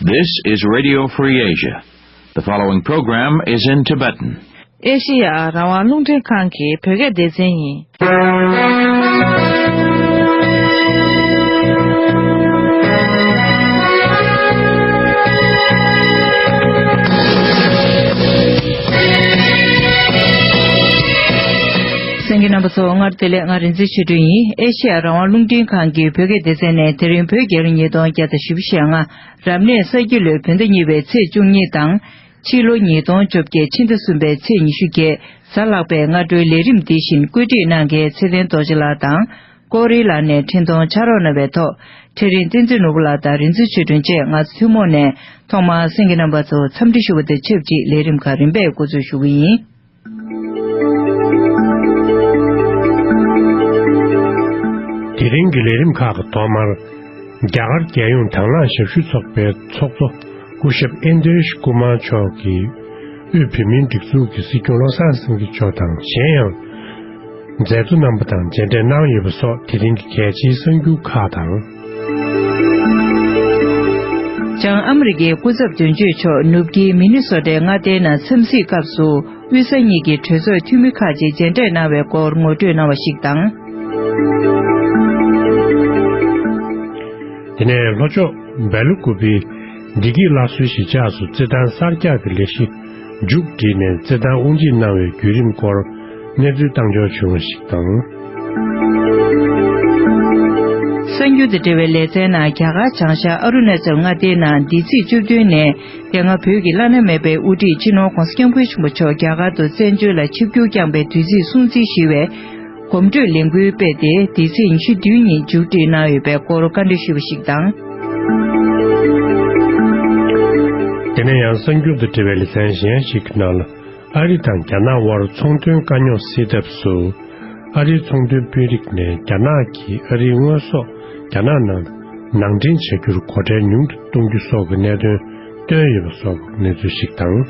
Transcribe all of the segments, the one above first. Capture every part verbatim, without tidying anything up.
This is Radio Free Asia. The following program is in Tibetan. ཨེ་ཤེ་ཡ་རང་དབང་རླུང་འཕྲིན་ཁང་གི་བོད་སྐད་སྡེ་ཚན་ཡིན། གསན་མཁན་རྣམ་པ་ཚོ་སྔར་བདེ་ལེགས། ང་རིག་འཛིན་ཆོས་སྒྲོན་ཡིན། ཨེ་ཤེ་ཡ་རང་དབང་རླུང་འཕྲིན་ཁང་གི་བོད་སྐད་སྡེ་ཚན་ནས་དེ་རིང་བོད་རྒྱལ་ལོ་ཉིས་སྟོང་བརྒྱ་དང་བཞི་བཅུ་ཞེ་ལྔ། རབ་གནས་ས་ཁྱི་ལོའི་བོད་ཟླ་གཉིས་པའི་ཚེས་བཅུ་གཉིས་དང་། ཕྱི་ལོ་ཉིས་སྟོང་བཅོ་བརྒྱད་ཕྱི་ཟླ་གསུམ་པའི་ཚེས་ཉི་ཤུ་བརྒྱད་གཟའ་ལྷག་པའི་སྔ་དྲོའི་ལས་རིམ་འདི་བཞིན་བཀོད་སྒྲིག་གནང་མཁན་ཚེ་བརྟན་རྡོ་རྗེ་ལགས་དང་ཀོ་རི་ལ་ནས་འཕྲིན་གཏོང་ཕྱག་རོགས་གནང་བའི་ཐོག་འཕྲིན་རིང་བསྟན་འཛིན་ནོར་བུ་ལགས་དང་རིག་འཛིན་ཆོས་སྒྲོན་བཅས་ང་ཚོ་ཐུན་མོང་ནས་ཐོག་མར་གསན་མཁན་རྣམ་པ་ཚོ་འཚམས་འདྲི་ཞུ་བ་དང་ཆབས་ཅིག་ལས་རིམ་ཁག་རིམ་པས་འགོ་འཛུགས་ཞུ་གི་ཡིན། དེ་རིང་གི་ལས་རིམ་ཁག་གི་ཐོག་མར། རྒྱ་གར་རྒྱལ་ཡོངས་དྭང་བླངས་ཞབས་ཞུ་ཚོགས་པའི་ཚོགས་གཙོ་སྐུ་ཞབས་ཨེན་དྲེ་ཤ་ཀུ་མར་མཆོག་གིས་དབུས་བོད་མིའི་སྒྲིག་འཛུགས་ཀྱི་སྲིད་སྐྱོང་བློ་བཟང་སེང་གེ་མཆོག་དང་གཞན་ཡང་མཛད་གཙོ་རྣམ་པ་དང་མཇལ་འཕྲད་གནང་ཡོད་པ་སོགས་དེ་རིང་གི་གལ་ཆེའི་གསར་འགྱུར་ཁག་དང་། བྱང་ཨ་མི་རི་ཀའི་སྐུ་ཚབ་དོན་གཅོད་མཆོག་ནུབ་ཀྱི་མི་ནི་སོ་ཊའི་མངའ་སྡེའི་ནང་འཚམས་གཟིགས་སྐབས་སུ། དབུས་ས་གཉིས་ཀྱི་གྲོས་ཚོགས་འཐུས་མི་ཁག་ཅིག་མཇལ་འཕྲད་གནང་བའི་སྐོར་ངོ་སྤྲོད་གནང་བ་ཞིག་དང་། དེ་ནས་ལྷོ་ཕྱོགས་སྦེལ་ཀོབ་པའི་བདེ་སྐྱིད་སླར་གསོའི་གཞིས་ཆགས་སུ་རྩེད་ཐང་གསར་རྒྱག་གི་ལས་གཞི་མཇུག་བསྒྲིལ་ནས་རྩེད་ཐང་དབུ་འབྱེད་གནང་བའི་བརྒྱུད་རིམ་སྐོར་གནས་ཚུལ་བཏང་འབྱོར་བྱུང་བ་ཞིག་དང་། གསར་འགྱུར་དང་འབྲེལ་བའི་ལེ་ཚན་ནང་། རྒྱ་གར་བྱང་ཤར་ཨ་རུ་ན་ཅལ་མངའ་སྡེའི་ནང་འདི་ཚེས་བཅུ་བདུན་ནས། དེ་སྔ་བོད་ཀྱི་བླ་ན་མེད་པའི་དབུ་ཁྲིད་སྤྱི་ནོར་༧གོང་ས་༧སྐྱབས་མགོན་ཆེན་པོ་མཆོག་རྒྱ་གར་དུ་བཙན་བྱོལ་ལ་ཆིབས་བསྒྱུར་བསྐྱངས་པའི་དུས་ཚིགས་སྲུང་བརྩི་ཞུ་བའི་གོམ་བགྲོད་ལས་འགུལ་སྤེལ་ཏེ། འདི་ཚེས་ཉི་ཤུ་བདུན་ཉིན་མཇུག་སྒྲིལ་གནང་ཡོད་པའི་སྐོར་བཀའ་འདྲི་ཞུས་པ་ཞིག་དང་། དེ་ནས་ཡང་གསར་འགྱུར་དང་འབྲེལ་བའི་ལེ་ཚན་གཞན་ཞིག་གི་ནང་ལ། ཨ་རི་དང་རྒྱ་ནག་དབར་ཚོང་དོན་དཀའ་རྙོག་སེལ་ཐབས་སུ། ཨ་རིའི་ཚོང་དོན་དཔོན་རིགས་ནས་རྒྱ་ནག་གིས་ཨ་རིའི་དངོས་ཟོག་རྒྱ་ནག་ནང་ནང་འདྲེན་བྱ་རྒྱུར་སྒོ་ཁྲལ་ཉུང་དུ་གཏོང་རྒྱུ་སོགས་ཀྱི་གནད་དོན་བཏོན་ཡོད་པ་སོགས་ཀྱི་གནས་ཚུལ་ཞིག་དང་།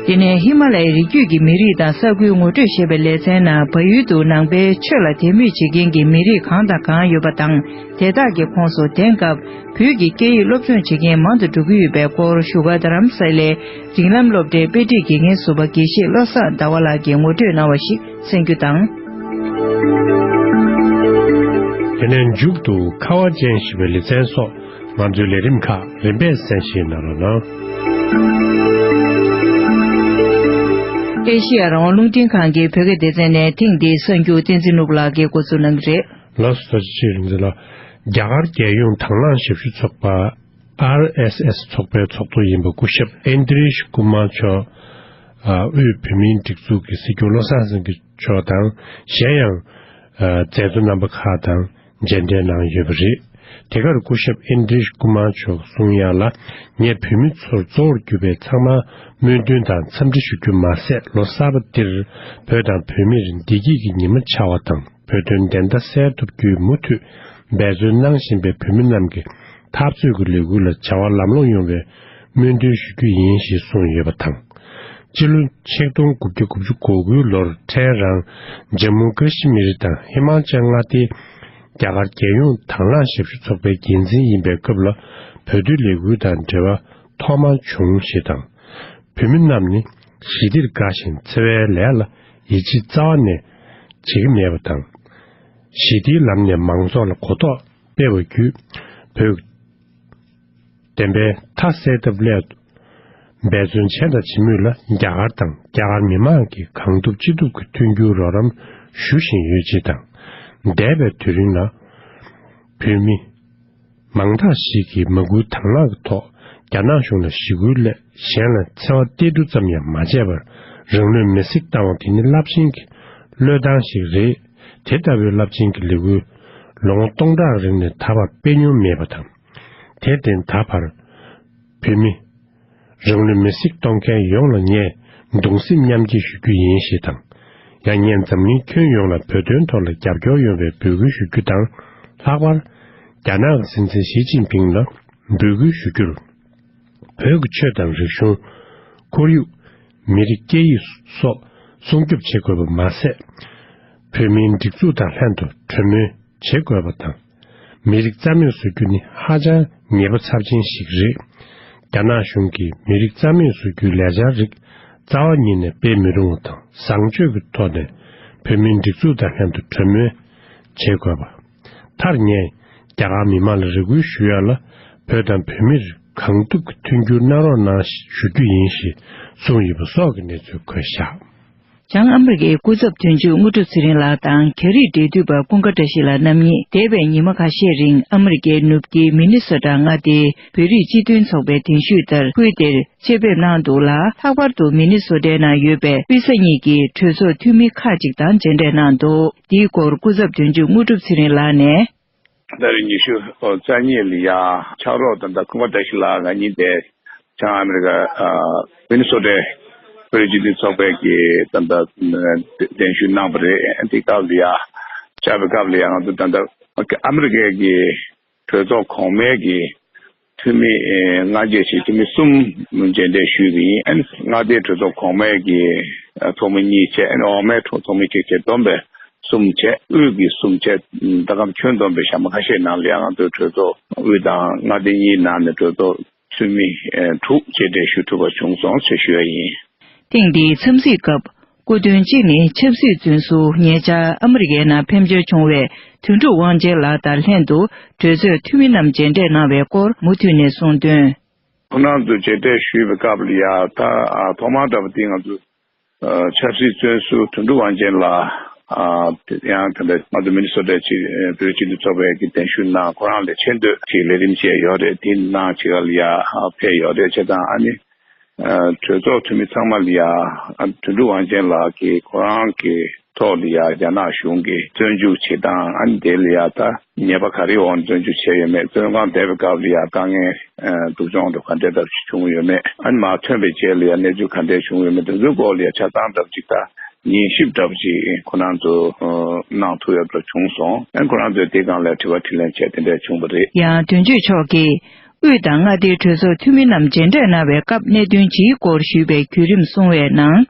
དེ་ནས་ཧི་མ་ལ་ཡའི་རི་རྒྱུད་ཀྱི་མི་རིགས་དང་ས་ཁུལ་ངོ་སྤྲོད་ཞེས་པའི་ལེ་ཚན་ནང་། བལ་ཡུལ་དུ་ནང་པའི་ཆོས་ལ་དད་མོས་བྱེད་མཁན་གྱི་མི་རིགས་གང་དང་གང་ཡོད་པ་དང་། དེ་དག་གི་ཁོངས་སུ་དེང་སྐབས་བོད་ཀྱི་སྐད་ཡིག་སློབ་སྦྱོང་བྱེད་མཁན་མང་དུ་འགྲོ་གི་ཡོད་པའི་སྐོར་བཞུགས་སྒར་རྡ་རམ་ས་ལའི་རིགས་ལམ་སློབ་གྲྭའི་དཔེ་ཁྲིད་དགེ་རྒན་ཟུར་པ་དགེ་བཤེས་བློ་བཟང་ཟླ་བ་ལགས་ཀྱིས་ངོ་སྤྲོད་གནང་བ་ཞིག་གསན་རྒྱུ་དང་། དེ་ནས་མཇུག་ཏུ་ཁ་བ་ཅན་ཞེས་པའི་ལེ་ཚན་སོགས་ང་ཚོའི་ལས་རིམ་ཁག་རིམ་པས་གསན་བཞེས་གནང་རོགས་གནང་། ཨེ་ཤེ་ཡ་རང་དབང་རླུང་འཕྲིན་ཁང་གི་བོད་སྐད་སྡེ་ཚན་ནས་ཐེངས་འདིའི་གསར་འགྱུར་བསྟན་འཛིན་ནོར་བུ་ལགས་ཀྱིས་འགོ་འཛུགས་གནང་གི་རེད། ལགས་སོ། ཐུགས་རྗེ་ཆེ། རིག་འཛིན་ལགས། རྒྱ་གར་རྒྱལ་ཡོངས་དྭང་བླངས་ཞབས་ཞུ་ཚོགས་པ། ཨར་ཨེས་ཨེས་ཚོགས་པའི་ཚོགས་གཙོ་ཡིན་པ་སྐུ་ཞབས་ཨེན་དྲེ་ཤ་ཀུ་མར་མཆོག་ཨ། དབུས་བོད་མིའི་སྒྲིག་འཛུགས་ཀྱི་སྲིད་སྐྱོང་བློ་བཟང་སེང་གེ་མཆོག་དང་། གཞན་ཡང་། ཨ། མཛད་གཙོ་རྣམ་པ་ཁག་དང་མཇལ་འཕྲད་གནང་ཡོད་པ་རེད། དེ་གར་སྐུ་ཞབས་ཨེན་དྲེ་ཤ་ཀུ་མར་མཆོག་གསུང་ཡག་ལ། ངས་བོད་མི་ཚོར་གཙོ་བོར་གྱུར་པའི་ཚང་མར་སྨོན་འདུན་དང་འཚམས་འདྲི་ཞུ་རྒྱུ་མ་ཟད། ལོ་གསར་པ་འདིར་བོད་དང་བོད་མིར་བདེ་སྐྱིད་ཀྱི་ཉི་མ་འཆར་བ་དང་། བོད་དོན་བདེན་མཐའ་གསལ་ཐུབ་རྒྱུའི་མུ་མཐུད་འབད་བརྩོན་གནང་བཞིན་པའི་བོད་མི་རྣམས་ཀྱི་འཐབ་རྩོད་ཀྱི་ལས་འགུལ་ལ་བྱ་བ་ལམ་ལྷོང་ཡོང་བའི་སྨོན་འདུན་ཞུ་རྒྱུ་ཡིན་ཞེས་གསུངས་ཡོད་པ་དང་། སྤྱི་ལོ་ཆིག་སྟོང་དགུ་བརྒྱ་དགུ་བཅུ་གོ་དགུའི་ལོར་ཕྲན་རང་ཇམ་མུ་ཀ་ཤི་མིར་དང་ཧི་མ་ཅལ་མངའ་སྡེའི་རྒྱ་གར་རྒྱལ་ཡོངས་དྭང་བླངས་ཞབས་ཞུ་ཚོགས་པའི་འགན་འཛིན་ཡིན་པའི་སྐབས་ལ། བོད་དོན་ལས་འགུལ་དང་འབྲེལ་བ་ཐོག་མར་བྱུང་ཞེས་དང་། བོད་མི་རྣམས་ནི་ཞི་བདེར་དགའ་ཞིང་། འཚེ་བའི་ལས་ལ་ཡིད་ཆེས་རྩ་བ་ནས་བྱེད་ཀྱི་མེད་པ་དང་། ཞི་བདེའི་ལམ་ནས་མང་ཚོགས་ལ་གོ་རྟོགས་སྤེལ་བ་བརྒྱུད། བོད་བདེན་པའི་མཐའ་གསལ་ཐབས་སླད་དུ་འབད་བརྩོན་བྱས་དང་བྱེད་མུས་ལ། རྒྱ་གར་དང་རྒྱ་གར་མི་མང་གིས་གང་ཐུབ་ཅི་ཐུབ་ཀྱིས་མཐུན་འགྱུར་རོགས་རམ་ཞུ་བཞིན་ཡོད་ཅེས་དང་། འདས་པའི་དུས་རིང་ལ་བོད་མི་མང་དག་ཞིག་གིས་མ་བསྐུལ་དང་བླངས་ཀྱི་ཐོག་རྒྱ་ནག་གཞུང་ལ་ཞི་རྒོལ་སླད། གཞན་ལ་འཚེ་བ་གཏད་བསྡུ་ཙམ་ཡང་མ་བྱས་པར་རང་ལུས་མེར་སྲེག་བཏང་བ་དེ་ནི་རླབས་ཆེན་གྱི་བློས་བཏང་ཞིག་རེད། དེ་ལྟ་བུའི་རླབས་ཆེན་གྱི་ལས་འགུལ་ལོ་ངོ་སྟོང་ཕྲག་རིང་ནས་ད་བར་སྤེལ་མྱོང་མེད་པ་དང་། དེར་བརྟེན་ད་བར་བོད་མི་རང་ལུས་མེར་སྲེག་གཏོང་མཁན་ཡོངས་ལ་ངས་གདུང་སེམས་མཉམ་སྐྱེད་ཞུ་རྒྱུ་ཡིན་ཞེས་དང་། ཡང་སྔོན་འཛམ་གླིང་ཁྱོན་ཡོངས་ལ་བོད་དོན་ཐོག་ལ་རྒྱབ་སྐྱོར་ཡོང་བའི་འབོད་སྐུལ་ཞུ་རྒྱུ་དང་། ལྷག་པར་རྒྱ་ནག་གི་སྲིད་འཛིན་ཞི་ཅིན་ཕིང་ལ་འབོད་སྐུལ་ཞུ་རྒྱུར། བོད་ཀྱི་ཆོས་དང་རིག་གཞུང་། ཁོར་ཡུག། མི་རིགས་སྐད་ཡིག་སོགས་སྲུང་སྐྱོབ་བྱེད་དགོས་པ་མ་ཟད། བོད་མིའི་སྒྲིག་འཛུགས་དང་ལྷན་དུ་གྲོས་མོལ་བྱེད་དགོས་པ་དང་། མི་རིགས་རྩ་མེད་བཟོ་རྒྱུ་ནི་ཧ་ཅང་ཉེས་པ་ཚབས་ཆེན་ཞིག་རེད། རྒྱ་ནག་གཞུང་གིས་མི་རིགས་རྩ་མེད་བཟོ་རྒྱུའི་ལས་འཆར་རིགས་རྩ་བ་ཉིད་ནས་སྤེལ་མི་རུང་བ་དང་བཟང་སྤྱོད་ཀྱི་ཐོག་ནས་བོད་མིའི་སྒྲིག་འཛུགས་དང་ལྷན་དུ་གྲོས་མོལ་བྱེད་དགོས་པ། མཐར་ངས་རྒྱ་གར་མི་མང་ལ་རེ་སྐུལ་ཞུ་ཡ་ལ། བོད་དང་བོད་མིར་གང་ཐུབ་ཀྱིས་མཐུན་འགྱུར་གནང་རོགས་གནང་ཞེས་ཞུ་རྒྱུ་ཡིན་ཞེས་གསུངས་ཡོད་པ་སོགས་ཀྱི་གནས་ཚུལ་འཁོད་བཞག་བྱང་ཨ་མི་རི་ཀའི་སྐུ་ཚབ་དོན་གཅོད་དངོས་གྲུབ་ཚེ་རིང་ལགས་དང་རྒྱ་རིགས་འབྲེལ་མཐུད་པ་ཀུན་དགའ་བཀྲ་ཤིས་ལགས་རྣམ་གཉིས་འདས་པའི་ཉི་མ་ཁ་ཤས་རིང་ཨ་མི་རི་ཀའི་ནུབ་དཀྱིལ་མི་ནི་སོ་ཊ་མངའ་སྡེའི་བོད་རིགས་སྤྱི་མཐུན་ཚོགས་པའི་གདན་ཞུས་ལྟར་ཁུལ་དེར་ཆེད་ཕེབས་གནང་འདུག་ལ། ལྷག་པར་དུ་མི་ནི་སོ་ཊའི་ནང་ཡོད་པའི་དབུས་ས་གཉིས་ཀྱི་གྲོས་ཚོགས་འཐུས་མི་ཁག་ཅིག་དང་མཇལ་འཕྲད་གནང་འདུག་འདིའི་སྐོར་སྐུ་ཚབ་དོན་གཅོད་དངོས་གྲུབ་ཚེ་རིང་ལགས་ནས། ཟླ་བའི་ཉི་ཤུ་རྩ་གཉིས་ལ་ཡ་ཕྱག་རོགས་དང་ད་ཀུན་དགའ་བཀྲ་ཤིས་ལགས་ང་གཉིས་དེ་བྱང་ཨ་མི་རི་ཀ་ཨ་མི་ནི་སོ་ཊའི་བོད་རིགས་སྤྱི་མཐུན་ཚོགས་པའི་གི་ད་ལྟ་གདན་ཞུ་གནང་བ་རེད། དེ་སྐབས་ལ་ཡ་བཅར་བའི་སྐབས་ལ་ཡ་ང་ཚོ་ད་ལྟ་ཨ་མི་རི་ཀའི་གི་གྲོས་ཚོགས་གོང་མའི་གི་འཐུས་མི་ཨེ་སྔ་རྗེས་ཀྱི་འཐུས་མི་གསུམ་མཇལ་འཕྲད་ཞུས་པ་ཡིན། ཨ་ནི་མངའ་སྡེའི་གྲོས་ཚོགས་གོང་མའི་གི་ཨ་ཚོགས་མི་གཉིས་བྱས། ཨ་ནི་འོག་མའི་གྲོས་ཚོགས་མི་གཅིག་བྱས། བསྡོམས་པས་གསུམ་བྱས། དབུས་ཀྱི་གསུམ་བྱས། ད་སྐབས་ཁྱོན་བསྡོམས་པའི་ཞག་མ་ཁ་ཤས་ནང་ལ་ཡང་ང་ཚོའི་གྲོས་ཚོགས་དབུས་དང་མངའ་སྡེ་གཉིས་ནང་ནས་གྲོས་ཚོགས་འཐུས་མི་ཨེ་དྲུག་མཇལ་འཕྲད་ཞུ་ཐུབ་པ་བྱུང་སོང་ཞེས་ཞུ་ཡ་ཡིན། ཐེངས་འདིའི་འཚམས་གཟིགས་སྐབས་སྐུ་མདུན་གཅིག་ནི་ཆབ་སྲིད་བཙོན་ཟུར་ཉེ་ཆར་ཨ་མི་རི་ཀའི་ནང་ཕེབས་འབྱོར་བྱུང་བའི་དོན་གྲུབ་དབང་ཆེན་ལགས་དང་ལྷན་དུ་གྲོས་ཚོགས་འཐུས་མི་རྣམས་མཇལ་འཕྲད་གནང་བའི་སྐོར་མུ་མཐུད་ནས་གསུངས་དོན། ཁོང་རྣམ་ཚོ་མཇལ་འཕྲད་ཞུས་པའི་སྐབས་ལ་ཡ་ད་ཨ་ཐོག་མར་འདྲ་པོ་དེ་ང་ཚོ་ཨ་ཆབ་སྲིད་བཙོན་ཟུར་དོན་གྲུབ་དབང་ཆེན་ལགས་ཨ་དེ་ཡང་ད་ལྟ་ང་ཚོ་མི་ནི་སོ་ཊ་ཆེད་བོད་སྤྱི་མཐུན་ཚོགས་པའི་གི་གདན་ཞུ་གནང་། ཁོ་རང་ལ་ཆེ་བསྟོད་ཀྱི་ལས་རིམ་བཅས་ཡོད་རེད། དེ་གནང་བྱེད་ག་ལ་ཡ་ཨ་ཕེབས་ཡོད་རེད། བྱས་ཙང་ཨ་ནི་ཨ་གྲོས་ཚོགས་འཐུས་མི་ཚང་མ་ལ་ཡ་ཨ་དོན་གྲུབ་དབང་ཆེན་ལགས་ཀྱིས་ཁོ་རང་གི་ཐོག་ལ་ཡ་རྒྱ་ནག་གཞུང་གིས་བཙོན་འཇུག་བྱེད་སྟངས། ཨ་ནི་དེ་ལ་ཡ་ད་ཉེས་པ་ག་རེ་འོག་ནས་བཙོན་འཇུག་བྱས་ཡོད་མེད། བཙོན་ཁང་བསྡད་པའི་སྐབས་ལ་ཡ་དཀའ་ངལ་ཨ་སྡུག་སྦྱོང་འདྲ་ག་འདྲ་འདྲ་བྱུང་ཡོད་མེད། ཨ་ནི་མར་ཐོན་པའི་རྗེས་ལ་ཡ་གནས་ཚུལ་ག་འདྲ་བྱུང་ཡོད་མེད། དེ་ཚོའི་སྐོར་ལ་ཡ་ཆ་ཚང་འདྲ་པོ་ཅིག་ད་ཉན་ཞིབ་འདྲ་པོ་ཅིག་ཁོ་རང་ཚོ་ཨ་གནང་ཐུབ་ཡོད་པ་བྱུང་སོང་། ཨ་ནི་ཁོ་རང་ཚོས་དེའི་སྒང་ལ་དྲི་བ་དྲིས་ལན་བྱས་དེ་འདྲ་བྱུང་བ་རེད། ཡང་དོན་གཅོད་མཆོག་གིས་དབུས་དང་མངའ་སྡེའི་གྲོས་ཚོགས་འཐུས་མི་རྣམས་མཇལ་འཕྲད་གནང་བའི་སྐབས་གནད་དོན་ཇིའི་སྐོར་ཞུས་པའི་བརྒྱུད་རིམ་གསུང་བའི་ནང་།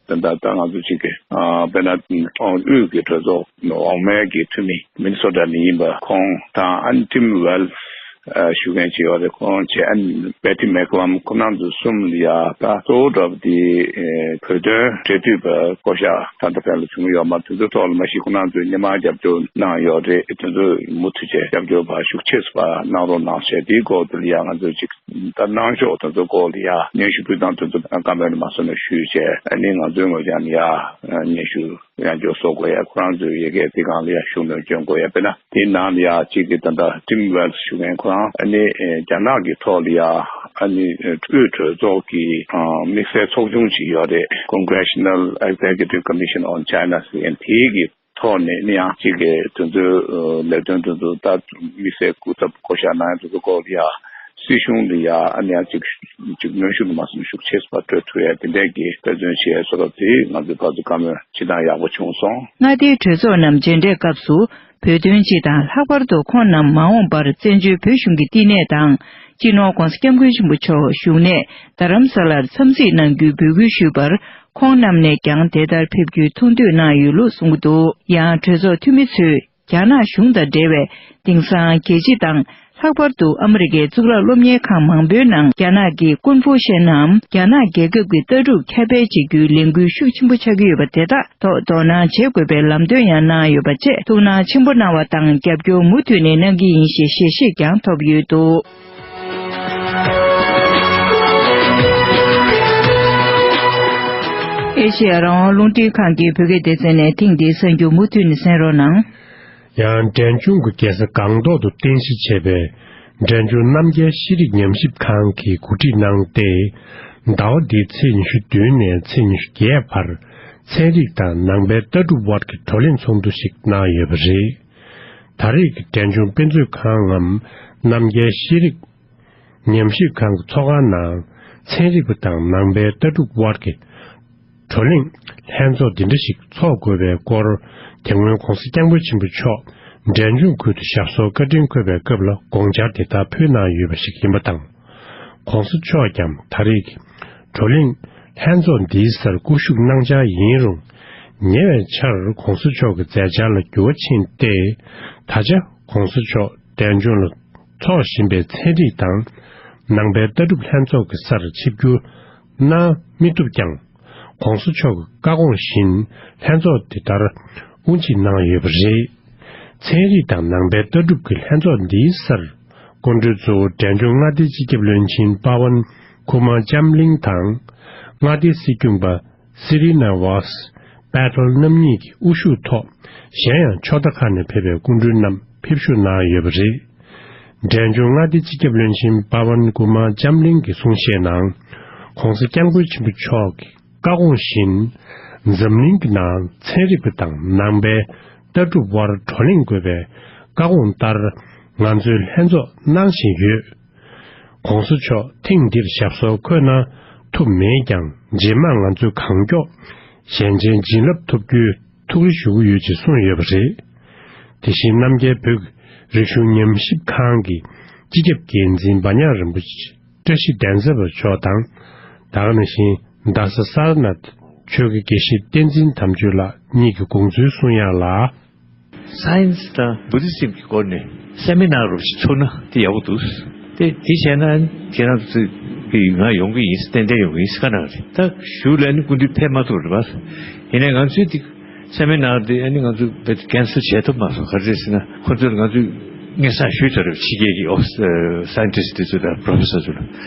ད་ལྟ་ད་ང་ཚོ་གཅིག་གི་ཨ་དཔེར་ན་དབུས་ཀྱི་གྲོས་ཚོགས་འོག་མའི་གི་འཐུས་མི་མི་ནི་སོ་ཊ་ནས་ཡིན་པ་ཁོང་དང་ཨ་ནི་ཊིམ་ཝེལ་ཞུ་མཁན་ཅིག་ཡོད་རེད། ཁོང་བྱས་ཨ་ནི་བེ་ཊི་མེག་ལམ། ཁོང་རྣམ་ཚོ་གསུམ་ལ་ཡ་ད་གཙོ་བོ་འདྲ་པོ་དེ་ཨེ་བོད་དོན་འབྲེལ་མཐུད་པ་བསྐོ་གཞག་ད་ལྟ་ཕན་ལ་བྱུང་ཡོད་མ། དེ་ཚོའི་ཐོག་ལ་མ་གཞི་ཁོང་རྣམ་ཚོས་སྔོན་མ་རྒྱབ་སྐྱོར་གནང་ཡོད་རེད། དེ་ཚོ་མུ་མཐུད་བྱས་རྒྱབ་སྐྱོར་ཕར་ཤུགས་ཆེ་ཙམ་ཕར་གནང་རོགས་གནང་བྱས། དེའི་སྐོར་དེ་ལ་ཡ་ང་ཚོས་ཅིག་ད་གནང་ཕྱོགས་དེ་ཚོ་སྐོར་ལ་ཡ་སྙན་ཞུ་ཕུལ་སྟངས་དེ་ཚོ་བཀའ་མོལ་མ་སོང་ན་ཞུས་བྱས། ཨ་ནི་ང་ཚོའི་ངོས་ཀྱང་ཡ་སྙན་ཞུ་ཡང་བསྐྱར་བཟོ་དགོས་ཡ། ཁོ་རང་ཚོའི་ཡི་གེ་དེ་སྒང་ལ་ཡ་ཤུགས་སྣོན་སྐྱོན་དགོས་ཡ། དཔེར་ན་དེའི་ནང་ལ་ཡ་གཅིག་གི་ད་ལྟ་ཊིམ་ཝེལ་ཞུ་མཁན་ཁོ་རང་ཨ་ནི་རྒྱ་ནག་གི་ཐོག་ལ་ཡ་ཨ་ནི་དབུས་གྲོས་ཚོགས་ཀྱི་དམིགས་བསལ་ཚོགས་ཆུང་ཅིག་ཡོད་རེད། Congressional Executive Commission on China ཟེར་མཁན་དེའི་གི་ཐོག་ནས་ནི་ཡང་གཅིག་གི་དོན་ཚོའི་ལས་དོན་དོན་ཚོ་ད་དམིགས་བསལ་སྐུ་ཚབ་བསྐོ་གཞག་གནང་ཡ་དོན་ཚོ་སྐོར་ལ་ཡ་སྲིད་གཞུང་ལ་ཡ་ཨ་ནི་ཡང་གཅིག་གཅིག་གནོན་ཤུགས་མ་སོང་ཤུགས་ཆེ་ཙམ་སྤྲོད་ཐུབ་ཡ་དེ་འདྲས་ཀྱི་དཔེ་མཚོན་བྱེད་ཡ་བཟོ་འདྲ་དེ་ང་ཚོས་ཕར་ཚུར་བཀའ་མོལ་བྱེད་སྟངས་ཡག་པོ་བྱུང་སོང་། མངའ་སྡེའི་གྲོས་ཚོགས་རྣམས་མཇལ་འཕྲད་སྐབས་སུ་བོད་དོན་སྤྱི་དང་ལྷག་པར་དུ་ཁོང་རྣམས་མ་འོངས་པར་བཙན་བྱོལ་བོད་གཞུང་གི་བསྟི་གནས་དང་སྤྱི་ནོར་༧གོང་ས་༧སྐྱབས་མགོན་ཆེན་པོ་མཆོག་བཞུགས་གནས་རྡ་རམ་ས་ལར་འཚམས་གཟིགས་གནང་རྒྱུའི་འབོད་སྐུལ་ཞུས་པར། ཁོང་རྣམས་ནས་ཀྱང་དེ་ལྟར་ཕེབས་རྒྱུའི་ཐུགས་འདོད་གནང་ཡོད་ལུགས་གསུངས་འདུག་ཡང་གྲོས་ཚོགས་འཐུས་མི་ཚོས་རྒྱ་ནག་གཞུང་དང་འབྲེལ་བའི་དེང་སང་རྒྱལ་སྤྱི་དང་ལྷག་པར་དུ་ཨ་མི་རི་ཀའི་གཙུག་ལག་སློབ་གཉེར་ཁང་མང་པོའི་ནང་རྒྱ་ནག་གི་ཀུན་ཧྥུ་ཤན་ནམ་རྒྱ་ནག་རྒྱལ་ཁབ་ཀྱི་ལྟ་གྲུབ་ཁྱབ་སྤེལ་བྱེད་རྒྱུའི་ལས་འགུལ་ཤུགས་ཆེན་པོ་ཆགས་ཀྱི་ཡོད་པ་དེ་དག་ཐོག་དོ་སྣང་བྱེད་དགོས་པའི་ལམ་སྟོན་ཡང་གནང་ཡོད་པ་བཅས་ཐུགས་སྣང་ཆེན་པོ་གནང་བ་དང་རྒྱབ་སྐྱོར་མུ་མཐུད་ནས་གནང་གི་ཡིན་ཞེས་ཞལ་བཞེས་ཀྱང་ཐོབ་ཡོད་འདུག་ཨེ་ཤེ་ཡ་རང་དབང་རླུང་འཕྲིན་ཁང་གི་བོད་སྐད་སྡེ་ཚན་ནས་ཐེངས་འདིའི་གསར་འགྱུར་མུ་མཐུད་ནས་གསན་རོགས་གནང་། ཡང་འབྲས་ལྗོངས་ཀྱི་རྒྱལ་ས་སྒང་ཏོག་ཏུ་རྟེན་གཞི་བྱས་པའི་འབྲས་ལྗོངས་རྣམ་རྒྱལ་ཤེས་རིག་ཉམས་ཞིབ་ཁང་གིས་གོ་སྒྲིག་གནང་སྟེ། ཟླ་བ་འདིའི་ཚེས་ཉི་ཤུ་བདུན་ནས་ཚེས་ཉི་ཤུ་བརྒྱད་བར་ཚན་རིག་དང་ནང་པའི་ལྟ་གྲུབ་དབར་གྱི་བགྲོ་གླེང་ཚོགས་འདུ་ཞིག་གནང་ཡོད་པ་རེད། ད་རེས་ཀྱི་འབྲས་ལྗོངས་དཔེ་མཛོད་ཁང་ངམ་རྣམ་རྒྱལ་ཤེས་རིག་ཉམས་ཞིབ་ཁང་གི་ཚོགས་ཁང་ནང་ཚན་རིག་པ་དང་ནང་པའི་ལྟ་གྲུབ་དབར་གྱི་བགྲོ་གླེང་ལྷན་ཚོགས་འདི་འདྲ་ཞིག་འཚོགས་དགོས་པའི་སྐོར་དེ་སྔོན་༧གོང་ས་༧སྐྱབས་མགོན་ཆེན་པོ་མཆོག་འབྲས་ལྗོངས་ཁུལ་དུ་ཞབས་སོར་བཀའ་དྲིན་འཁོད་པའི་སྐབས་ལ་དགོངས་འཆར་དེ་ལྟར་ཕུལ་གནང་ཡོད་པ་ཞིག་ཡིན་པ་དང་། ༸གོང་ས་མཆོག་ཀྱང་ད་རེས་ཀྱི་བགྲོ་གླེང་ལྷན་ཚོགས་འདིའི་སར་སྐུ་བཞུགས་གནང་འཆར་ཡིན་རུང་། ཉེ་བའི་ཆར་༸གོང་ས་མཆོག་གི་མཛད་འཆར་ལ་འགྱུར་བ་ཕྱིན་ཏེ། ད་ཆ་ ༸གོང་ས་མཆོག་འབྲས་ལྗོངས་ལ་འཚོགས་བཞིན་པའི་ཚན་རིག་དང་ནང་པའི་ལྟ་གྲུབ་ལྷན་ཚོགས་ཀྱི་སར་ཆིབས་བསྒྱུར་གནང་མི་ཐུབ་ཀྱང་། ༸གོང་ས་མཆོག་གི་བཀའ་དགོངས་བཞིན་ལྷན་ཚོགས་དེ་ལྟར་དབུ་འབྱེད་གནང་ཡོད་པ་རེད། ཚན་རིག་དང་ནང་པའི་ལྟ་གྲུབ་ཀྱི་ལྷན་ཚོགས་འདིའི་སར་སྐུ་མགྲོན་གཙོ་བོ་འབྲས་ལྗོངས་མངའ་སྡེའི་སྤྱི་ཁྱབ་བློན་ཆེན་པ་ཝན་ཀུ་མར་ལྕམ་གླིང་དང་། མངའ་སྡེའི་སྲིད་སྐྱོང་པ་སི་རི་ན་ཝཱས་པ་ཊལ་རྣམ་གཉིས་ཀྱི་དབུ་བཞུགས་ཐོག་གཞན་ཡང་ཕྱོགས་མཐའ་ཁག་ནས་ཕེབས་པའི་སྐུ་མགྲོན་རྣམས་ཕེབས་ཞུགས་གནང་ཡོད་པ་རེད། འབྲས་ལྗོངས་མངའ་སྡེའི་སྤྱི་ཁྱབ་བློན་ཆེན་པ་ཝན་ཀུ་མར་ལྕམ་གླིང་གིས་གསུང་བཤད་ནང་། ༸གོང་ས་༸སྐྱབས་མགོན་ཆེན་པོ་མཆོག་གི་བཀའ་དགོངས་བཞིན། འཛམ་གླིང་གི་ནང་ཚན་རིག་པ་དང་ནང་པའི་ལྟ་གྲུབ་དབར་བགྲོ་གླེང་དགོས་པའི་བཀའ་དགོངས་ལྟར་ང་ཚོས་ལྷན་ཚོགས་གནང་བཞིན་ཡོད། ༸གོང་ས་མཆོག་ཐེངས་འདིར་ཞབས་སོར་འཁོད་གནང་ཐུབ་མེད་ཀྱང་། རྗེས་མ་ང་ཚོས་གང་མགྱོགས་གཞན་ཆེན་བྱིན་རླབས་ཐོབ་རྒྱུའི་ཐུགས་རེ་ཞུ་གི་ཡོད་ཅེས་གསུངས་ཡོད་པ་རེད། དེ་བཞིན་རྣམ་རྒྱལ་བོད་ཀྱི་རིག་གཞུང་ཉམས་ཞིབ་ཁང་གི་སྤྱི་ཁྱབ་འགན་འཛིན་འབའ་ཉག་རིན་པོ་ཆེ་བཀྲ་ཤིས་གདན་ས་པ་མཆོག་དང་། ད་ག་ནང་བཞིན་རྡ་ས་སཱ་ར་ནཱཐ་ཆོས་དགེ་དགེ་བཤེས་བསྟན་འཛིན་དམ་ཆོས་ལགས་གཉིས་ཀྱི་དགོངས་ཚུལ་གསུང་ཡག་ལ། Science་དང་Buddhism་གྱི་སྐོར་ནས་སེ་མི་ནར་རུ་ཞིག་ཚུགས་ན་དེ་ཡག་པོ་འདུག་དེ་དེ་བྱས་ན་ཁྱེད་རང་ཚོ་གི་ང་ཡོང་གི་ཡིན། ཏན་ཏན་ཡོང་གི་ཡིན་ཟེར་བཀའ་གནང་རེད། ད་ཞུ་ལ་ནི་སྐུ་མདུན་ཕེབས་མ་ཐུབ་རེད་པ། ཡིན་ནའི་ང་ཚོའི་དེ་སེ་མི་ནར་དེ་ཨ་ནི་ང་ཚོ་བེད་ཀན་སེལ་བྱས་ཐུབ་མ་སོང་། ག་རེ་རེད་ཟེར་ན་ཁོ་ཚོར་ང་ཚོས་སྔོན་བསགས་ཞུས་ཚར་རེད། ཕྱི་རྒྱལ་གྱི་ཨོ་སི་ཨ་scientist་དེ་ཚོ་དང་professor་ཚོ་ལ།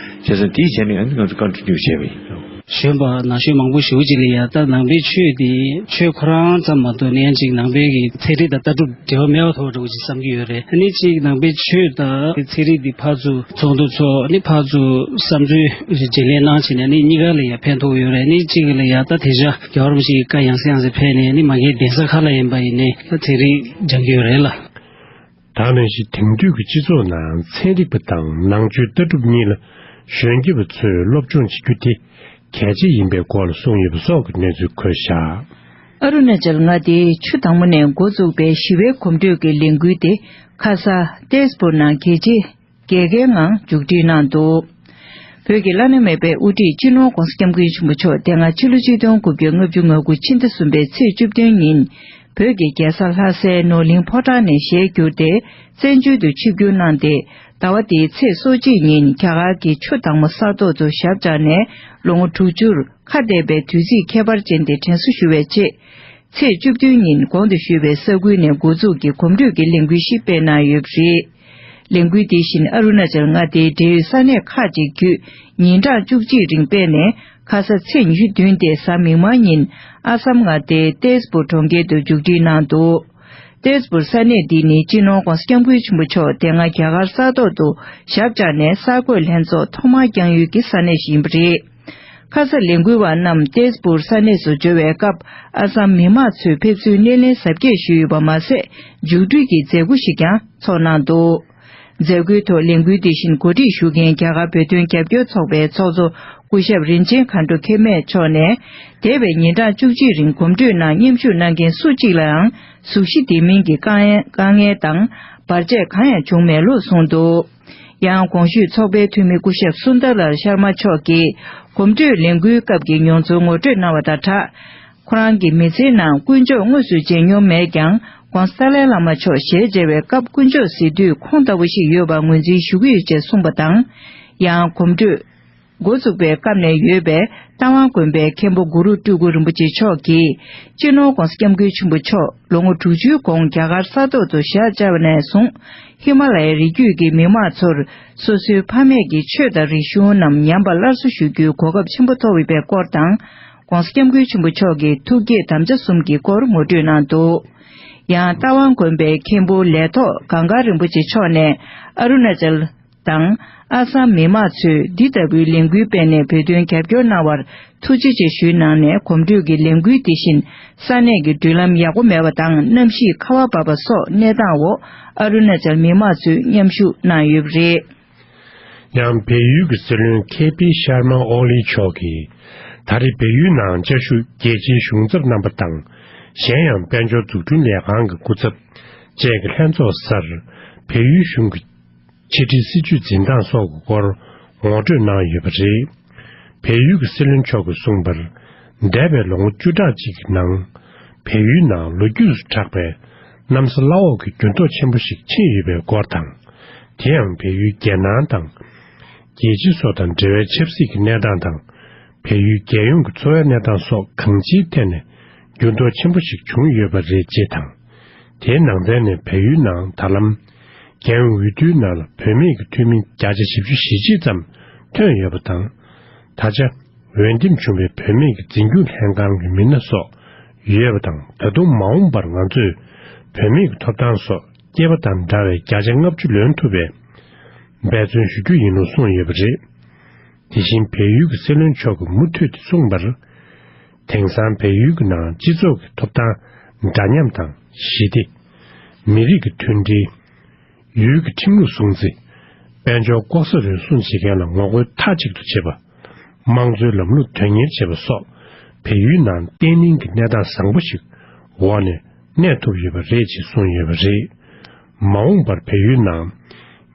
བྱས་ཙང་དེའི་བྱས་ནས་ང་ཚོ་contribute་བྱས་པ་ཡིན། གཞོན་པ་ན་གཞོན་མང་པོ་ཞེ་པོ་ཅིག་ལ་ཡ་ད་ནང་པའི་ཆོས་དེ་ཆོས་ཁོ་རང་ཙམ་མ་གཏོགས་ནས་ཅིག་ནང་པའི་གི་ཚན་རིག་དང་ལྟ་གྲུབ་འབྲེལ་བ་མེད་པ་ཐོག་འདྲ་བོ་ཅིག་བསམ་གྱི་ཡོད་རེད། ཨ་ནི་ཅིག་ནང་པའི་ཆོས་དང་ཚན་རིག་འདི་ཕར་ཚུར་ཚོགས་འདུ་ཚོགས། ཨ་ནི་ཕར་ཚུར་བསམ་ཚུལ་བརྗེ་ལེན་གནང་བྱས་ནས་ཨ་ནི་གཉིས་ཀ་ལ་ཡ་ཕན་ཐོགས་ཡོད་རེད། ཨ་ནི་གཅིག་ལ་ཡ་ད་དེ་ཤ་རྒྱལ་བ་རིན་པོ་ཆེ་གི་བཀའ་ཡང་སེ་ཡང་སེ་ཕེབས་ནས་ཨ་ནི་མ་གིའི་གདན་ས་ཁག་ལ་ཡིན་པ་ཡིན་ནའི་ད་ཚན་རིག་སྦྱང་གི་ཡོད་རེད་ལ། ད་ནང་བཞིན་དེང་དུས་ཀྱི་སྤྱི་ཚོགས་ནང་ཚན་རིག་པ་དང་ནང་ཆོས་ལྟ་གྲུབ་གཉིས་ལ་གཞོན་སྐྱེས་པ་ཚོས་སློབ་སྦྱོང་བྱེད་རྒྱུ་དེ་གལ་ཆེ་ཡིན་པའི་སྐོར་ལ་གསུངས་ཡོད་པ་སོགས་ཀྱི་གནས་ཚུལ་འཁོད་བཞག་ཨ་རུ་ན་ཅལ་མངའ་སྡེའི་ཆུ་དྭངས་མོ་ནས་འགོ་བཙུགས་པའི་ཞི་བའི་གོམ་བགྲོད་ཀྱི་ལས་འགུལ་དེ་ཁ་ས་ཏེས་པུར་ནང་གལ་ཆེ་རྒྱལ་ཁའི་ངང་མཇུག་སྒྲིལ་གནང་འདུག་བོད་ཀྱི་བླ་ན་མེད་པའི་དབུ་ཁྲིད་སྤྱི་ནོར་༸གོང་ས་༸སྐྱབས་མགོན་ཆེན་པོ་མཆོག་དེ་སྔ་ཕྱི་ལོ་ཆིག་སྟོང་དགུ་བརྒྱ་ལྔ་བཅུ་ང་དགུ་ཕྱི་ཟླ་གསུམ་པའི་ཚེས་བཅུ་བདུན་ཉིན། བོད་ཀྱི་རྒྱལ་ས་ལྷ་སའི་ནོར་གླིང་ཕོ་བྲང་ནས་ཞལ་བསྒྱུར་ཏེ། བཙན་བྱོལ་དུ་ཆིབས་བསྒྱུར་གནང་སྟེ། ཟླ་བ་འདིའི་ཚེས་སོ་གཅིག་ཉིན་རྒྱ་གར་གྱི་ཆུ་དྭངས་མོ་ས་ཐོག་ཏུ་ཞབས་བཅགས་ནས་ལོ་ངོ་དྲུག་ཅུར་ཁ་གཏད་པའི་དུས་ཚིགས་ཁྱད་པར་ཅན་དེ་དྲན་གསོ་ཞུ་བའི་ཆེད། ཚེས་བཅུ་བདུན་ཉིན་གོང་དུ་ཞུས་པའི་ས་ཁུལ་ནས་འགོ་འཛུགས་ཀྱིས་གོམ་བགྲོད་ཀྱི་ལས་འགུལ་ཞིག་སྤེལ་གནང་ཡོད་པ་རེད། ལས་འགུལ་དེ་བཞིན་ཨ་རུ་ན་ཅལ་མངའ་སྡེའི་འབྲེལ་ཡོད་ས་གནས་ཁག་ཅིག་བརྒྱུད་ཉིན་གྲངས་བཅུ་གཅིག་རིང་སྤེལ་ནས། ཁ་ས་ཚེས་ཉི་ཤུ་བདུན་སྟེ་གཟའ་མིག་དམར་ཉིན་ཨ་སམ་མངའ་སྡེའི་ཏེས་པུར་གྲོང་ཁྱེར་དུ་མཇུག་སྒྲིལ་གནང་འདུག་ཏེས་པུར་ས་གནས་འདི་ནི་སྤྱི་ནོར་༸གོང་ས་༸སྐྱབས་མགོན་ཆེན་པོ་མཆོག་དེ་སྔ་རྒྱ་གར་ས་ཐོག་ཏུ་ཞབས་བཅགས་ནས་གསར་འགོད་ལྷན་ཚོགས་ཐོག་མར་བསྐྱངས་ཡུལ་གྱི་ས་གནས་ཤིག་ཡིན་པ་རེད། ཁ་ས་ལས་འགུལ་བ་རྣམས་ཏེས་པུར་ས་གནས་སུ་འབྱོར་བའི་སྐབས། ཨ་སམ་མི་དམངས་ཚོས་ཕེབས་བསུའི་སྣེ་ལེན་གཟབ་རྒྱས་ཞུས་ཡོད་པ་མ་ཟད། མཇུག་སྒྲིལ་གྱི་མཛད་སྒོ་ཞིག་ཀྱང་ཚོགས་གནང་འདུག་མཛད་སྒོའི་ཐོག་ལས་འགུལ་འདི་བཞིན་གོ་སྒྲིག་ཞུ་མཁན་རྒྱ་གར་བོད་དོན་རྒྱབ་སྐྱོར་ཚོགས་པའི་ཚོགས་གཙོ་སྐུ་ཞབས་རིན་ཆེན་མཁའ་འགྲོ་མཁན་མཆོག་ནས། འདས་པའི་ཉིན་གྲངས་བཅུ་གཅིག་རིང་གོམ་བགྲོད་ནང་མཉམ་ཞུགས་གནང་མཁན་སུ་གཅིག་ལའང་གཟུགས་གཞི་དེ་མིན་གྱི་དཀའ་ངལ་དཀའ་ངལ་དང་བར་ཆད་གང་ཡང་བྱུང་མེད་ལུགས་གསུངས་འདུག་ཡང་གོང་ཞུས་ཚོགས་པའི་འཐུས་མི་སྐུ་ཞབས་སུན་དར་ལལ་ཤར་མ་མཆོག་གིས་གོམ་བགྲོད་ལས་འགུལ་སྐབས་ཀྱི་མྱོང་ཚོར་ངོ་སྤྲོད་གནང་བ་དང་སྦྲགས། ཁོ་རང་གི་མི་ཚེའི་ནང་དཀོན་མཆོག་དངོས་སུ་མཇལ་མྱོང་མེད་ཀྱང་། ྋགོང་ས་ཏཱ་ལའི་བླ་མ་མཆོག་ཞལ་མཇལ་བའི་སྐབས་དཀོན་མཆོག་གཟིགས་དུས་ཁོང་ལྟ་བུ་ཞིག་ཡོད་པར་ངོས་འཛིན་ཞུ་གི་ཡོད་ཅེས་གསུངས་པ་དང་། ཡང་གོམ་བགྲོད་འགོ་བཙུགས་པའི་སྐབས་ནས་ཡོད་པའི་རྟ་དབང་དགོན་པའི་མཁན་པོ་གུ་རུ་སྤྲུལ་སྐུ་རིན་པོ་ཆེ་མཆོག་གིས། སྤྱི་ནོར་༸གོང་ས་༸སྐྱབས་མགོན་ཆེན་པོ་མཆོག་ལོ་ངོ་དྲུག་ཅུའི་གོང་རྒྱ་གར་ས་ཐོག་ཏུ་ཞལ་བཅར་བ་ནས་བཟུང་། ཧི་མ་ལ་ཡའི་རི་རྒྱུད་ཀྱི་མི་དམངས་ཚོར་སོ་སོའི་ཕ་མེས་ཀྱི་ཆོས་དང་རིག་གཞུང་རྣམས་ཉམས་པ་སླར་གསོ་ཞུ་རྒྱུའི་གོ་སྐབས་ཆེན་པོ་ཐོབ་ཡོད་པའི་སྐོར་དང་། ྋགོང་ས་ྋསྐྱབས་མགོན་ཆེན་པོ་མཆོག་གི་ཐུགས་བསྐྱེད་དམ་བཅའ་གསུམ་གྱི་སྐོར་ངོ་སྤྲོད་གནང་འདུག་ཡང་རྟ་དབང་དགོན་པའི་མཁན་པོ་ལས་ཐོག་གངས་དཀར་རིན་པོ་ཆེ་མཆོག་ནས། ཨ་རུ་ན་ཅལ་དང་ཨ་སམ་མི་དམངས་ཚོས་འདི་ལྟ་བུའི་ལས་འགུལ་སྤེལ་ནས་བོད་དོན་རྒྱབ་སྐྱོར་གནང་བར་ཐུགས་རྗེ་ཆེ་ཞུའི་ནང་ནས། གོམ་བགྲོད་ཀྱི་ལས་འགུལ་དེ་བཞིན་ས་གནས་ཀྱི་མདུན་ལམ་ཡག་པོ་མེད་པ་དང་གནམ་གཤིས་ཁ་བ་འབབ་པ་སོགས་གནས་སྟངས་འོག་ཨ་རུ་ན་ཅལ་མི་དམངས་ཚོས་མཉམ་ཞུགས་གནང་ཡོད་པ་རེད། ཡང་བལ་ཡུལ་གྱི་སྲིད་བློན་ཁེ་པི་ཤར་མ་ཨོ་ལི་མཆོག་གིས། ད་རེས་བལ་ཡུལ་ནང་བཅའ་བཞུགས་རྒྱལ་སྤྱིའི་གཞུང་ཚབ་རྣམ་པ་དང་། གཞན་ཡང་དཔལ་འབྱོར་འཛུགས་སྐྲུན་ལས་ཁང་གི་སྐུ་ཚབ་བཅས་ཀྱི་ལྷན་ཚོགས་སར། བལ་ཡུལ་གཞུང་གི་ཕྱི་འབྲེལ་སྲིད་ཇུས་འཛིན་སྟངས་སོགས་ཀྱི་སྐོར་ངོ་སྤྲོད་གནང་ཡོད་པ་རེད། བལ་ཡུལ་གྱི་སྲིད་བློན་མཆོག་གིས་གསུངས་པར། འདས་པའི་ལོ་ངོ་བཅུ་ཕྲག་གཅིག་གི་ནང་། བལ་ཡུལ་ནང་ལོ་རྒྱུས་སུ་གྲགས་པའི་ གནམ་ས་བླ་འོག་གི་འགྱུར་ལྡོག་ཆེན་པོ་ཞིག་ཕྱིན་ཡོད་པའི་སྐོར་དང་། དེ་ཡང་བལ་ཡུལ་རྒྱལ་ནང་དང་། རྒྱལ་སྤྱི་སོགས་དང་འབྲེལ་བའི་ཆབ་སྲིད་ཀྱི་གནས་སྟངས་དང་། བལ་ཡུལ་རྒྱལ་ཡོངས་ཀྱི་འཚོ་བའི་གནས་སྟངས་སོགས་གང་ཅིའི་ཐད་ནས་འགྱུར་ལྡོག་ཆེན་པོ་ཞིག་བྱུང་ཡོད་པ་རེད་ཅེས་དང་། དེའི་ནང་ཚན་ནས་བལ་ཡུལ་ནང་ད་ལམ། རྒྱལ་ཡོངས་འོས་བསྡུའི་ནང་ལ་བུད་མེད་ཀྱི་འཐུས་མི་བརྒྱ་ཆ་བཞི་བཅུ་ཞེ་གཅིག་ཙམ་ཐོན་ཡོད་པ་དང་། ད་ཆ། འོས་འདེམས་བྱུང་བའི་བུད་མེད་ཀྱི་འཛིན་སྐྱོང་ལྷན་ཁང་གི་མི་སྣ་སོགས་ཡོད་པ་དང་། ད་དུང་མ་འོངས་པར་ང་ཚོས་བུད་མེད་ཀྱི་ཐོབ་ཐང་སོགས་སྐྱེས་པ་དང་འདྲ་བའི་བརྒྱ་ཆ་ལྔ་བཅུ་ལོན་ཐུབ་པའི་འབད་བརྩོན་ཞུ་རྒྱུ་ཡིན་ལུགས་གསུངས་ཡོད་པ་རེད། དེ་བཞིན་བལ་ཡུལ་གྱི་སྲིད་བློན་མཆོག་གིས་མུ་མཐུད་དེ་གསུངས་པར། དེང་སང་བལ་ཡུལ་གྱི་ནང་སྤྱི་ཚོགས་ཀྱི་ཐོབ་ཐང་འདྲ་མཉམ་དང་། ཞི་བདེ། མི་རིགས་ཀྱི་མཐུན་སྒྲིལ། ཡུལ་གྱི་ཁྲིམས་ལུགས་སྲུང་བརྩི། དཔལ་འབྱོར་ལྐོག་ཟ་རུལ་སུངས་བྱེད་མཁན་ལ་ངོ་རྒོལ་མཐའ་གཅིག་ཏུ་བྱེད་པ། དམངས་གཙོའི་ལམ་ལུགས་དོན་གཉེར་བྱེད་པ་སོགས་བལ་ཡུལ་ནང་བརྟན་བརླིང་གི་གནས་སྟངས་བཟང་པོ་ཞིག་འོག་ནས་གནས་ཐུབ་ཡོད་པ་རེད་ཅེས་གསུངས་ཡོད་པ་རེད། མ་འོངས་པར་བལ་ཡུལ་ནང་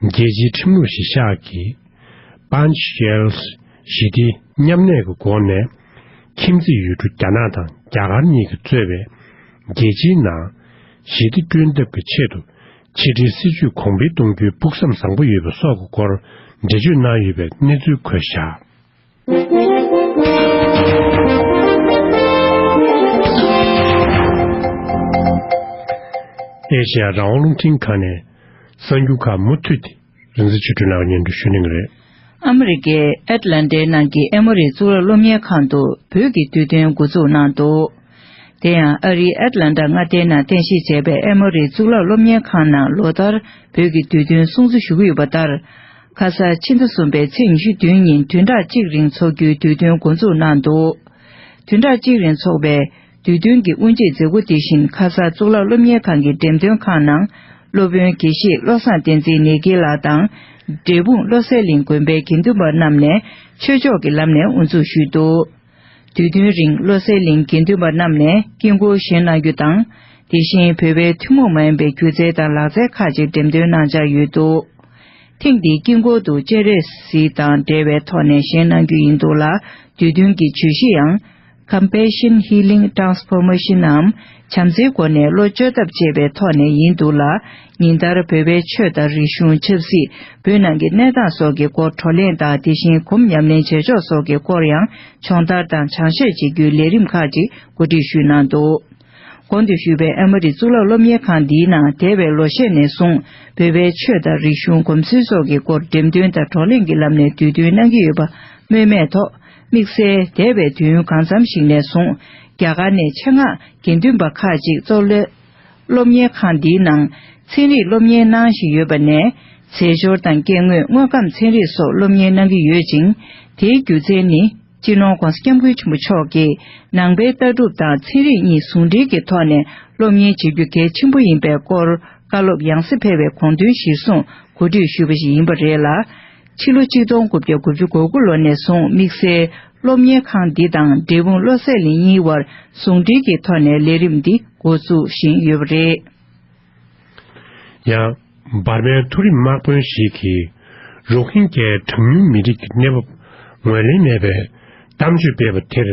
རྒྱལ་སྤྱིའི་ཁྲིམས་ལུགས་གཞིར་བཞག་གི་Panchayats ཞི་བདེའི་མཉམ་གནས་ཀྱི་སྒོ་ནས་ཁྱིམ་མཚེས་ཡུལ་གྲུ་རྒྱ་ནག་དང་རྒྱ་གར་གཉིས་ཀྱིས་གཙོས་པའི་རྒྱལ་སྤྱིའི་ནང་ཞི་བདེ་བསྐྲུན་ཐབས་ཀྱི་ཆེད་དུ། ཕྱི་འབྲེལ་སྲིད་ཇུས་གོང་འཕེལ་གཏོང་རྒྱུའི་ཕུགས་བསམ་བཟང་པོ་ཡོད་པ་སོགས་ཀྱི་སྐོར་འགྲེལ་བརྗོད་གནང་ཡོད་པའི་གནས་ཚུལ་འཁོད་བཞག། ཨེ་ཤེ་ཡ་རང་དབང་རླུང་འཕྲིན་ཁང་ནས་གསར་འགྱུར་ཁག་མུ་མཐུད་དེ་རིག་འཛིན་ཆོས་སྒྲོན་ལགས་སྙན་སྒྲོན་ཞུ་གནང་གི་རེད། ཨ་མི་རི་ཀའི་ཨེཊ་ལན་ཊའི་ནང་གི་ཨེ་མོ་རི་གཙུག་ལག་སློབ་གཉེར་ཁང་དུ་བོད་ཀྱི་དུས་སྟོན་འགོ་འཛུགས་གནང་འདུག། དེ་ཡང་ཨ་རིའི་ཨེཊ་ལན་ཊ་མངའ་སྡེའི་ནང་རྟེན་གཞི་བྱས་པའི་ཨེ་མོ་རི་གཙུག་ལག་སློབ་གཉེར་ཁང་ནང་ལོ་ལྟར་བོད་ཀྱི་དུས་སྟོན་སྲུང་བརྩི་ཞུ་གི་ཡོད་པ་ལྟར། ཁ་ས་ཕྱི་ཟླ་གསུམ་པའི་ཚེས་ཉི་ཤུ་བདུན་ཉིན་བདུན་ཕྲག་གཅིག་རིང་འཚོགས་རྒྱུའི་དུས་སྟོན་འགོ་འཛུགས་གནང་འདུག། བདུན་ཕྲག་གཅིག་རིང་འཚོགས་པའི་དུས་སྟོན་གྱི་དབུ་འབྱེད་མཛད་སྒོ་དེ་བཞིན་ཁ་ས་གཙུག་ལག་སློབ་གཉེར་ཁང་གི་འགྲེམས་སྟོན་ཁང་ནང་། སློབ་དཔོན་དགེ་བཤེས་བློ་བཟང་བསྟན་འཛིན་ནེ་གི་ལགས་དང་། འབྲས་སྤུངས་བློ་གསལ་གླིང་དགོན་པའི་དགེ་འདུན་པ་རྣམས་ནས་ཆོས་ཕྱོགས་ཀྱི་ལམ་ནས་དབུ་འཛུགས་ཞུས་འདུག། དུས་སྟོན་རིང་བློ་གསལ་གླིང་དགེ་འདུན་པ་རྣམས་ནས་དཀྱིལ་འཁོར་བཞེངས་གནང་རྒྱུ་དང་། དེ་བཞིན་བོད་པའི་ཐུན་མོང་མ་ཡིན་པའི་སྒྱུ་རྩལ་དང་ལག་རྩལ་ཁག་ཅིག་འགྲེམས་སྟོན་གནང་འཆར་ཡོད་འདུག། ཐེངས་འདིའི་དཀྱིལ་འཁོར་དུ་སྤྱན་རས་གཟིགས་དང་འབྲེལ་བའི་ཐོག་ནས་བཞེངས་གནང་རྒྱུ་ཡིན་འདུག་ལ། དུས་སྟོན་གྱི་བརྗོད་གཞི་ཡང་། Compassion Healing Transformation ནམ་བྱམས་བརྩེའི་སྒོ་ནས་བློ་བཅོས་ཐབས་ཅེས་པའི་ཐོག་ནས་ཡིན་འདུག་ལ། ཉིན་ལྟར་བོད་པའི་ཆོས་དང་རིག་གཞུང་། ཆབ་སྲིད། བོད་ནང་གི་གནས་སྟངས་སོགས་ཀྱི་སྐོར་བགྲོ་གླེང་དང་། དེ་བཞིན་སྒོམ་ཉམས་ལེན་བྱེད་ཕྱོགས་སོགས་ཀྱི་སྐོར་ཡང་སྦྱོང་བརྡར་དང་སྦྱང་བཤད་བྱེད་རྒྱུའི་ལས་རིམ་ཁག་ཅིག་གོ་སྒྲིག་ཞུས་གནང་འདུག། གོང་དུ་ཞུས་པའི་ཨ་མ་རི་གཙུག་ལག་སློབ་གཉེར་ཁང་འདིའི་ནང་འདས་པའི་ལོ་ཤས་ནས་བཟུང་བོད་པའི་ཆོས་དང་རིག་གཞུང་། གོམས་སྲོལ་སོགས་ཀྱི་སྐོར་འགྲེམས་སྟོན་དང་བགྲོ་གླེང་གི་ལམ་ནས་དུས་སྟོན་གནང་གི་ཡོད་པ་སྨོས་མེད་ཐོག། དམིགས་བསལ་འདས་པའི་དུས་ཡུན་གང་འཚམ་ཞིག་ནས་བཟུང་རྒྱ་གར་ནས་ཆེད་མངགས་དགེ་འདུན་པ་ཁག་ཅིག་གཙུག་ལག་སློབ་གཉེར་ཁང་འདིའི་ནང་ཚན་རིག་སློབ་གཉེར་གནང་བཞིན་ཡོད་པ་ནས། རྫས་སྦྱོར་དང་སྐྱེ་དངོས། དངོས་ཁམས་ཚན་རིག་སོགས་སློབ་གཉེར་གནང་གི་ཡོད་ཅིང་། དེའི་རྒྱུ་མཚན་ནི། སྤྱི་ནོར་༧གོང་ས་༧སྐྱབས་མགོན་ཆེན་པོ་མཆོག་གིས་ནང་པའི་ལྟ་གྲུབ་དང་ཚན་རིག་གཉིས་ཟུང་འབྲེལ་གྱི་ཐོག་ནས་སློབ་གཉེར་བྱེད་རྒྱུ་གལ་ཆེན་པོ་ཡིན་པའི་སྐོར་བཀའ་སློབ་ཡང་སེ་ཕེབས་པའི་དགོངས་དོན་གཞིར་བཟུང་གོ་སྒྲིག་ཞུས་པ་ཞིག་ཡིན་པ་རེད་ལ། ཕྱི་ལོ་ཆིག་སྟོང་དགུ་བརྒྱ་དགུ་བཅུ་གོ་དགུ་ལོ་ནས་བཟུང་དམིགས་བསལ་སློབ་གཉེར་ཁང་འདི་དང་འབྲས་སྤུངས་བློ་གསལ་གླིང་གཉིས་དབར་ཟུང་འབྲེལ་གྱི་ཐོག་ནས་ལས་རིམ་འདི་འགོ་འཛུགས་བཞིན་ཡོད་པ་རེད། ཡང་། འབར་མའི་མཐོ་རིམ་དམག་དཔོན་ཞིག་གིས་རོ་ཧིན་གྱའི་གྲངས་ཉུང་མི་རིགས་ཀྱི་གནས་བབ་ངོས་ལེན་མེད་པའི་གཏམ་བརྗོད་སྤེལ་བ་དེར་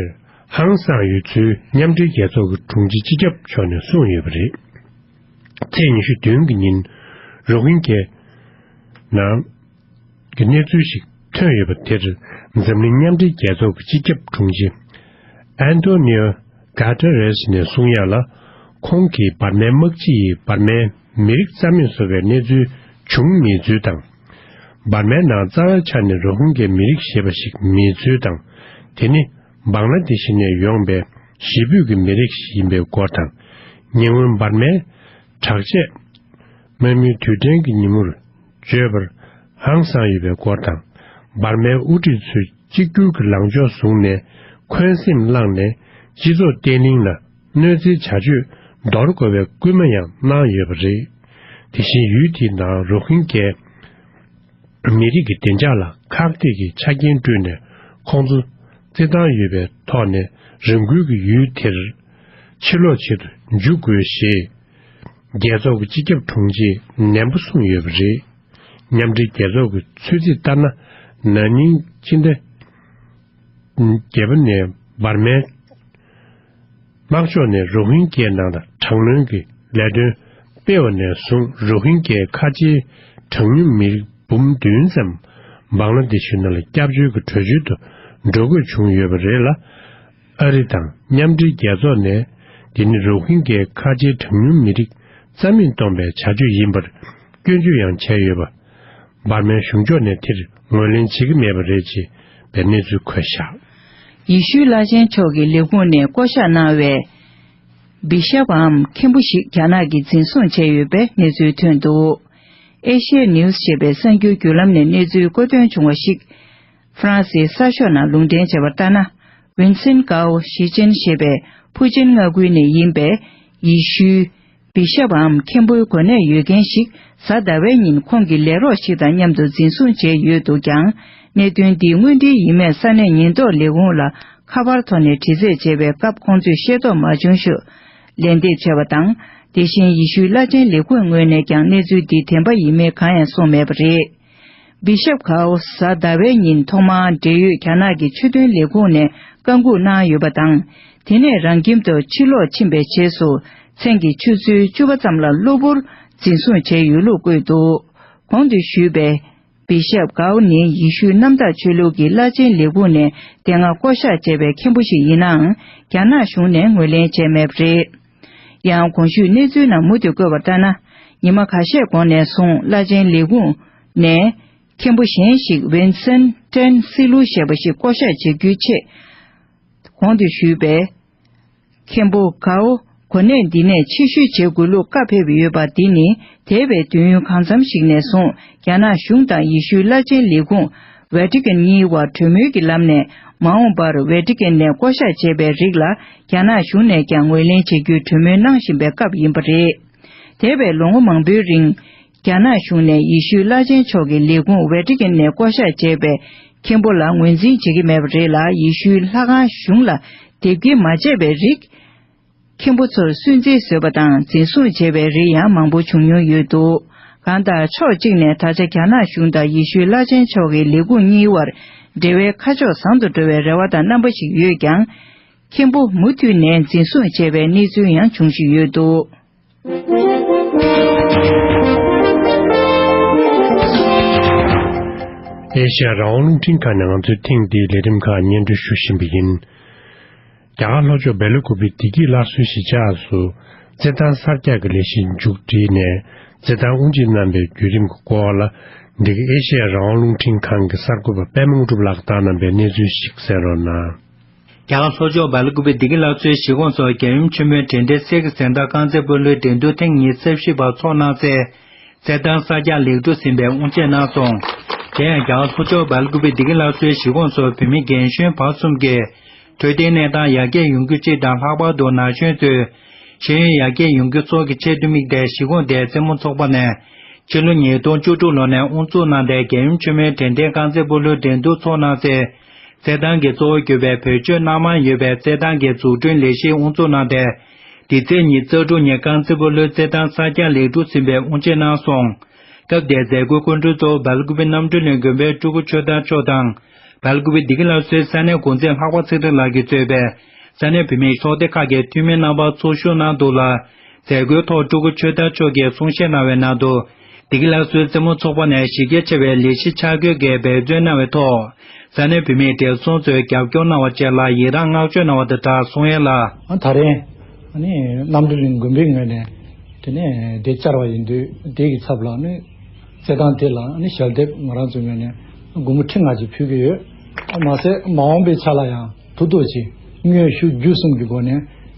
ཧང་སངས་ཡོད་ཚུལ་མཉམ་འབྲེལ་རྒྱལ་ཚོགས་ཀྱི་དྲུང་ཆེ་སྤྱི་ཁྱབ་མཆོག་ནས་གསུངས་ཡོད་པ་རེད། ཚེས་ཉི་ཤུ་བདུན་གྱི་ཉིན་རོ་ཧིན་གྱའི་ནང་གི་གནས་ཚུལ་ཞིག་ཐོན་ཡོད་པ་དེར་འཛམ་གླིང་མཉམ་འབྲེལ་རྒྱལ་ཚོགས་ཀྱི་སྤྱི་ཁྱབ་དྲུང་ཆེ་ཨན་ཏོ་ནིའོ་གྷ་ཏེ་རེས་ནས་གསུང་ཡག་ལ། ཁོང་གིས་འབར་མའི་དམག་སྤྱི་ཡིས་འབར་མའི་མི་རིགས་རྩ་མེད་བཟོ་བའི་གནས་ཚུལ་བྱུང་མེད་ཚུལ་དང་། འབར་མའི་ནང་རྩ་བའི་ཆ་ནས་རོ་ཧིན་གྱའི་མི་རིགས་ཞེས་པ་ཞིག་མེད་ཚུལ་དང་། དེ་ནི་བང་ལ་དེ་ཤི་ནས་ཡོང་པའི་གཞིས་སྤོས་ཀྱི་མི་རིགས་ཤིག་ཡིན་པའི་སྐོར་དང་། ཉེ་སྔོན་འབར་མའི་དྲག་ཆས་དམག་མིའི་དུས་དྲན་གྱི་ཉིན་མོར་བརྗོད་པར་ཧང་སངས་ཡོད་པའི་སྐོར་དང་། འབར་མའི་དབུ་ཁྲིད་ཚོས་གཅིག་གྱུར་གྱི་ལངས་ཕྱོགས་བཟུང་ནས་འཁོན་སེམས་བསླངས་ནས་སྤྱི་ཚོགས་བརྟན་ལྷིང་ལ་གནོད་འཚེའི་བྱ་སྤྱོད་འདོར་དགོས་པའི་སྐུལ་མ་ཡང་གནང་ཡོད་པ་རེད། དེ་བཞིན་ཡུལ་དེའི་ནང་རོ་ཧིན་གྱའི་མི་རིགས་ཀྱི་བདེ་འཇགས་ལ་ཁག་ཐེག་གི་ཆ་རྐྱེན་བསྐྲུན་ནས་ཁོང་ཚོ་བརྩི་སྟངས་ཡོད་པའི་ཐོག་ནས་རང་འགུལ་གྱིས་ཡུལ་དེར་ཕྱིར་ལོག་བྱེད་དུ་འཇུག་དགོས་ཞེས་རྒྱལ་ཚོགས་ཀྱི་སྤྱི་ཁྱབ་དྲུང་ཆེས་ནན་པོ་གསུངས་ཡོད་པ་རེད། མཉམ་འབྲེལ་རྒྱལ་ཚོགས་ཀྱི་ཚོད་རྩིས་ལྟར་ན། ན་ནིང་ཕྱི་ཟླ་བརྒྱད་པ་ནས་འབར་མའི་དམག་ཕྱོགས་ནས་རོ་ཧིན་གྱའི་ནང་ལ་དྲག་གནོན་གྱི་ལས་དོན་ སྤེལ་བ་ནས་བཟུང་རོ་ཧིན་གྱའི་ཁ་ཆེའི་གྲངས་ཉུང་མི་རིགས་འབུམ་བདུན་ཙམ་བང་ལ་དེ་ཤུ་ནང་ལ་སྐྱབས་བཅོལ་གྱི་གྲོས་ཆོད་དུ་འགྲོ་དགོས་བྱུང་ཡོད་པ་རེད་ལ། ཨ་རི་དང་མཉམ་འབྲེལ་རྒྱལ་ཚོགས་ནས་འདི་ནི་རོ་ཧིན་གྱའི་ཁ་ཆེའི་གྲངས་ཉུང་མི་རིགས་རྩ་མེད་གཏོང་པའི་བྱ་སྤྱོད་ཡིན་པར་སྐྱོན་བརྗོད་ཡང་བྱས་ཡོད་པ། འབར་མའི་གཞུང་ཕྱོགས་ནས་དེར་ངོས་ལེན་བྱེད་ཀྱི་མེད་པ་རེད་ཅེས་པའི་གནས་ཚུལ་འཁོད་བཞག། ཡེ་ཤུའི་བླ་ཆེན་མཆོག་གི་ལས་ཁུངས་ནས་བསྐོ་གཞག་གནང་བའི་བི་ཤབ་འམ་མཁན་པོ་ཞིག་རྒྱ་ནག་གིས་འཛིན་བཟུང་བྱས་ཡོད་པའི་གནས་ཚུལ་ཐོན་འདུག། ཨེ་ཤི་ཡ་ནིའུ་སི་ཞེས་པའི་གསར་འགྱུར་བརྒྱུད་ལམ་ནས་གནས་ཚུལ་མཁོ་འདོན་བྱུང་བ་ཞིག། ཧྥ་རན་སིའི་གསར་ཤོག་ནང་ལུང་འདྲེན་བྱས་པར་ལྟར་ན། ཝིན་སེན་ཀའོ་ཞི་ཅན་ཞེས་པའི་ཕུའུ་ཅན་མངའ་ཁུལ་ནས་ཡིན་པའི་ཡེ་ཤུའི་བི་ཤབ་འམ་མཁན་པོའི་གོ་གནས་ཡོད་མཁན་ཞིག་གཟའ་ཟླ་བའི་ཉིན་ཁོང་གི་ལས་རོགས་ཤིག་དང་མཉམ་དུ་འཛིན་བཟུང་བྱས་ཡོད་འདུག་ཀྱང་། གནད་དོན་འདི་དངོས་འབྲེལ་ཡིན་མིན་ས་གནས་ཉེན་རྟོག་ལས་ཁུངས་ལ་ཁ་པར་ཐོག་ནས་དྲི་རྩད་བྱས་པའི་སྐབས་ཁོང་ཚོས་ཤེས་རྟོགས་མ་བྱུང་ཞུ། ལན་འདེབས་བྱས་པ་དང་། དེ་བཞིན་ཡེ་ཤུའི་བླ་ཆེན་ལས་ཁུངས་ངོས་ནས་ཀྱང་གནས་ཚུལ་འདི་བདེན་པ་ཡིན་མིན་གང་ཡང་གསུངས་མེད་པ་རེད། བི་ཤབ་ཁའོ་གཟའ་ཟླ་བའི་ཉིན་ཐོག་མར་འབྲེལ་ཡོད་རྒྱ་ནག་གི་ཆོས་དོན་ལས་ཁུངས་ནས་བཀའ་འགུག་གནང་ཡོད་པ་དང་། དེ་ནས་རང་ཁྱིམ་དུ་ཕྱིར་ལོག་ཕྱིན་པའི་རྗེས་སུ། མཚན་གྱི་ཆུ་ཚོད་བཅུ་པ་ཙམ་ལ་གློ་བུར་འཛིན་བཟུང་བྱས་ཡོད་ལུགས་བཀོད་འདུག། གོང་དུ་ཞུས་པའི་བི་ཤབ་གའོ་ནི་ཡེ་ཤུའི་གནམ་བདག་ཆོས་ལུགས་ཀྱི་བླ་ཆེན་ལས་ཁུངས་ནས་དེ་སྔ་བསྐོ་གཞག་བྱས་པའི་མཁན་པོ་ཞིག་ཡིན་ནའང་། རྒྱ་ནག་གཞུང་ནས་ངོས་ལེན་བྱས་མེད་པ་རེད། ཡང་གོང་ཞུས་གནས་ཚུལ་ནང་མུ་མཐུད་བཀོད་པ་ལྟར་ན། ཉི་མ་ཁ་ཤས་གོང་ནས་བཟུང་བླ་ཆེན་ལས་ཁུངས་ནས་མཁན་པོ་གཞན་ཞིག་ཝིན་སན་ཀྲན་སི་ལུ་ཞེས་པ་ཞིག་བསྐོ་གཞག་བྱེད་རྒྱུའི་ཆེད། གོང་དུ་ཞུས་པའི་མཁན་པོ་གའོ་གོ་གནས་འདི་ནས་ཕྱིར་བཤོལ་བྱེད་དགོས་ལུགས་བཀའ་ཕེབས་ཡོད་པ་འདི་ནི། འདས་པའི་དུས་ཡུན་གང་འཚམ་ཞིག་ནས་བཟུང་རྒྱ་ནག་གཞུང་དང་ཡེ་ཤུའི་བླ་ཆེན་ལས་ཁུངས་ཝེ་ཏི་ཀན་གཉིས་དབར་གྲོས་མོལ་གྱི་ལམ་ནས། མ་འོངས་པར་ཝེ་ཏི་ཀན་ནས་བསྐོ་གཞག་བྱས་པའི་རིགས་ལ་རྒྱ་ནག་གཞུང་ནས་ཀྱང་ངོས་ལེན་བྱེད་རྒྱུའི་གྲོས་མོལ་གནང་བཞིན་པའི་སྐབས་ཡིན་པ་རེད། འདས་པའི་ལོ་ངོ་མང་པོའི་རིང་། རྒྱ་ནག་གཞུང་ནས་ཡེ་ཤུའི་བླ་ཆེན་མཆོག་གི་ལས་ཁུངས་ཝེ་ཏི་ཀན་ནས་བསྐོ་གཞག་བྱས་པའི་མཁན་པོ་ལ་ངོས་འཛིན་བྱེད་ཀྱི་མེད་པ་རེད་ལ། ཡེ་ཤུའི་ལྷ་ཁང་གཞུང་ལ་དེབ་སྐྱེལ་མ་བྱས་པའི་རིགས། མཁན་པོ་ཚོར་སུན་གཙེར་བཟོས་པ་དང་འཛིན་བཟུང་བྱས་པའི་རིགས་ཡང་མང་པོ་བྱུང་མྱོང་ཡོད་འདུག། གང་ལྟར་ཕྱོགས་གཅིག་ནས་ད་ཆ་རྒྱ་ནག་གཞུང་དང་ཡེ་ཤུའི་བླ་ཆེན་མཆོག་གི་ལས་ཁུངས་གཉིས་དབར་འབྲེལ་བའི་ཁ་ཕྱོགས་བཟང་དུ་འགྲོ་བའི་རེ་བ་དང་རྣམ་པ་ཞིག་ཡོད་ཀྱང་། མཁན་པོ་མུ་མཐུད་ནས་འཛིན་བཟུང་བྱས་པའི་གནས་ཚུལ་ཡང་འབྱུང་བཞིན་ཡོད་འདུག། ཨེ་ཤ་ཡ་རང་དབང་རླུང་འཕྲིན་ཁང་ནས་ང་ཚོས་ཐེངས་འདིའི་ལས་རིམ་ཁག་སྙན་སྒྲོན་ཞུ་བཞིན་པ་ཡིན། རྒྱ་གར་ལྷོ་ཕྱོགས་སྦེལ་ཀོབ་བི་བདེ་སྐྱིད་སླར་གསོའི་གཞིས་ཆགས་སུ་རྩེད་ཐང་གསར་རྒྱག་གི་ལས་གཞི་མཇུག་སྒྲིལ་ནས་རྩེད་ཐང་དབུ་འབྱེད་གནང་བའི་བརྒྱུད་རིམ་གྱི་སྐོར་ལ། འདི་ག་ཨེ་ཤ་ཡ་རང་དབང་རླུང་འཕྲིན་ཁང་གི་གསར་འགོད་པ་པད་མ་དངོས་གྲུབ་ལགས་བཏང་གནང་པའི་གནས་ཚུལ་ཞིག་གསན་རོགས་གནང་། རྒྱ་གར་ལྷོ་ཕྱོགས་སྦེལ་ཀོབ་བི་བདེ་སྐྱིད་སླར་གསོའི་གཞིས་ཁོངས་སུ་རྒྱལ་ཡུམ་ཆེན་མོའི་དྲན་རྟེན་གསེར་གྱི་གཟེངས་རྟགས་རྐང་རྩེད་སྤོ་ལོའི་འགྲན་བསྡུར་ཐེངས་ཉི་ཤུ་རྩ་བཞི་པ་འཚོགས་གནང་སའི་རྩེད་ཐང་གསར་རྒྱག་ལེགས་གྲུབ་ཟིན་པའི་དབུ་འབྱེད་གནང་སོང་། དེ་ཡང་རྒྱ་གར་ལྷོ་ཕྱོགས་སྦེལ་ཀོབ་བི་བདེ་སྐྱིད་སླར་གསོའི་གཞིས་ཁོངས་སུ་བོད་མི་རྒན་གཞོན་བར་གསུམ་གྱིས་འཕྲོད་བསྟེན་གནས་སྟངས་ཡར་རྒྱས་ཡོང་རྒྱུ་གཅིག་དང་། ལྷག་པར་དུ་ན་གཞོན་ཚོའི་ཤེས་ཡོན་ཡར་རྒྱས་ཡོང་རྒྱུ་སོགས་ཀྱི་ཆེད་དུ་དམིགས་ཏེ། གཞིས་ཁོངས་དེའི་རྩེད་མོ་ཚོགས་པ་ནས་ཕྱི་ལོ་ཉིས་སྟོང་བཅུ་དྲུག་ལོ་ནས་དབུ་འཛུགས་གནང་སྟེ། རྒྱལ་ཡུམ་ཆེན་མོའི་དྲན་རྟེན་རྐང་རྩེད་སྤོ་ལོའི་འགྲན་བསྡུར་འཚོགས་གནང་སའི་རྩེད་ཐང་གི་གཙོ་བོ་གྱུར་པའི་བེད་སྤྱོད་གནང་མང་ཡོད་པའི་རྩེད་ཐང་གི་འཛུགས་སྐྲུན་ལས་གཞི་དབུ་འཛུགས་གནང་སྟེ། འདི་ཚེས་ཉི་ཤུ་རྩ་དྲུག་ཉིན་རྐང་རྩེད་སྤོ་ལོའི་རྩེད་ཐང་གསར་རྒྱག་ལེགས་གྲུབ་ཟིན་པའི་དབུ་འབྱེད་གནང་སོང་། སྐབས་དེའི་མཛད་སྒོའི་སྐུ་མགྲོན་གཙོ་བོ་སྦེལ་ཀོབ་གནམ་གྲུ་གླིང་དགོན་པའི་སྤྲུལ་སྐུ་ཆོས་དར་མཆོག་དང་། སྦེལ་ཀོབ་བདེ་སྐྱིད་སླར་གསོའི་ས་གནས་འགོ་འཛིན་ལྷག་པ་ཚེ་རིང་ལགས་ཀྱིས་གཙོས་པའི་ས་གནས་བུད་མེད་ཚོགས་སྡེ་ཁག་གི་འཐུས་མི་རྣམ་པ་ཚོགས་ཞུགས་གནང་འདུག་ལ། མཛད་སྒོའི་ཐོག་སྤྲུལ་སྐུ་ཆོས་དར་མཆོག་གིས་གསུང་བཤད་གནང་བའི་ནང་དུ། བདེ་སྐྱིད་སླར་གསོའི་རྩེད་མོ་ཚོགས་པ་ནས་གཞི་རྒྱ་ཆེ་བའི་ལས་གཞི་འཆར་འགོད་ཀྱིས་འབད་བརྩོན་གནང་བའི་ཐོག་ས་གནས་བུད་མེད་བགྲེས་སོང་ཚོས་རྒྱབ་སྐྱོར་གནང་བ་བཅས་ལ་ཡི་རངས་བསྔགས་བརྗོད་གནང་བ་དང་སྦྲགས་གསུང་ཡས་ལ། ད་རེས་ཨ་ནི་གནམ་གྲུ་གླིང་དགོན་པའི་ངོས་ནས་དེ་ནས་དེ་བཅར་བ་ཡིན་དུས། དེ་གི་ཚབ་ལ་ནི་རྩེད་ཐང་དེ་ལ་ནི་ཞལ་འདེབས་ང་རང་ཚོའི་ངོས་ནས་སྒོར་མོ་ཁྲི་ལྔ་ཅིག་ཕུལ་གྱི་ཡོད། མ་ཟད་མ་འོངས་པའི་ཆ་ལ་ཡང་ཐུགས་ཐུགས་ཀྱིས་དངོས་ཤུགས་བརྒྱུད་གསུམ་གྱི་སྒོ་ནས་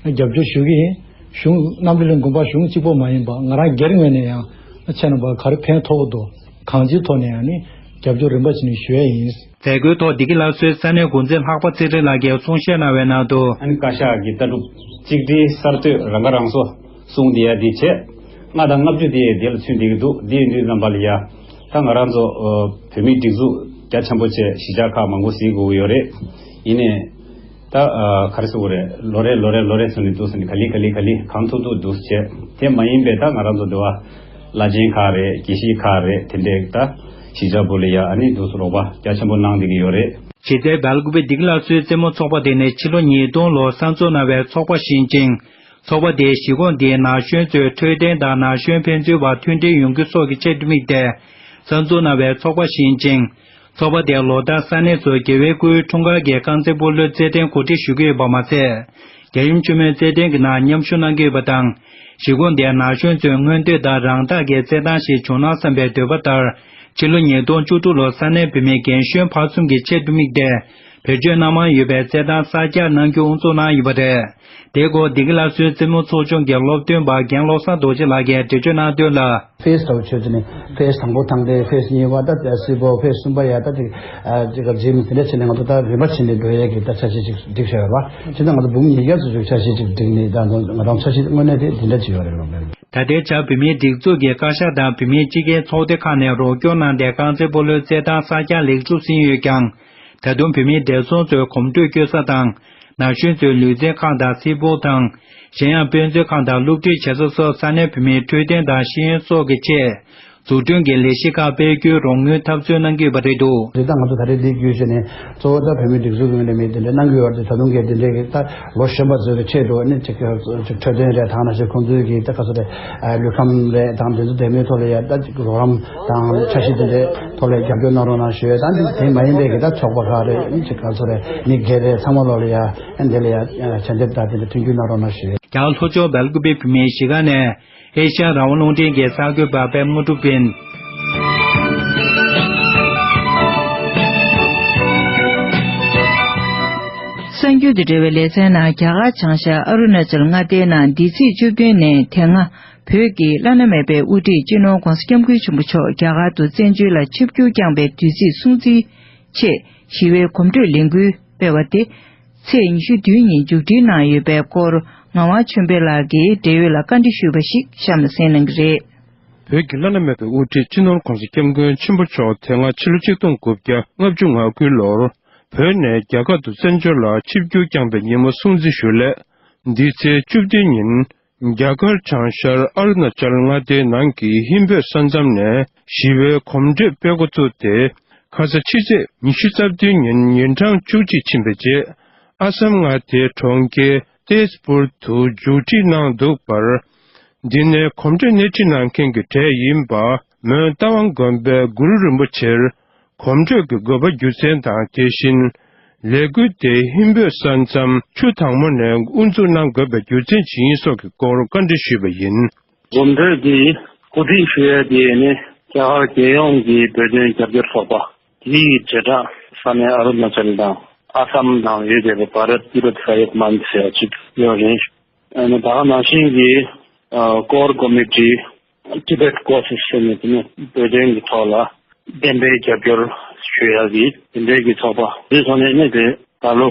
རྒྱབ་སྐྱོར་ཞུ་གི་ཡིན། གཞུང་གནམ་གྲུ་གླིང་དགོན་པ་གཞུང་གཅིག་པོ་མ་ཡིན་པ། ང་རང་སྒེར་ངོས་ནས་ཡང་ཁྱེད་རྣམ་པར་ག་རེ་ཕན་ཐོགས་འདུག། གང་ཅིའི་ཐོག་ནས་ཡང་ནི་རྒྱབ་སྐྱོར་རིམ་པ་བྱས་ནས་ཞུ་ཡས་ཡིན། མཛད་སྒོའི་ཐོག་བདེ་སྐྱིད་སླར་གསོའི་ས་གནས་འགོ་འཛིན་ལྷག་པ་ཚེ་རིང་ལགས་ཀྱིས་གསུང་བཤད་གནང་བའི་ནང་དུ། ཨ་ནི་བཀའ་ཤག་གི་ལྟ་གྲུབ་གཅིག་སྒྲིལ་གསར་གཏོད་རང་ཁ་རང་གསོ་གསུངས་དེ་ཡ་འདི་བྱས། ལྔ་དང་ལྔ་བཅུ་དེ་དེ་ལ་ཚུད་བསྡད་ཀྱི་འདུག། འདི་ཡིན་དུས་རྣམ་པ་ལ་ཡ། ད་ང་རང་ཚོ་བོད་མིའི་སྒྲིག་འཛུགས་རྒྱ་ཆེན་པོ་བྱས་གཞིས་ཆགས་ཁག་མང་པོ་གཟིགས་དགོས་ཀྱི་ཡོད་རེད། ཡིན་ནའི། ད་ག་རེ་ཟེར་དགོས་རེད། ལོ་རེ་ལོ་རེ་ལོ་རེ་བཟོས་ནས་འདུག་ཟེར་ནས་ག་ལེ་ག་ལེ་ག་ལེ་གང་ཐུབ་ཐུབ་འདུག་བྱས། དེ་མ་ཡིན་པའི་ད་ང་རང་ཚོ་འདི་བ་བླ་ཆེན་ཁག་རེད། དགེ་བཤེས་ཁག་རེད། དེ་འདྲའི་ད་གཞིས་ཆགས་བོད་ལ་ཡ་ཨ་ནི་འདུག་སེ་རོགས་པ་རྒྱ་ཆེན་པོ་གནང་བསྡད་ཀྱི་ཡོད་རེད། གཞི་རྩའི་སྦེལ་ཀོབ་བདེ་སྐྱིད་སླར་གསོའི་རྩེད་མོ་ཚོགས་པ་དེ་ནི་ཕྱི་ལོ་ཉིས་སྟོང་ལོར་གསར་འཛུགས་གནང་བའི་ཚོགས་པ་ཞིག་ཡིན་ཅིང་། ཚོགས་པ་དེས་གཞིས་ཁོངས་དེའི་ན་གཞོན་ཚོའི་འཕྲོད་བསྟེན་དང་ན་གཞོན་ཕན་ཚུན་བར་མཐུན་སྒྲིལ་ཡོང་རྒྱུ་སོགས་ཀྱི་ཆེད་དུ་དམིགས་ཏེ་གསར་འཛུགས་གནང་བའི་ཚོགས་པ་ཞིག་ཡིན་ཅིང་། ཚོགས་པ་དེས་ལོ་ལྟར་ས་གནས་སུ་རྒྱལ་བའི་སྐུའི་འཁྲུངས་སྐར་གྱི་རྐང་རྩེད་སྤོ་ལོའི་རྩེད་འགྲན་གོ་སྒྲིག་ཞུ་གི་ཡོད་པ་མ་ཟད། རྒྱལ་ཡུམ་ཆུ་མོའི་རྩེད་འགྲན་གྱི་ནང་མཉམ་ཞུགས་གནང་གི་ཡོད་པ་དང་། གཞིས་ཁོངས་དེའི་ན་གཞོན་ཚོའི་མངོན་འདོད་དང་རང་རྟགས་ཀྱི་རྩེད་ཐང་ཞིག་བྱུང་ན་བསམ་པའི་འདོད་པ་ལྟར། ཕྱི་ལོ་ཉིས་སྟོང་བཅུ་དྲུག་ལོར་ས་གནས་བུད་མེད་རྒན་གཞོན་བར་གསུམ་གྱི་ཆེད་དུ་དམིགས་ཏེ། བེད་སྤྱོད་གནང་མ་ཡོད་པའི་རྩེད་ཐང་གསར་རྒྱག་གནང་རྒྱུ་དབུ་འཛུགས་གནང་ཡོད་པ་རེད། དེའི་སྐོར་བདེ་སྐྱིད་སླར་གསོའི་རྩེད་མོ་ཚོགས་ཆུང་གི་སློབ་སྟོན་པ་རྒན་བློ་བཟང་རྡོ་རྗེ་ལགས་ཀྱིས་འགྲེལ་བརྗོད་གནང་དོན་ལ། ཕེ་སི་ལྟ་བུ་ཆོས་ཚུལ་ནི་ཕེ་སི་དང་པོ་ཐང་སྟེ་ཕེ་སི་གཉིས་པ་ད་སི་པོ་ཕེ་སི་གསུམ་པ་ཡ་ད་ཅིག་ཅིག་ག་ཇིམ་དེ་འདྲ་བྱས་ནས་ང་ཚོ་ད་རིམ་པ་བྱས་ནས་འགྲོ་ཡས་ཀྱི་ད་འཆར་གཞི་ཅིག་སྒྲིག་བཞག་ཡོད་པ་བྱས་ན་ང་ཚོ་འབུམ་ཉིས་བརྒྱ་ཙམ་ཅིག་འཆར་གཞི་ཅིག་སྒྲིག་ནས་ད་ང་རང་འཆར་གཞི་དངོས་གནས་དེ་འདི་འདྲ་ཅིག་ཡོད་རེད་ལབ་པ་རེད། ད་ལྟའི་ཆར་བོད་མིའི་སྒྲིག་འཛུགས་ཀྱི་བཀའ་ཤག་དང་བོད་མིའི་སྤྱི་སྒེར་ཚོགས་སྡེ་ཁག་ནས་རོགས་སྐྱོར་གནང་སྟེ་རྐང་རྩེད་སྤོ་ལོའི་རྩེད་ཐང་གསར་རྒྱག་ལེགས་གྲུབ་ཟིན་ཡོད་ཀྱང་། ད་དུང་བོད་མིའི་བགྲེས་ཚོང་ཚོའི་གོམ་བགྲོད་སྐྱོད་ས་དང་། ན་གཞོན་ཚོའི་ལུས་རྩལ་ཁང་དང་སི་པོ་དང་། གཞན་ཡང་དཔེ་མཛོད་ཁང་དང་སློབ་ཁྲིད་བྱེད་ས་སོགས་ས་གནས་བོད་མིའི་འཕྲོད་བསྟེན་དང་ཤེས་ཡོན་སོགས་ཀྱི་ཆེད། འཛུགས་སྐྲུན་གྱི་ལས་གཞི་ཁག་སྤེལ་རྒྱུའི་རོགས་དངུལ་ཐབས་འཚོལ་གནང་གི་ཡོད་པ་རེད་འདུག་རེད། ད་ང་ཚོ་ད་རེས་འདི་བརྒྱུད་བྱས་ནས་གཙོ་བོ་ད་བོད་མིའི་སྒྲིག་འཛུགས་ངོས་ནས་མི་དེ་འདྲ་གནང་གི་ཡོད་རེད། ད་དུང་གི་དེ་འདྲའི་གི་ད་ལོ་གཞོན་པ་ཚོའི་གི་ཆེད་དུ་ནི་ཅིག་ཅིག་འཕྲོད་བསྟེན་རེད་དང་ནང་བཞིན་ཁོང་ཚོའི་གི་ད་ག་ཚོད་རེད། ལུས་ཁམས་རེད་དང་དེ་ཚོ་དེ་མོའི་ཐོག་ལ་ཡ་ད་ཅིག་རོགས་རམ་དང་འཆར་གཞི་དེ་འདྲའི་ཐོག་ལ་རྒྱབ་སྐྱོར་གནང་རོགས་གནང་ཞུ་ཡ། ད་འདི་དེ་མ་ཡིན་པའི་གི་ད་ཚོགས་པ་ཁག་རེད། ནི་ཅིག་ག་ཚོད་རེད། མི་སྒེར་རེད། ཚང་མ་ལོག་ལ་ཡ་འདི་ལ་ཡ་ཞལ་འདེབས་དང་དེ་འདྲ་མཐུན་འགྱུར་གནང་རོགས་གནང་ཞུ་ཡ། རྒྱ་གར་ལྷོ་ཕྱོགས་སྦེལ་ཀུ་པེ་བོད་མིའི་གཞིས་ཀ་ནས། ཨེ་ཤ་ཡ་རང་དབང་རླུང་འཕྲིན་གྱི་གསར་འགོད་པ་པད་མ་དངོས་གྲུབ་ཡིན། གསར་འགྱུར་དང་འབྲེལ་བའི་ལེ་ཚན་ནང་། རྒྱ་གར་བྱང་ཤར་ཨ་རུ་ན་ཅལ་མངའ་སྡེའི་ནང་འདི་ཚེས་བཅུ་བདུན་ནས་དེ་སྔ་བོད་ཀྱི་བླ་ན་མེད་པའི་དབུ་ཁྲིད་སྤྱི་ནོར་༧གོང་ས་༧སྐྱབས་མགོན་ཆེན་པོ་མཆོག་རྒྱ་གར་དུ་བཙན་བྱོལ་ལ་ཆིབས་བསྒྱུར་བསྐྱངས་པའི་དུས་ཚིགས་སྲུང་བརྩིའི་ཆེད་ཞི་བའི་གོམ་བགྲོད་ལས་འགུལ་སྤེལ་བ་དེ། ཚེས་ཉི་ཤུ་བདུན་ཉིན་མཇུག་སྒྲིལ་གནང་ཡོད་པའི་སྐོར་ངག་དབང་ཆོས་འཕེལ་ལགས་ཀྱིས་འབྲེལ་ཡོད་ལ་བཀའ་འདྲི་ཞུས་པ་ཞིག་གཤམ་ལ་གསན་གནང་གི་རེད། བོད་ཀྱི་བླ་ན་མེད་པའི་དབུ་ཁྲིད་སྤྱི་ནོར་༧གོང་ས་༧སྐྱབས་མགོན་ཆེན་པོ་མཆོག་དེ་སྔ་ཕྱི་ལོ་ཆིག་སྟོང་དགུ་བརྒྱ་ལྔ་བཅུ་ང་དགུ་ལོར་བོད་ནས་རྒྱ་གར་དུ་བཙན་བྱོལ་ལ་ཆིབས་བསྒྱུར་བསྐྱངས་པའི་ཉིན་མོ་སྲུང་བརྩི་ཞུ་སླད། འདི་ཚེས་བཅུ་བདུན་ཉིན་རྒྱ་གར་བྱང་ཤར་ཨ་རུ་ན་ཅལ་མངའ་སྡེའི་ནང་གི་ཧིན་བོད་ས་མཚམས་ནས་ཞི་བའི་གོམ་བགྲོད་སྤེལ་འགོ་བཙུགས་ཏེ། ཁ་ས་ཕྱི་ཚེས་ཉི་ཤུ་རྩ་བདུན་ཉིན་ཉིན་གྲངས་བཅུ་གཅིག་ཕྱིན་པའི་རྗེས། ཨ་སམ་མངའ་སྡེའི་གྲོང་ཁྱེར་ཏེས་པུར་དུ་མཇུག་སྒྲིལ་གནང་འདུག་པར། འདི་ནས་གོམ་བགྲོད་སྣེ་ཁྲིད་གནང་མཁན་གྱི་གྲས་ཡིན་པ་མོན་རྟ་དབང་དགོན་པའི་གུ་རུ་རིན་པོ་ཆེར། གོམ་བགྲོད་ཀྱི་དགོས་པ་རྒྱུ་མཚན་དང་། དེ་བཞིན་ལས་འགུལ་དེ་ཧིན་བོད་ས་མཚམས་ཆུ་དྭངས་མོ་ནས་དབུ་འཛུགས་གནང་དགོས་པའི་རྒྱུ་མཚན་ཇི་ཡིན་སོགས་ཀྱི་སྐོར་བཀའ་འདྲི་ཞུས་པ་ཡིན། གོམ་བགྲོད་འདི་གོ་སྒྲིག་ཞུ་ཡ་དེ་ནི་རྒྱ་གར་རྒྱལ་ཡོངས་ཀྱི་བོད་དོན་རྒྱབ་སྐྱོར་ཚོགས་པ་དེའི་དྲིལ་བསྒྲགས་ས་གནས་ཨ་རུ་ན་ཅལ་དང་ཨ་སམ་ནང་ཡོད་བསྡད་པའི་བྷ་རཏ་ཏི་བེད་ས་ཡོད་མན་ཟེར་ཡ་ཅིག་ཡོད་རེད། ཨ་ནི་ད་ག་ནང་བཞིན་གྱི་ཀོར་ཀོ་མི་ཊི། Tibet Caucus ཟེར་ནས་དེ་ནས་བོད་དོན་གྱི་ཐོག་ལ་བདེན་པའི་རྒྱབ་སྐྱོར་ཞུ་ཡག་གི་དེ་འདྲའི་གི་ཚོགས་པ་དེ་ཚོ་ནས་ནི་དེ་ད་ལོ་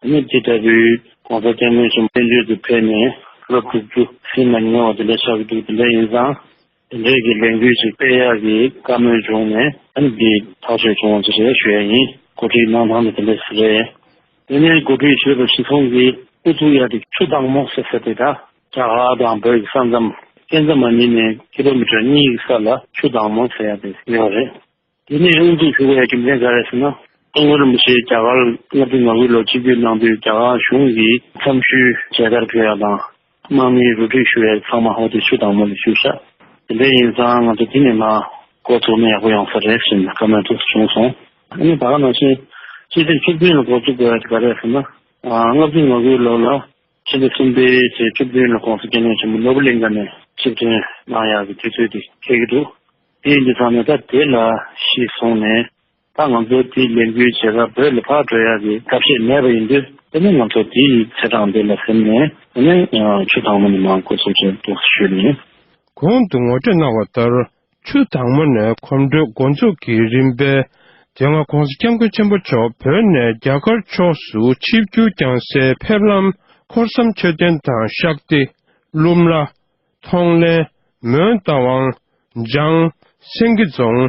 ནི་དེ་ལྟ་བུའི་གོང་ས་སྐྱབས་མགོན་ཆེན་པོ་བཙན་བྱོལ་དུ་ཕེབས་ནས་ལོ་དྲུག་ཅུ་ཟིན་ལ་ཉེ་བ་དེ་འདྲ་ཆགས་ཀྱི་འདུག་དེ་འདྲ་ཡིན་ཙང་དེ་འདྲའི་གི་ལས་འགུལ་ཞིག་སྤེལ་ཡག་གི་བཀའ་མོལ་བྱུང་ནས་ཨ་ནི་འདི་ཐག་གཅོད་བྱུང་བ་ཅིག་རེད་ཞུ་ཡ་ཡིན། གོ་སྒྲིག་གནང་སྟངས་ནི་དེ་འདྲ་ཞིག་རེད། དེ་ནས་གོ་སྒྲིག་ཞུས་པ་གཞི་བཟུང་གིས་ཨུ་ཚུགས་ཡག་གི་ཆུ་དྭངས་མོ་ཟེར་ས་དེ་ད། རྒྱ་གར་དང་བོད་ཀྱི་ས་མཚམས་ཀན་ཛ་མ་ནི་ནས་ཀི་ལོ་མི་ཊར་གཉིས་ཀྱི་ས་ལ་ཆུ་དྭངས་མོ་ཟེར་ཡ་དེ་ཡོད་རེད། དེ་ནས་དབུ་འཛུགས་ཞུ་དགོས་ཡ་རྒྱུ་མཚན་ག་རེ་ཟེར་ན། སྐུ་ངོ་རིན་པོ་ཆེ་རྒྱ་གར་ལྔ་བཅུ་ང་དགུ་ལོ་ཆིབས་བསྒྱུར་གནང་དུས་རྒྱ་གར་གཞུང་གི་འཚམས་ཞུའི་མཇལ་དར་ཕུལ་ཡ་དང་། དམག་མིའི་རུ་སྒྲིག་ཞུ་ཡ་ཚང་མ་ཧོ་དེ་ཆུ་དྭངས་མོ་ལ་ཞུས་ཤག་དེ་འདྲ་ཡིན་ཙང་ང་ཚོ་དེ་ནས་མར་འགོ་ཚུགས་ན་ཡག་པོ་ཡོང་ས་རེད་ཟེར་ནས་བཀའ་མོལ་དེ་བྱུང་སོང་། ཨ་ནི་ད་ག་ནང་བཞིན་སྤྱི་ཚེས་བཅུ་བདུན་ལ་འགོ་བཙུགས་དགོས་ཡ་དེ་ག་རེ་རེད་ཟེར་ན། ལྔ་བཅུ་ང་དགུའི་ལོ་ལ་ཕྱི་ཟླ་གསུམ་པའི་ཚེས་བཅུ་བདུན་ལ་གོང་ས་སྐྱབས་མགོན་ཆེན་པོ་ནོར་བུ་གླིང་ག་ནས་ཆིབས་ཐོན་གནང་ཡག་གི་དུས་ཚོད་དེ་འཁེལ་གྱི་འདུག་དེ་ཡིན་དུས་ཙང་ནས་ད་དེ་ལ་གཞི་བཟུང་ནས་ད་ང་ཚོ་དེའི་ལས་འགུལ་བྱེད་གར་བོད་ལ་ཕར་འགྲོ་ཡག་གི་ཐབས་ཤེས་མེད་པ་ཡིན་དུས་དེ་ནས་ང་ཚོ་དེའི་ཚེས་གྲངས་དེ་ལ་ཟིན་ནས་དེ་ནས་ཆུ་དྭངས་མོ་ནས་མར་འགོ་ཚུགས་བྱས་འདུག་ཞུས་ནས། གོང་དུ་ངོ་སྤྲོད་གནང་བ་ལྟར། ཆུ་དྭངས་མོ་ནས་གོམ་བགྲོད་འགོ་འཛུགས་ཀྱི་རིམ་པས། དེ་སྔ་༧གོང་ས་༧སྐྱབས་མགོན་ཆེན་པོ་མཆོག་བོད་ནས་རྒྱ་གར་ཕྱོགས་སུ་ཆིབས་བསྒྱུར་བསྐྱངས་སའི་ཕེབས་ལམ་འཁོར་གསུམ་མཆོད་རྟེན་དང་ཤག་སྡེ། ལྷུ་མ་ལ། མཐོང་ལེན། མོན་རྟ་དབང་། འཇང་། སེང་གེ་རྫོང་།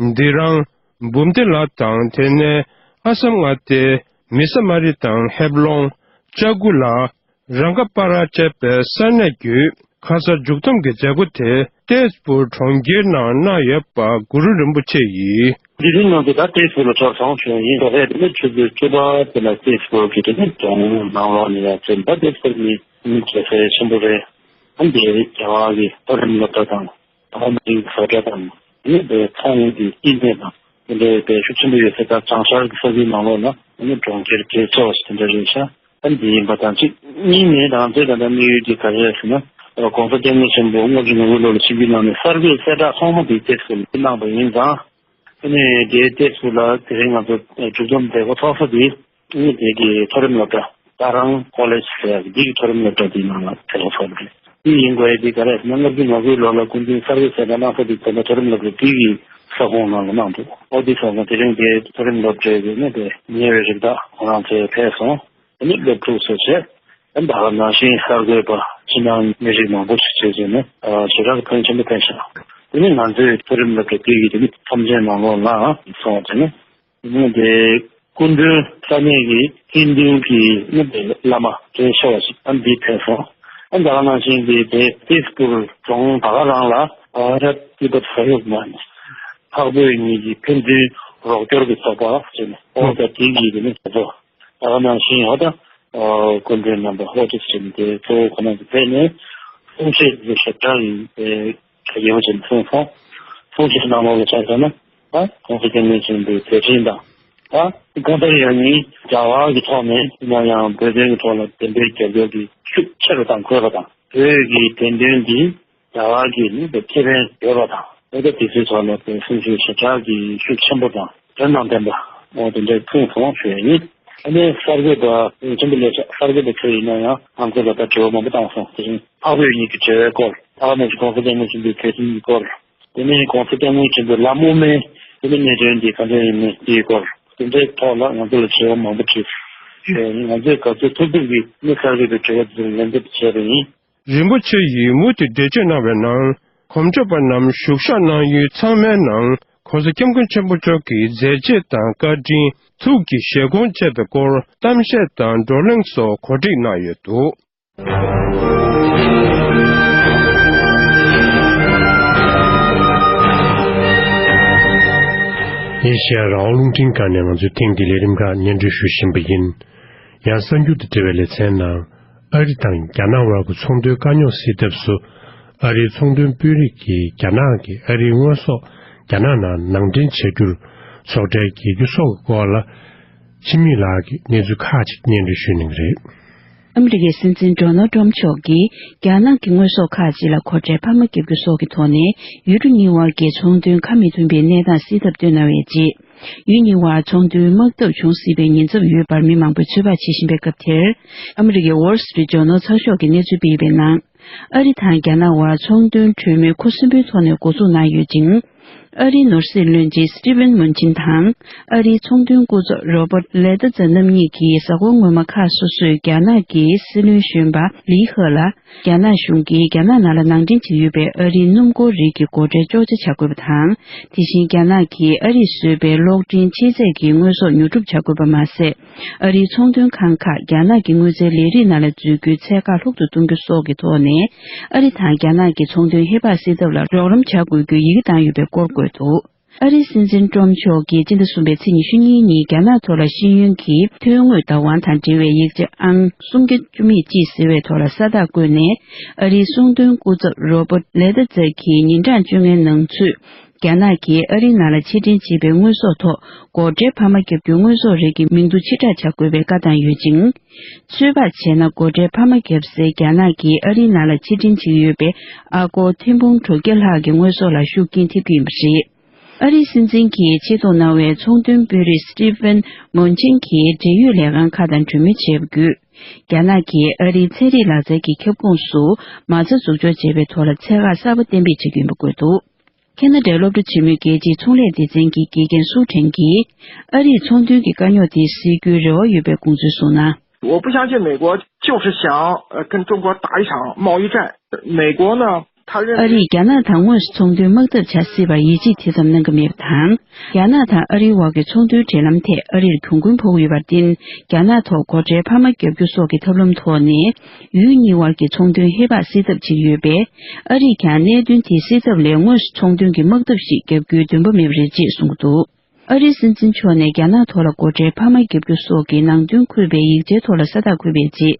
ལྡི་རང་། འབུམ་སྡེ་ལ་དང་དེ་ནས་ཨ་སམ་མངའ་སྡེའི་མི་ས་མ་རི་དང་ཧེབ་ལོང་། ཅ་གུ་ལ། རང་ཀ་པ་ར་བཅས་པའི་ས་གནས་བརྒྱུད། ཁ་ས་མཇུག་བསྡོམས་ཀྱི་མཛད་སྒོ་དེ་ཏེས་པུར་གྲོང་ཁྱེར་ནང་གནང་ཡོད་པ་གུ་རུ་རིན་པོ་ཆེ་ཡིས། འདི་རིང་ནང་དུ་ད་ཏེས་པུར་ལ་ཕྱོགས་སོང་བྱུང་ཡིན། ད་རེས་དེ་ནི་ཆུ་ཚོད་བཅུ་པ་དེ་ལ་ཏེས་པུར་གྱི་དེ་ནི་གྲོང་ནང་ལོགས་ནས་ཡར་ཕྱིན། ད་ཏེས་པུར་ནི་མི་གྲལ་རིམ་ཆེན་པོ་རེད། ཨ་འདི་རྒྱ་གར་གྱི་མཐོ་རིམ་སློབ་གྲྭ་དང་། ཨ་མི་རིགས་བཟོ་གྲྭ་དང་། ཨ་ནི་དེ་ཚོང་གི་ཨིན་ཐེ་དང་དེ་འདྲའི་དཔེ་ཤུགས་ཆེན་པོ་ཡོད་ས། ད་བྱང་ཤར་གྱི་ས་ཁུལ་ནང་ལོགས་ན་ཨ་ནི་གྲོང་ཁྱེར་གྲོས་ཚོགས་ཞིག་དེ་འདྲ་རེད་ཤག་ཨ་འདི་ཡིན་པ་དང་གཅིག་གཉིས་ནས་རང་ཚོའི་ད་ལྟ་དམིགས་ཡུལ་དེ་ག་རེ་རེད་ཟེར་ན། ཨ་༸གོང་ས་༸སྐྱབས་མགོན་ཆེན་པོ་སྔོན་གྱི་ངོ་བོའི་ལོ་ལ་ཆིབས་བསྒྱུར་གནང་ནས་གསར་འགོད་གསལ་བསྒྲགས་ཐོག་མ་དེ་ཏེས་པུར་ལ་གནང་པ་ཡིན་ཙང་། ཨ་ནི་དེའི་ཏེས་པུར་ལ་དེ་རིང་ང་ཚོ་མཇུག་བསྡོམས་མཛད་སྒོ་ཚོགས་ས་དེ་ཨ་ནི་དེ་གི་མཐོ་རིམ་སློབ་གྲྭ། ད་རང་ཀོ་ལེཇ་ཟེར་ཡག་འདི་གི་མཐོ་རིམ་སློབ་གྲྭ་འདིའི་ནང་ལ་ཕེབས་པ་ཚོགས་རེད། འདི་ཡིན་དགོས་ཡ་འདི་ག་རེ་ཟེར་ན། ལྔ་བཅུ་ང་དགུའི་ལོ་ལ་སྐུ་མདུན་གསར་འགོད་གསལ་བསྒྲགས་གནང་ས་འདི་ད་ལྟ་མཐོ་རིམ་སློབ་གྲྭ་འདི་གི་ས་ཁོངས་ནང་ལ་གནང་འདུག་ཨོ་འདི་སོང་ཙང་དེ་རིང་འདི་མཐོ་རིམ་སློབ་གྲྭའི་གི་ནི་དེ་ཉེ་བའི་རིགས་བདག་ཁོ་རང་ཚོས་ཕེབས་སོང་། ཨ་ནི་སློབ་ཕྲུག་ཚོ་བྱས། ཨ་ནི་ད་ག་ནང་བཞིན་གསར་འགོད་པ་ཕྱི་ནང་མི་རིགས་མང་པོ་ཞིག་བྱས་བྱས་ནས་ཞེ་དྲག་གི་ཕོན་ཆེན་པོ་ཐོན་ཤག་དེ་ནི་ང་ཚོའི་མཐོ་རིམ་སློབ་གྲྭ་འདི་གི་དེ་ནི་ཚོམས་ཆེན་ནང་ལོགས་ལ་སོང་བྱས་ནས། དེ་སྐུ་མགྲོན་ས་གནས་ཀྱི་ཧིན་རྡུ་གི་ནི་བླ་མ་གྲས་ཆེ་བ་ཞིག་ཨ་འདི་ཕེབས་སོང་། ཨ་ད་ག་ནང་བཞིན་གྱི་དེ་ཏེས་པུར་གྲོང་ད་ག་རང་ལ་ཨ་རབ་ཏི་པད་ས་ཡོག་མ་ནི་འཕགས་བོད་གཉིས་ཀྱི་ཕན་ཚུན་རོགས་སྐྱོར་གྱི་ཚོགས་པ་ཟེར་ནས་ཨོ་ད་དེ་གི་དེ་ནི་ཚོགས་པ་ད་ག་ནང་བཞིན་ཨོ་ད་སྐུ་མགྲོན་རྣམ་པ་ཨོ་ཏི་ཟེར་ནས་དེ་གཙོ་བོ་ཁོ་ན་གི་ཕེབས་ནས་གསུང་བཤད་ཀྱི་ཞབས་བྲང་ཡིན་པས། ཡོང་བཞིན་གསུངས་སོང་། གསུང་བཤད་གནང་ལུགས་ལ་ཆ་མཚོན་ན། ད་༸གོང་ས་༸སྐྱབས་མགོན་ཆེན་པོའི་མཛད་འཕྲིན་དང་། ད་གང་ལྟར་ཡང་ཉིད་རྒྱ་གར་གྱི་ཐོག་ནས་ཡིན་ན་ཡང་བོད་དོན་གྱི་ཐོག་ལ་གདན་འདྲེན་རྒྱབ་སྐྱོར་གྱི་ཤུགས་ཆེ་རུ་དང་འཁོས་པ་དང་། བོད་ཀྱི་བདེན་དོན་འདི་རྒྱ་གར་གྱི་ནི་ཁེ་ཕན་ཡོད་པ་དང་། ད་ལྟ་དུས་ཚོད་ཐོག་ལ་བོད་གསུམ་གྱི་ཞེ་དྲག་གི་ཤུགས་ཆེན་པོ་དང་དོན་དང་ལྡན་པ་འོ་དེ་འདྲ་གསུངས་སོང་ཞུ་ཡ་ཡིན། ཨ་ནི་གསར་འགོད་པ་ཆེན་པོ་ལས་གསར་འགོད་པ་ཁྱོད་ཡིན་ན་ཡང་ང་ཚོ་ལ་ད་དྲི་བ་མང་པོ་བཏང་སོང་། དེ་རིང་འཕགས་བོད་གཉིས་ཀྱི་འབྲེལ་བའི་སྐོར། ད་ག་ནང་བཞིན་༸གོང་ས་༸སྐྱབས་མགོན་ཆེན་པོའི་མཛད་འཕྲིན་གྱི་སྐོར། དེ་ནས་༸གོང་ས་༸སྐྱབས་མགོན་ཆེན་པོའི་ལམ་དབུ་མའི་དེ་ནས་གནད་དོན་འདི་ག་འདྲ་ཡིན་མིན་དེའི་སྐོར། དེ་འདྲའི་ཐོག་ལ་ང་ཚོ་ལ་དྲི་བ་མང་པོ་དྲིས། ང་ཚོས་ག་ཚོད་ཐུབ་ཐུབ་ཀྱིས་མི་གསར་འགོད་པའི་དྲི་བ་དེ་ཚོར་ལན་འདེབས་བྱས་པ་ཡིན། རིན་པོ་ཆེ་ཡིས་མུ་མཐུད་འགྲེལ་བརྗོད་གནང་བའི་ནང་། གོམ་བགྲོད་པ་རྣམས་བཞུགས་ཤག་གནང་ཡུལ་ཚང་མའི་ནང་༸གོང་ས་༸སྐྱབས་མགོན་ཆེན་པོ་མཆོག་གི་མཛད་རྗེས་དང་བཀའ་དྲིན། ཐུགས་ཀྱི་བཞེད་དགོངས་བཅས་པའི་སྐོར་གཏམ་བཤད་དང་བགྲོ་གླེང་སོགས་གོ་སྒྲིག་གནང་ཡོད་འདུག་ཨེ་ཤེ་ཡ་རང་དབང་རླུང་འཕྲིན་ཁང་ནས་ང་ཚོས་ཐེངས་འདིའི་ལས་རིམ་ཁག་སྙན་སྒྲོན་ཞུ་བཞིན་པ་ཡིན། ཡང་གསར་འགྱུར་དང་འབྲེལ་བའི་ལེ་ཚན་ནང་། ཨ་རི་དང་རྒྱ་ནག་དབར་གྱི་ཚོང་དོན་དཀའ་རྙོག་སེལ་ཐབས་སུ། ཨ་རིའི་ཚོང་དོན་དཔོན་རིགས་ཀྱིས་རྒྱ་ནག་གིས་ཨ་རིའི་དངོས་ཟོག་རྒྱ་ནག་ནང་ནང་འདྲེན་བྱ་རྒྱུར་ཚོགས་གྲལ་འགེལ་རྒྱུ་སོགས་ཀྱི་སྐོར་ལ། འཆི་མེད་ལགས་ཀྱིས་གནས་ཚུལ་ཁག་ཅིག་སྙན་སྒྲོན་ཞུ་གནང་གི་རེད། ཨ་མི་རི་ཀའི་སྲིད་འཛིན་ཌོ་ནལ་ཊམ་མཆོག་གིས་རྒྱ་ནག་གི་དངོས་ཟོག་ཁག་ཅིག་ལ་སྒོ་ཁྲལ་འཕར་མ་བརྒྱབ་རྒྱུ་སོགས་ཀྱི་ཐོག་ནས་ཡུལ་གྲུ་གཉིས་དབར་གྱི་ཚོང་དོན་ཁ་མི་མཐུན་པའི་གནས་སྟངས་སེལ་ཐབས་བཏོན་གནང་བའི་རྗེས། ཡུལ་གཉིས་དབར་ཚོང་དོན་དམག་འཐབ་འབྱུང་སྲིད་པའི་ཉེན་ཚབས་ཡོད་པར་མི་མང་པོས་ཚོད་དཔག་བྱེད་བཞིན་པའི་སྐབས་དེར། ཨ་མི་རི་ཀའི་Wall Street Journal་ཚགས་ཤོག་གིས་གནས་ཚུལ་སྤེལ་བའི་ནང་། ཨ་རི་དང་རྒྱ་ནག་དབར་ཚོང་དོན་གྲོས་མོལ་ཁུ་སིམ་པོའི་ཐོག་ནས་འགོ་འཛུགས་གནང་ཡོད་ཅིང་། ཨ་རིའི་ནོར་སྲིད་བློན་ཆེན་Steven Mnuchin་དང་། ཨ་རིའི་ཚོང་དོན་སྐུ་ཚབ་Robert Lighthizer་རྣམ་གཉིས་ཀྱིས་གཟའ་འཁོར་སྔོན་མ་ཁག་སོ་སོས་རྒྱ་ནག་གི་སྲིད་བློན་གཞོན་པ་ལི་ཧེ་ལ། རྒྱ་ནག་གཞུང་གིས་རྒྱ་ནག་ནང་ལ་ནང་འདྲེན་བྱེད་ཡོད་པའི་ཨ་རིའི་སྣུམ་འཁོར་རིགས་ཀྱི་སྒོ་ཁྲལ་གཅོག་ཆ་བྱ་དགོས་པ་དང་། དེ་བཞིན་རྒྱ་ནག་གིས་ཨ་རིས་བཟོས་པའི་གློག་འཕྲིན་ཆེད་ཚད་ཀྱི་དངོས་ཟོག་ཉོ་སྒྲུབ་བྱ་དགོས་པ་མ་ཟད། ཨ་རིའི་ཚོང་དོན་ཁང་ཁག་རྒྱ་ནག་གི་དངོས་རྫས་ལས་རིགས་ནང་ལ་འཛུལ་རྒྱུའི་ཚད་བཀག་ལྷུག་ཏུ་གཏོང་རྒྱུ་སོགས་ཀྱི་ཐོག་ནས། ཨ་རི་དང་རྒྱ་ནག་གི་ཚོང་དོན་ཧེ་བག་སེལ་ཐབས་ལ་རོགས་རམ་བྱ་དགོས་རྒྱུའི་ཡི་གེ་བཏང་ཡོད་པའི་སྐོར་བཀོད་འདུག་ཨ་རིའི་སྲིད་འཛིན་ཏྲོམ་མཆོག་གིས་སྤྱི་ཟླ་གསུམ་པའི་ཚེས་ཉི་ཤུ་གཉིས་ཉིན་རྒྱ་ནག་ཐོག་ལ་ཤེས་ཡོན་གྱི་ཐོན་དངོས་བདག་དབང་དང་འབྲེལ་བའི་ཡིག་ཆ་ཨང་སུམ་བརྒྱ་བཅུ་མེད་གཅིག་ཟེར་བའི་ཐོག་ལ་ས་རྟགས་བཀོད་ནས། ཨ་རིའི་གསུང་འདོན་སྐུ་ཚབ་Robert Lighthizer་གྱིས་ཉིན་གྲངས་བཅོ་ལྔའི་ནང་ཚུད། རྒྱ་ནག་གིས་ཨ་རིའི་ནང་ལ་ཕྱིར་འདྲེན་བྱས་པའི་དངོས་ཟོག་ཐོག་སྒོ་ཁྲལ་འཕར་མ་བརྒྱབ་རྒྱུའི་དངོས་ཟོག་རིགས་ཀྱི་མིང་ཐོ་ཕྱིར་བསྒྲགས་བྱ་དགོས་པའི་བཀའ་བཏང་ཡོད་ཅིང་། ཚོད་དཔག་བྱས་ན། སྒོ་ཁྲལ་འཕར་མ་བརྒྱབ་སའི་རྒྱ་ནག་གིས་ཨ་རིའི་ནང་ལ་ཕྱིར་འདྲེན་བྱེད་ཀྱི་ཡོད་པའི་ཨ་སྒོར་ཐེར་འབུམ་དྲུག་བརྒྱ་ལྷག་གི་དངོས་ཟོག་ལ་ཤུགས་རྐྱེན་ཐེབས་ཀྱི་ཡིན་པ་རེད། ཨ་རིའི་སྲིད་འཛིན་གྱིས་ཆེད་གཏོང་གནང་བའི་ཚོང་དོན་དཔོན་རིགས་Steven Mnuchin་གྱིས་འབྲེལ་ཡོད་ལས་ཁང་ཁག་དང་གྲོས་མོལ་བྱས་པ་བརྒྱུད། རྒྱ་ནག་གིས་ཨ་རིའི་ཚན་རིག་ལག་རྩལ་གྱི་ཁྱབ་ཁོངས་སུ་མ་རྩ་འཛུགས་སྐྱོར་བྱེད་པའི་ཐོག་ལ་ཚད་བཀག་གསར་པ་གཏན་འབེབས་བྱེད་ཀྱི་ཡིན་པ་བཀོད་འདུག་ཁེ་ན་ཌའི་སློབ་གྲྭ་ཆེན་མོའི་རྒྱལ་སྤྱིའི་ཚོང་ལས་སྡེ་ཚན་གྱི་དགེ་རྒན་སུའུ་ཁྲེན་གྱིས། ཨ་རིས་ཚོང་དོན་གྱི་དཀའ་རྙོག་དེ་སེལ་རྒྱུའི་རེ་བ་ཡོད་པའི་དགོངས་ཚུལ་གསུངས་ན། 我不相信美国就是想呃跟中国打一场贸易战。美国呢， ཨ་རིས་རྒྱ་ནག་དང་དངོས་སུ་ཚོང་དོན་དམག་འཐབ་བྱ་སྲིད་པར་ཡིད་ཆེས་དེ་ཙམ་གནང་གི་མེད་པ་དང་། རྒྱ་ནག་དང་ཨ་རིའི་དབར་གྱི་ཚོང་དོན་འབྲེལ་ལམ་ཐད་ཨ་རིར་གྱོང་གུན་ཕོག་གི་ཡོད་པར་བརྟེན། རྒྱ་ནག་ཐོག་སྒོ་ཁྲལ་འཕར་མ་བརྒྱབ་རྒྱུ་སོགས་ཀྱི་ཐབས་ལམ་ཐོག་ནས། ཡུལ་གཉིས་དབར་གྱི་ཚོང་དོན་ཧེ་བག་སེལ་ཐབས་བྱེད་ཀྱི་ཡོད་པས། ཨ་རིས་ཀྱང་གནད་དོན་དེ་སེལ་ཐབས་ལས་དངོས་སུ་ཚོང་དོན་གྱི་དམག་འཐབ་ཞིག་བརྒྱབ་རྒྱུའི་འདུན་པ་མེད་པ་རེད་ཅེས་གསུངས་འདུག་ཨ་རིའི་སྲིད་འཛིན་མཆོག་ནས་རྒྱ་ནག་ཐོག་ལ་སྒོ་ཁྲལ་འཕར་མ་བརྒྱབ་རྒྱུ་སོགས་ཀྱི་ནང་དོན་འཁོད་པའི་ཡིག་ཆའི་ཐོག་ལ་ས་རྟགས་འཁོད་པའི་རྗེས།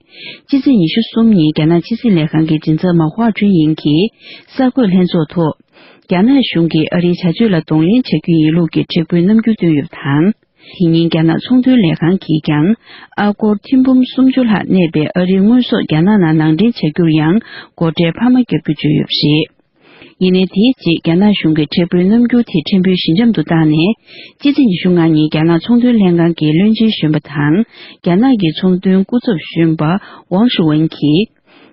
ཕྱི་ཚེས་ཉི་ཤུ་གསུམ་ཉིན་རྒྱ་ནག་ཕྱི་སྲིད་ལས་ཁང་གི་མགྲིན་ཚབ་མ་ཧྭ་ཁྲུན་ཡིང་གིས་གསར་འགོད་ལྷན་ཚོགས་ཐོག་རྒྱ་ནག་གཞུང་གིས་ཨ་རིའི་བྱ་སྤྱོད་ལ་གདོང་ལེན་བྱ་རྒྱུ་ཡིན་ལུགས་ཀྱི་མཁྲེགས་པོའི་རྣམ་འགྱུར་བཏོན་ཡོད་པ་དང་། དེ་ཉིན་རྒྱ་ནག་ཚོང་དོན་ལས་ཁང་གིས་ཀྱང་ཨ་སྒོར་ཐེར་འབུམ་སུམ་ཅུ་ལྷག་གནས་པའི་ཨ་རིའི་དངོས་ཟོག་རྒྱ་ནག་ནང་ནང་འདྲེན་བྱ་རྒྱུར་ཡང་སྒོ་ཁྲལ་འཕར་མ་བརྒྱབ་རྒྱུ་བརྗོད་ཡོད་པ་རེད། ཡིན་ནའི། དེའི་རྗེས་རྒྱ་ནག་གཞུང་གིས་མཁྲེགས་པོའི་རྣམ་འགྱུར་དེ་ཕྲན་བུ་ཞི་འཇམ་དུ་བཏང་ནས། ཕྱི་ཚེས་ཉི་ཤུ་ལྔ་ཉིན་རྒྱ་ནག་ཚོང་དོན་ལྷན་ཁང་གི་བློན་ཆེན་གཞོན་པ་དང་། རྒྱ་ནག་གི་ཚོང་དོན་སྐུ་ཚབ་གཞོན་པ་ཝང་ཧྲི་ཝུན་གྱིས།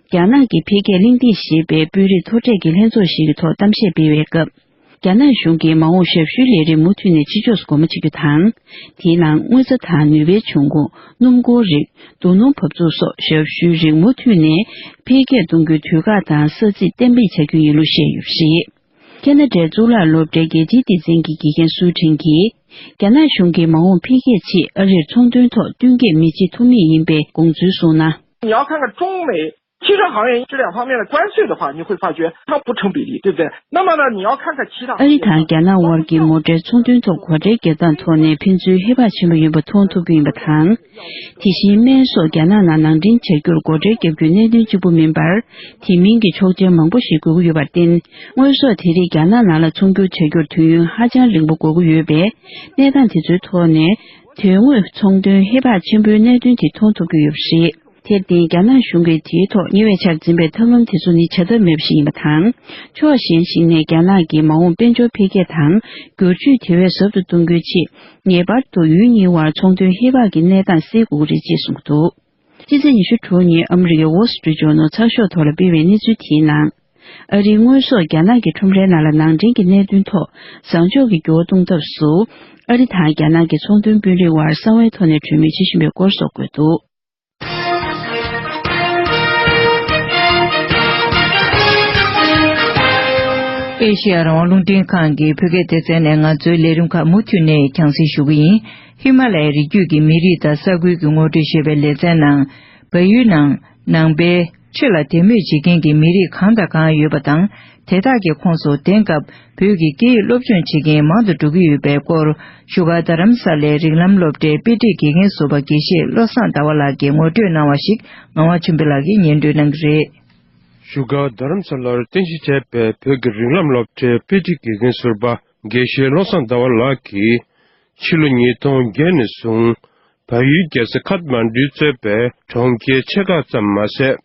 རྒྱ་ནག་གི་འཕེལ་རྒྱས་གླེང་སྟེགས་ཞེས་པའི་དཔོན་རིགས་མཐོ་གྲས་ཀྱི་ལྷན་ཚོགས་ཤིག་གི་ཐོག་གཏམ་བཤད་སྤེལ་བའི་སྐབས། རྒྱ་ནག་གཞུང་གིས་མ་འོངས་ཞབས་ཞུའི་ལས་རིགས་མུ་མཐུད་ནས་ཕྱི་ཕྱོགས་སུ་སྒོ་མོ་འབྱེད་རྒྱུ་དང་། དེའི་ནང་དངུལ་རྩ་དང་ནུས་པའི་འབྱུང་ཁུངས། སྣུམ་འཁོར་རིགས། རྡོ་སྣུམ་འབབ་ཚུགས་སོགས་ཞབས་ཞུའི་རིགས་མུ་མཐུད་ནས་འཕེལ་རྒྱས་གཏོང་རྒྱུའི་དུས་བཀག་དང་ས་ཚིགས་གཏན་འབེབས་བྱ་རྒྱུ་ཡིན་ལུགས་བཤད་ཡོད་པ་རེད། ཁེ་ན་ཌའི་གཙུག་ལག་སློབ་གྲྭའི་རྒྱལ་སྤྱིའི་སྡེ་ཚན་གྱི་དགེ་རྒན་སུའུ་ཁྲིན་གྱིས། རྒྱ་ནག་གཞུང་གིས་མ་འོངས་འཕེལ་རྒྱས་ཆེད་ཨ་རིར་ཚོང་དོན་ཐོག་བསྟུན་མཁས་མི་བྱེད་ཐུབ་མེད་ཡིན་པའི་དགོངས་ཚུལ་གསུངས་ན། 你要看看中美汽车行业这两方面的关税的话，你会发觉它不成比例，对不对？那么呢，你要看看其他行业。 ཨ་རི་དང་རྒྱ་ནག་དབར་གྱི་ངོ་འཕྲོད་ཚོང་དོན་ཐོག་སྒོ་ཁྲལ་རྒྱག་སྟངས་ཐོག་ནས་ཕན་ཚུན་ཧེ་བག་ཆེན་པོ་ཡོད་པ་མཐོང་ཐུབ་ཀྱི་ཡིན་པ་དང་། དེ་བཞིན་སྨན་སོགས་རྒྱ་ནག་ནང་ནང་འདྲེན་བྱ་རྒྱུར་སྒོ་ཁྲལ་བརྒྱབ་རྒྱུ་གནད་དོན་གཅིག་པུ་མིན་པར། དེ་མིན་གྱི་ཆོག་མཆན་མང་པོ་ཞིག་དགོས་ཀྱི་ཡོད་པར་བརྟེན། དངོས་ཟོག་དེ་རིགས་རྒྱ་ནག་ནང་ལ་ཚོང་སྒྱུར་བྱ་རྒྱུར་དུས་ཡུན་ཧ་ཅང་རིང་པོ་འགོར་གྱི་ཡོད་པས། གནས་སྟངས་དེ་ཚོའི་ཐོག་ནས། དོན་དངོས་ཚོང་དོན་ཧེ་བག་ཆེན་པོའི་གནད་དོན་དེ་མཐོང་ཐུབ་ཀྱི་ཡོད་པ་རེད། དེར་བརྟེན། རྒྱ་ནག་གཞུང་གིས་དེའི་ཐོག་ཉེ་བའི་ཆར་འཛིན་པའི་ཐབས་ལམ་དེ་ཚོ་ནི་བྱ་ཐབས་མེད་པ་ཞིག་ཡིན་པ་དང་། ཕྱོགས་གཞན་ཞིག་ནས་རྒྱ་ནག་གིས་མ་འོངས་དཔལ་འབྱོར་འཕེལ་རྒྱས་དང་། བསྒྱུར་བཅོས་དེ་བས་ཟབ་ཏུ་གཏོང་རྒྱུའི་ཆེད། ངེས་པར་དུ་ཡུལ་གཉིས་དབར་ཚོང་དོན་ཧེ་བག་གི་གནས་སྟངས་སེལ་དགོས་ཀྱི་རེད་ཅེས་གསུངས་འདུག་ཕྱི་ཚེས་ཉི་ཤུ་དྲུག་ཉིན་ཨ་མི་རི་ཀའི་Wall Street Journal་ཚགས་ཤོག་ཐོག་ལ་སྤེལ་བའི་གནས་ཚུལ་དེའི་ནང་། ཨ་རིའི་དངོས་ཟོག་རྒྱ་ནག་གི་ཁྲོམ་རའི་ནང་ལ་ནང་འདྲེན་གྱི་གནད་དོན་ཐོག་བཟང་ཕྱོགས་ཀྱི་འགྱུར་བ་གཏོང་ཐབས་སུ། ཨ་རི་དང་རྒྱ་ནག་གི་ཚོང་དོན་དཔོན་རིགས་དབར་གསང་བའི་ཐོག་ནས་གྲོས་མོལ་བྱེད་བཞིན་པའི་སྐོར་སོགས་འཁོད་འདུག་ཨེ་ཤེ་ཡ་རང་དབང་རླུང་འཕྲིན་ཁང་གི་བོད་སྐད་སྡེ་ཚན་ནས་ང་ཚོའི་ལས་རིམ་ཁག་མུ་མཐུད་ནས་རྒྱང་སྲིང་ཞུ་གི་ཡིན། ཧི་མ་ལ་ཡའི་རི་རྒྱུད་ཀྱི་མི་རིགས་དང་ས་ཁུལ་གྱི་ངོ་སྤྲོད་ཞེས་པའི་ལེ་ཚན་ནང་། བལ་ཡུལ་ནང་ནང་པའི་ཆོས་ལ་དད་མོས་བྱེད་མཁན་གྱི་མི་རིགས་གང་དང་གང་ཡོད་པ་དང་། དེ་དག་གི་ཁོངས་སུ་དེང་སྐབས་བོད་ཀྱི་སྐད་ཡིག་སློབ་སྦྱོང་བྱེད་མཁན་མང་དུ་འགྲོ་གི་ཡོད་པའི་སྐོར། བཞུགས་སྒར་རྡ་རམ་ས་ལའི་རིགས་ལམ་སློབ་གྲྭའི་དཔེ་སྒྲིག་དགེ་རྒན་ཟུར་པ་དགེ་བཤེས་བློ་བཟང་ཟླ་བ་ལགས་ཀྱིས་ངོ་སྤྲོད་གནང་བ་ཞིག་ངག་དབང་ཆོས་འཕེལ་ལགས་ཀྱིས་སྙན་སྒྲོན་གནང་གི་རེད། བཞུགས་སྒར་རྡ་རམ་ས་ལར་རྟེན་གཞི་བྱས་པའི་བོད་ཀྱི་རིགས་ལམ་སློབ་གྲྭའི་དཔེ་སྒྲིག་དགེ་རྒན་ཟུར་པ་དགེ་བཤེས་བློ་བཟང་ཟླ་བ་ལགས་ཀྱིས། ཕྱི་ལོ་ཉིས་སྟོང་བརྒྱད་ནས་བཟུང་། བལ་ཡུལ་རྒྱལ་ས་ཁཐ་མན་ཌུས་གཙོས་པའི་གྲོང་ཁྱེར་ཆེ་ཁག་ཙམ་མ་ཟད།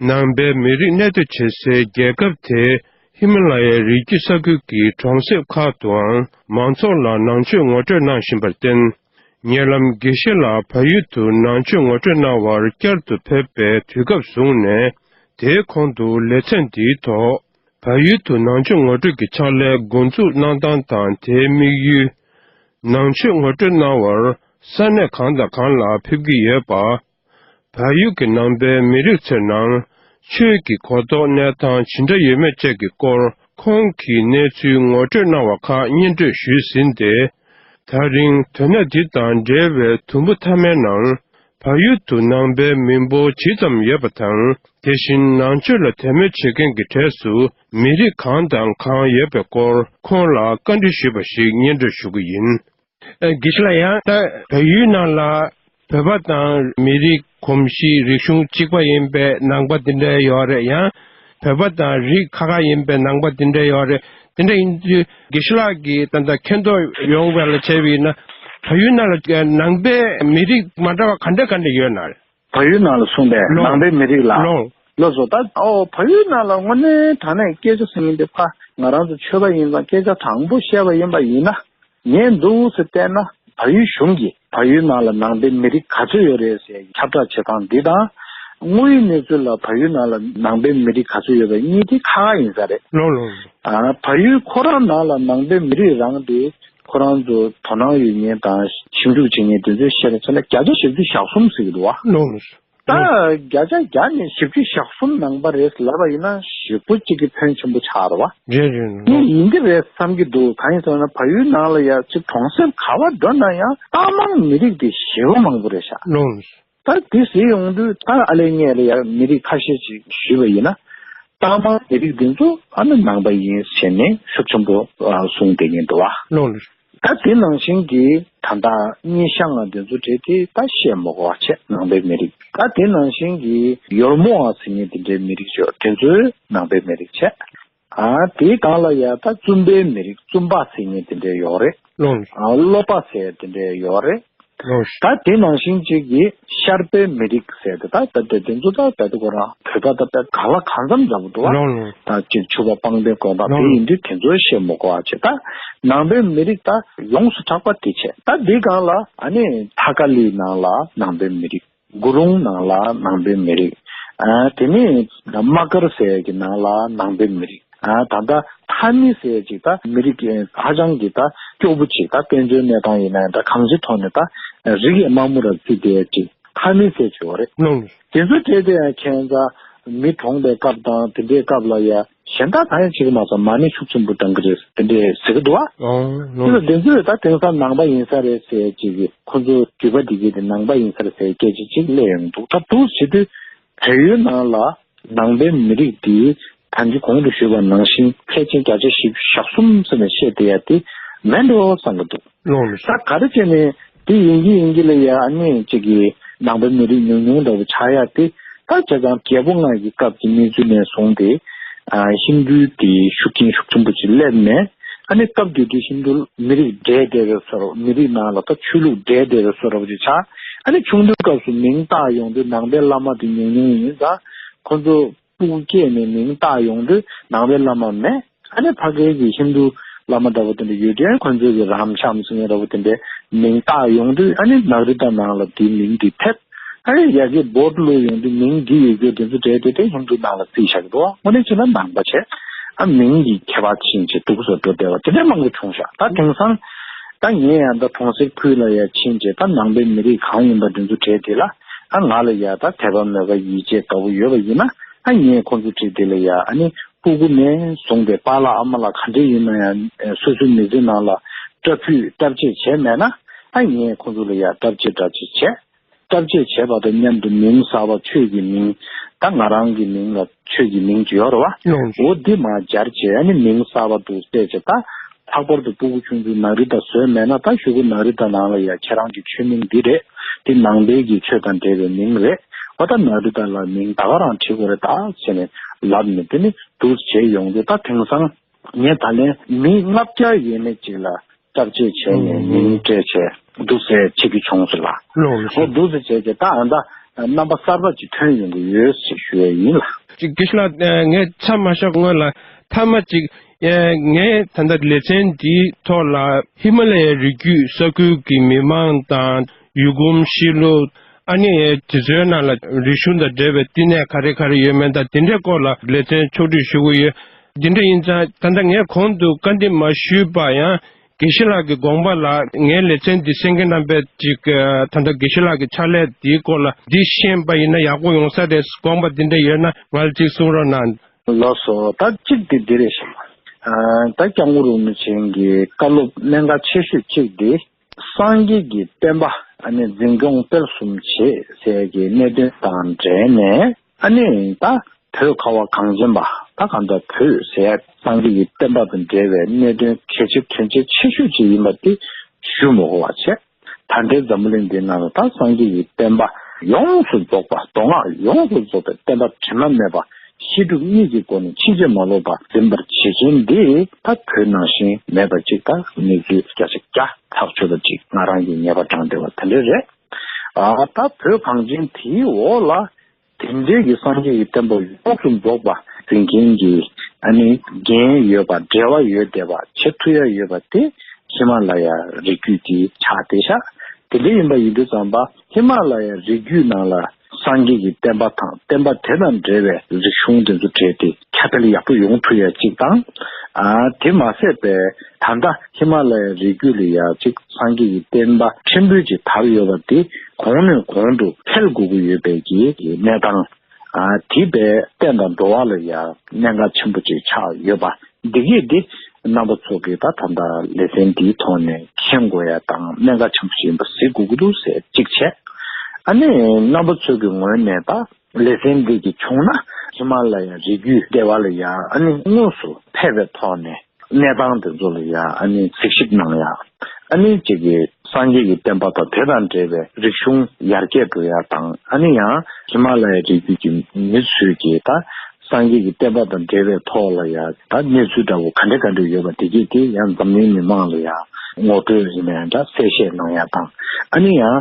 ནང་པའི་མི་རིགས་གནས་སྡོད་བྱེད་སའི་རྒྱལ་ཁབ་དེའི་ཧི་མ་ལ་ཡའི་རི་རྒྱུད་ས་ཁུལ་གྱི་གྲོང་གསེབ་ཁག་ཏུའང་མང་ཚོགས་ལ་ནང་ཆོས་ངོ་སྤྲོད་གནང་བཞིན་པར་བརྟེན། ཉེ་ལམ་དགེ་བཤེས་ལགས་བལ་ཡུལ་དུ་ནང་ཆོས་ངོ་སྤྲོད་གནང་བར་བསྐྱར་དུ་ཕེབས་པའི་དུས་སྐབས་བཟུང་ནས། དེའི་གོང་དུ་ལེ་ཚན་འདིའི་ཐོག་བལ་ཡུལ་དུ་ནང་ཆོས་ངོ་སྤྲོད་ཀྱི་ཕྱག་ལས་འགོ་འཛུགས་གནང་སྟངས་དང་དེའི་དམིགས་ཡུལ། ནང་ཆོས་ངོ་སྤྲོད་གནང་བར་ས་གནས་གང་དང་གང་ལ་ཕེབས་ཀྱི་ཡོད་པ། བལ་ཡུལ་གྱི་ནང་པའི་མི་རིགས་ཚོའི་ནང་ཆོས་ཀྱི་གོ་རྟོགས་གནས་སྟངས་ཇི་འདྲ་ཡོད་མེད་བཅས་ཀྱི་སྐོར་ཁོང་གིས་གནས་ཚུལ་ངོ་སྤྲོད་གནང་བ་ཁག་སྙན་སྒྲོན་ཞུས་ཟིན་ཏེ། ད་རིང་དོན་གནད་འདི་དང་འབྲེལ་བའི་དུམ་བུ་མཐའ་མའི་ནང་། བལ་ཡུལ་དུ་ནང་པའི་མི་འབོར་ཇི་ཙམ་ཡོད་པ་དང་། དེ་བཞིན་ནང་ཆོས་ལ་དད་མོས་བྱེད་མཁན་གྱི་གྲས་སུ་མི་རིགས་གང་དང་གང་ཡོད་པའི་སྐོར་ཁོང་ལ་བཀའ་འདྲི་ཞུས་པ་ཞིག་སྙན་སྒྲོན་ཞུ་གི་ཡིན། ཨ། དགེ་བཤེས་ལགས། ཡང་ད་བལ་ཡུལ་ནང་ལ་བོད་པ་དང་མི་རིགས་གོམས་གཤིས་རིག་གཞུང་གཅིག་པ་ཡིན་པའི་ནང་པ་འདི་འདྲ་ཡོད་རེད། ཡང་བོད་པ་དང་རིགས་ཁ་ཁ་ཡིན་པའི་ནང་པ་འདི་འདྲ་ཡོད་རེད། དེ་འདྲ་ཡིན་དུས་དགེ་བཤེས་ལགས་ཀྱིས་ད་ལྟ་མཁྱེན་རྟོགས་ཡོང་བ་ལ་བྱས་པ་ཡིན་ན། བལ་ཡུལ་ནང་ལ་ནང་པའི་མི་རིགས་མ་འདྲ་བ་ག་འདྲ་ག་འདྲ་ཡོད་ན་རེད། བལ་ཡུལ་ནང་ལ་གསུངས་པའི་ལོ། ནང་པའི་མི་རིགས་ལ། ལོ། ལགས་སོ། ད་ཨོ་བལ་ཡུལ་ནང་ལ་དངོས་གནས་དྲང་གནས་སྐད་ཆ་ཟེར་མཁན་དེ་ཕ་ང་རང་ཚོ་ཆོས་པ་ཡིན་ཙང་སྐད་ཆ་དྲང་པོ་བཤད་པ་ཡིན་པ་ཡིན་ན། ངས་འདུག་སེ་བལྟས་ན་བལ་ཡུལ་གཞུང་གིས་བལ་ཡུལ་ནང་ལ་ནང་པའི་མི་རིགས་ག་ཚོད་ཡོད་རེད་ཟེར་ཁྱབ་བསྒྲགས་བྱེད་སྟངས་འདི་དང་། དངོས་ཡོད་གནས་ཚུལ་ལ་བལ་ཡུལ་ནང་ལ་ནང་པའི་མི་རིགས་ག་ཚོད་ཡོད་པ་གཉིས་དེ་ཁ་ཁ་ཡིན་ས་རེད། ལོ་ལོ། ཨ། བལ་ཡུལ་ཁོ་རང་ནང་ལ་ནང་པའི་མི་རིགས་རང་དེ་ཁོ་རང་ཚོ་དོ་སྣང་ཡོད་མཁན་དང་ཞིབ་འཇུག་བྱེད་མཁན་དེ་ཚོའི་བཤད་པ་ཚོ་ལ་བརྒྱ་ཆ་བཞི་བཅུ་ཞེ་གསུམ་ཟེར་གྱི་འདུག་བ། ལོ་ལོ། ད་བརྒྱ་ཆ་བརྒྱ་ནས་བཞི་བཅུ་ཞེ་གསུམ་ནང་པ་རེད་ལབ་པ་ཡིན་ན་ཞེ་པོ་ཅིག་གི་ཕོན་ཆེན་པོ་ཆགས་རེད་བ། རེད་རེད། དེ་ཡིན་གྱི་རེད་བསམ་གྱི་འདུག་གང་ཡིན་ཟེར་ན་བལ་ཡུལ་ནང་ལ་ཡ་ཅིག་གྲོང་གསེབ་ག་བ་འགྲོ་ན་ཡང་རྟགས་མང་མི་རིགས་དེ་ཞེ་པོ་མང་པོ་རེད་ཤག་ལོ། ད་དེ་ཟེར་ཡོང་དུས་ད་ཨ་ལས་ངས་ལ་ཡ་མི་རིགས་ཁ་ཤས་ཅིག་ཞུས་པ་ཡིན་ན། རྟགས་མང་མི་རིགས་འདི་ཚོ་ཨ་ནི་ནང་པ་ཡིན་ཟེར་ནས་ཤུགས་ཆེན་པོ་ཨ་གསུངས་བསྡད་ཀྱིན་འདུག་བ། ལོ། ད་དེ་ནང་བཞིན་གྱི་ད་ལྟ་སྙེ་ཤང་ང་འདི་ཚོ་གྲས་དེ་ད་བཤད་མ་དགོས་པ་བྱས་ནང་པའི་མི་རིགས། ད་དེ་ནང་བཞིན་གྱི་ཡོལ་མོ་བ་ཟེར་མཁན་དེ་འདྲའི་མི་རིགས་ཡོད། དེ་ཚོའི་ནང་པའི་མི་རིགས་བྱས། ཨ་དེའི་སྒང་ལ་ཡ་ད་བཙུན་པའི་མི་རིགས་བཙུན་པ་ཟེར་མཁན་དེ་འདྲའི་ཡོད་རེད། ལོ། ཨ་སློབ་པ་ཟེར་དེ་འདྲའི་ཡོད་རེད། ལོ། ད་དེ་ནང་བཞིན་གཅིག་གིས་ཤར་པའི་མི་རིགས་ཟེར་ཏེ་ད་ད་ལྟ་དེ་ཚོ་ད་ད་ལྟ་ཁོ་རང་བོད་པ་ད་ལྟ་ག་ལ་གང་འཚམ་འདྲ་པོ་འདུག་བ། ལོ་ལོ། ད་གཅིག་ཕྱུ་པ་སྤང་པའི་དགོན་པ་ལོ་དེ་ཡིན་དུས་དེ་ཚོའི་བཤད་མ་དགོས་པ་བྱས། ད་ནང་པའི་མི་རིགས་ད་ཡོངས་སུ་གྲགས་པ་དེ་བྱས། ད་འདི་སྒང་ལ་ཨ་ནི་ཐ་ཀ་ལི་ནང་ལ་ནང་པའི་མི་རིགས། གུ་རུང་ནང་ལ་ནང་པའི་མི་རིགས། ཨ་དེ་ནས་མ་ཀར་ཟེར་གྱི་ནང་ལ་ནང་པའི་མི་རིགས། ཨ་ད་ལྟ་ཐ་མི་ཟེར་ཅིག་ད་མི་རིགས་ཧ་ཅང་གི་ད་སྐྱོ་པོ་ཅིག་ད་དཔལ་འབྱོར་གནས་སྟངས་ཡིན་ན་ད་གང་ཅིའི་ཐོག་ནས་ད་རིགས་དམའ་མོ་ར་བརྩིས་བསྡད་ཅིག་ཐ་མི་ཟེར་ཅིག་ཡོད་རེད། ལོ། དེ་ཚོ་གྲས་དེ་ཡང་ཁྱད་མཚར་མི་གྲོངས་པའི་སྐབས་དང་དེ་འདྲའི་སྐབས་ལ་ཡ་གཞན་དག་གང་ཡང་བྱེད་ཀྱི་མ་སོང་། མ་ཎི་ཤུགས་ཆེན་པོ་བགྲང་གི་རེད་དེ་འདྲའི་ཟེར་གི་འདུག་བ། ཨོ་ལོ། དེ་ལ་དེ་ཚོས་ད་དེང་སང་ནང་པ་ཡིན་ས་རེད་ཟེར་ཅིག་གི་ཁོ་ཚོ་རྒྱུད་པ་འདི་གའི་དེ་ནང་པ་ཡིན་ས་རེད་ཟེར་སྐད་ཆ་ཅིག་སླེབས་ཡོང་འདུག་ད་འདུག་བྱེད་དུས་བལ་ཡུལ་ནང་ལ་ནང་པའི་མི་རིགས་འདི་ད་གིན་གོང་དུ་ཞུས་པ་ནང་བཞིན་ཕལ་ཆེར་བརྒྱ་ཆ་བཞི་བཅུ་ཞེ་གསུམ་ཙམ་ནས་བཤད་བསྡད་ཡ་དེ་མིན་འགྲོ་བསམ་གི་འདུག་ལོ་ལོ། ད་ག་རེ་བྱས་ནས་དེ་ཡིན་གྱི་ཡིན་གྱི་ལ་ཡ་ཨ་ནི་གཅིག་གི་ནང་པའི་མི་རིགས་ཉུང་ཉུང་འདྲ་པོ་ཆགས་ཡ་དེ་ད་བྱས་ཙང་རྒྱལ་པོ་ལྔ་ཡི་སྐབས་ཀྱི་གནས་ཚུལ་ནས་བཟུང་སྟེ་ཨ་ཧིན་རྡུའི་དེ་ཤུགས་རྐྱེན་ཤུགས་ཆེན་པོ་ཅིག་སླེབས་ནས། ཨ་ནི་སྐབས་དེ་དུས་ཧིན་རྡུ་མི་རིགས་འདྲེས་བསྡད་པའི་བཟོ་འདྲ། མི་རིགས་ནང་ལ་ད་ཆོས་ལུགས་འདྲེས་བསྡད་པའི་བཟོ་འདྲ་པོ་ཅིག་ཆགས། ཨ་ནི་ཆུང་དུས་སྐབས་སུ་མིང་བཏགས་ཡོང་དུས་ནང་པའི་བླ་མ་དེ་ཉུང་ཉུང་ཡིན་ཙང་། ཁོ་ཚོ་སྤུ་གུ་སྐྱེས་ནས་མིང་བཏགས་ཡོང་དུས་ནང་པའི་བླ་མ་མེད། ཨ་ནི་ཕ་གིའི་གི་ཧིན་རྡུ་བླ་མ་འདྲ་པོ་དེ་འདྲ་ཡོད་དུས་ཁོ་ཚོས་གི་རམ་ཤམ་ཟེར་མཁན་འདྲ་པོ་དེ་འདྲའི་མིང་བཏགས་ཡོང་དུས་ཨ་ནི་ནག་རི་ཏ་ནང་ལ་དེའི་མིང་དེ་ཕེབས། ཨ་ནི་ཡ་གི་བོད་ལོ་ཡོང་དུས་མིང་འདི་ཡོད་རྒྱུ་དེ་ཚོ་གྲས་དེ་དེ་ཧིན་རྡུ་ནང་ལ་བརྩིས་བཞག་གི་འདུག་དངོས་གནས་བྱས་ན་ནང་པ་བྱས། ཨ་མིང་གི་ཁྱད་པར་ཕྱིན་བྱས་འདུག་བཟོ་འགྲོ་བསྡད་པ་དེ་འདྲ་མང་པོ་བྱུང་ཤག་ད་དེང་སང་ད་ངས་ཡང་ད་གྲོང་གསེབ་ཁུལ་ལ་ཡ་ཕྱིན་བྱས་ད་ནང་པའི་མི་རིགས་གང་ཡིན་པ་དེ་ཚོ་གྲས་དེ་ལ་ཨ་ང་ལ་ཡ་ད་དད་པ་མོས་པ་ཡིད་ཆེས་དགའ་པོ་ཡོད་པ་ཡིན་ན་ཨ་ངས་ཁོང་ཚོ་གྲས་དེ་ལ་ཡ་ཨ་ནི་སྤུ་གུ་ནས་བཟུང་སྟེ་པཱ་ལགས་ཨ་མ་ལགས་ག་འདྲས་ཡིན་ན་ཡང་སོ་སོའི་མི་ཚེ་ནང་ལ་སྐྲ་ཕུད་སྐྲ་ཕྱེད་བྱས་མེད་ན་ཨ་ངས་ཁོང་ཚོ་ལ་ཡ་སྐྲ་ཕྱེད་འདྲ་ཅིག་བྱས། སྐྲ་ཕྱེད་བྱས་པ་དང་མཉམ་དུ་མིང་གསར་པ་ཆོས་ཀྱི་མིང་། ད་ང་རང་གི་མིང་ལ་ཆོས་ཀྱི་མིང་ཅིག་ཡོད་རེད་བ། ལོངས་སྤྱོད། འོ་འདི་མར་སྦྱར་བྱས་ཨ་ནི་མིང་གསར་པ་འདུག་བལྟས་བྱས་ད། ལྷག་པར་དུ་སྤུ་གུ་ཆུང་ཆུང་ནག་རི་ཏ་བཟོས་མེད་ན་ད་གཞུག་གུ་ནག་རི་ཏ་ནང་ལ་ཡ་ཁྱེད་རང་གི་ཆོས་མིང་འདི་རེད། འདི་ནང་པའི་གི་ཆོས་དང་འབྲེལ་བའི་མིང་རེད། འོ་ད་ནག་རི་ཏ་ལ་མིང་ད་ག་རང་བྲིས་དགོས་རེད་ད་ཟེར་ནས་ལབ་ནས་དེ་ནི་འདུག་བྱས་ཡོང་དུས་ད་དེང་སང་ངས་ད་ལན་མི་ལྔ་བརྒྱ་ཡས་མས་ཅིག་ལ། སྐྲ་ཕྱེད་བྱས་ནས་ཨོ། མིང་སྤྲད་བྱས་འདུག་སེ་བྱེད་རྒྱུ་བྱུང་ཟེར་ལ། ལོ་ལོ། ཨོ་འདུག་སེ་བྱས་བྱས་ད་ཨ་ད་རྣམ་པ་གསར་པ་ཅིག་ཐོན་ཡོང་གི་ཡོད་ཟེར་ཞུ་ཡས་ཡིན་ལ། ཅིག་དགེ་བཤེས་ལགས་ངས་ཚར་མ་ཤོག་སྔོན་ལ་ཐ་མ་ཅིག་ངས་ད་ལྟ་ལེ་ཚན་འདིའི་ཐོག་ལ་ཧི་མ་ལ་ཡའི་རི་རྒྱུད་ས་ཁུལ་གྱི་མི་མང་དང་ཡུལ་གོམས་གཤིས་ལུགས་ཨ་ནི་དེ་ཚོའི་ནང་ལ་རིག་གཞུང་དང་འབྲེལ་བའི་བསྟི་གནས་ག་རེ་ག་རེ་ཡོད་མེད་དང་དེ་འདྲའི་སྐོར་ལ་ལེ་ཚན་ཕྱོགས་བསྒྲིགས་ཞུ་གི་ཡོད། འདི་འདྲ་ཡིན་ཙང་ད་ལྟ་ངས་གོང་དུ་བཀའ་འདྲི་མ་ཞུས་པ་ཡང་དགེ་བཤེས་ལགས་ཀྱི་དགོངས་པ་ལ་ངའི་ལེ་ཚན་འདི་གསན་མཁན་རྣམ་པས་ཅིག་ད་ལྟ་དགེ་བཤེས་ལགས་ཀྱི་ཕྱག་ལས་འདིའི་སྐོར་ལ་འདི་ཤེས་པ་ཡིན་ན་ཡག་པོ་ཡོང་ས་རེད་དགོངས་པ་འདི་འདྲ་ཡོད་ན་ང་ལ་ཅིག་གསུང་རོགས་གནང་། ལགས་སོ། ད་གཅིག་འདི་འདི་རེད་ཤག་ད་སྐྱབས་མགོན་རིན་པོ་ཆེ་གི་བཀའ་སློབ་གནད་འགག་ཆེ་ཤོས་གཅིག་འདི་སངས་རྒྱས་ཀྱི་བསྟན་པ་ཨ་ནི་འཛིན་སྐྱོང་སྤེལ་གསུམ་བྱེད་ཟེར་གྱི་གནད་དོན་དང་འབྲེལ་ནས། ཨ་ནི་ད་བོད་ཁ་བ་གངས་ཅན་པ་ད་གང་ལྟར་བོད་ཟེར་ཡ་སངས་རྒྱས་ཀྱི་བསྟན་པ་དང་འབྲེལ་བའི་གནད་དོན་གལ་ཆེ་དོན་ཆེ་ཆེ་ཤོས་ཅིག་ཡིན་པ་དེ་ཞུ་མི་དགོས་པ་བྱས། ད་ལྟའི་འཛམ་བུ་གླིང་འདིའི་ནང་ལ་ད་སངས་རྒྱས་ཀྱི་བསྟན་པ་ཡོངས་སུ་རྫོགས་པ་མདོ་སྔགས་ཡོངས་སུ་རྫོགས་པའི་བསྟན་པ་དྲི་མ་མེད་པ་བཤད་སྒྲུབ་གཉིས་ཀྱི་སྒོ་ནས་ཕྱིན་ཅི་མ་ལོག་པ་འཛིན་པར་བྱེད་མཁན་འདི་ད་བོད་ནང་བཞིན་མེད་པ་ཅིག་ད་གནས་ཚུལ་བརྒྱ་ཆ་བརྒྱ་ཐག་ཆོད་པ་ཅིག་ང་རང་གིས་ངེས་པ་དྲངས་བསྡད་པ་དེ་འདྲ་རེད། ཨ་ད་བོད་གངས་ཅན་དེའི་འོག་ལ་དེ་འདྲའི་གི་སངས་རྒྱས་ཀྱི་བསྟན་པ་ཡོངས་སུ་རྫོགས་པ་འཛིན་མཁན་གྱི་ཨ་ནི་འགན་ཡོད་པ་འབྲེལ་བ་ཡོད་བསྡད་པ་བྱེད་ཐུབ་ཡ་ཡོད་པ་དེ་ཧི་མ་ལ་ཡ་རི་རྒྱུད་དེ་ཆགས་བསྡད་ཤག་དེ་འདྲ་ཡིན་པ་ཡིན་དུས་ཙམ་པ་ཧི་མ་ལ་ཡ་རི་རྒྱུད་ནང་ལ་སངས་རྒྱས་ཀྱི་བསྟན་པ་དང་བསྟན་པ་དེ་དང་འབྲེལ་བའི་རིག་གཞུང་དེ་ཚོ་གྲས་དེ་ཁྱབ་སྤེལ་ཡག་པོ་ཡོང་ཐུབ་ཡ་གཅིག་དང་། ཨ་དེ་མ་ཟད་པའི་ད་ལྟ་ཧི་མ་ལ་ཡ་རི་རྒྱུད་ལ་ཡ་གཅིག་སངས་རྒྱས་ཀྱི་བསྟན་པ་ཕྲན་བུ་ཅིག་དར་ཡོད་པ་དེ་ གོང་ནས་གོང་དུ་འཕེལ་དགོས་ཀྱི་ཡོད་པའི་གི་གནས་སྟངས། ཨ་དེ་བས་བསྟན་དང་འགྲོ་བ་ལ་ཡང་གནད་འགག་ཆེན་པོ་ཅིག་ཆགས་ཡོད་པ་འདི་གས་འདི་རྣམ་པ་ཚོ་གིས་ད་ད་ལྟ་ལེ་ཚན་འདིའི་ཐོག་ནས་མཁྱེན་དགོས་ཡ་དང་གནད་འགག་ཆེན་པོ་ཞིག་ཡིན་པ་གཟིགས་དགོས་ཀྱི་འདུག་ཟེར་གཅིག་བྱས། ཨ་ནི་རྣམ་པ་ཚོ་གི་ངོས་ནས་ད་ལེ་ཚན་འདི་གི་བྱུང་ན་ཧི་མ་ལ་ཡ་རི་རྒྱུད་ལྟེ་བ་ལ་ཡ་ཨ་ནི་དངོས་སུ་ཕེབས་པའི་ཐོག་ནས། གནས་སྟངས་དེ་ཚོ་ལ་ཡང་ཨ་ནི་གཟིགས་ཞིབ་གནང་ཡ། ཨ་ནི་གཅིག་གིས་སངས་རྒྱས་ཀྱི་བསྟན་པ་དང་དེ་དང་འབྲེལ་བའི་རིག་གཞུང་ཡར་རྒྱས་འགྲོ་ཡ་དང་ཨ་ནི་ཡང་ཧི་མ་ལ་ཡའི་རི་རྒྱུད་ཀྱི་མི་ཚོས་ཀྱིས་ད་སངས་རྒྱས་ཀྱི་བསྟན་པ་དང་འབྲེལ་བའི་ཐོག་ལ་ཡང་ད་གནས་ཚུལ་འདྲ་བོ་ག་འདྲ་ག་འདྲ་ཡོད་པ་དེ་གས་དེ་ཡང་འཛམ་གླིང་མི་མང་ལ་ཡང་ངོ་སྤྲོད་ཡིན་ནའི་འདྲ་གསལ་བཤད་གནང་ཡ་དང་ཨ་ནི་ཡང་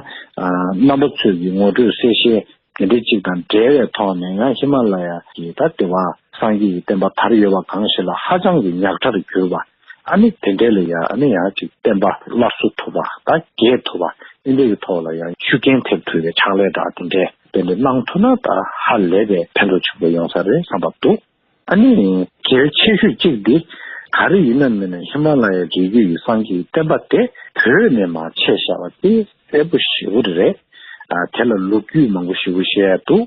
རྣམ་པ་ཚོས་ཀྱི་ངོ་སྤྲོད་གསལ་བཤད། དེ་འདྲའི་གཅིག་དང་འབྲེལ་བའི་ཐོག་ནས་ཡང་ཧི་མ་ལ་ཡ་གི་ད་ལྟེ་བ་སངས་རྒྱས་ཀྱི་བསྟན་པ་དར་ཡོད་པ་གང་ཞིག་ལ་ཧ་ཅང་གི་ཉག་ཕྲར་གྱུར་པ། ཨ་ནི་དེ་འདྲའི་ལ་ཡ་ཨ་ནི་ཡང་གཅིག་བསྟན་པ་སླར་གསོ་ཐུབ་པ་ད་རྒྱས་ཐུབ་པ་ཨིན་འདྲའི་གི་ཐོག་ལ་ཡང་ཤུགས་རྐྱེན་ཐེབས་ཐུབ་པའི་ཕྱག་ལས་འདྲ་དེ་འདྲའི་དེ་འདྲ་གནང་ཐུབ་ན་ད་ཧ་ལས་པའི་ཕན་ཐོགས་ཆེན་པོ་ཡོང་ས་རེད་བསམ་པ་འདུག་ཨ་ནི་གལ་ཆེ་ཤོས་གཅིག་འདི་ག་རེ་ཡིན་ན་མིན་ན་ཧི་མ་ལ་ཡའི་རི་རྒྱུད་ཀྱི་སངས་རྒྱས་ཀྱི་བསྟན་པ་དེ་བོད་ནས་མར་ཆད་བཞག་པ་དེ་གསལ་པོ་ཞེ་པོ་རེད། ཨ་དེ་ལ་ལོ་རྒྱུས་མང་པོ་ཞེ་པོ་བཤད་ཡ་འདུག་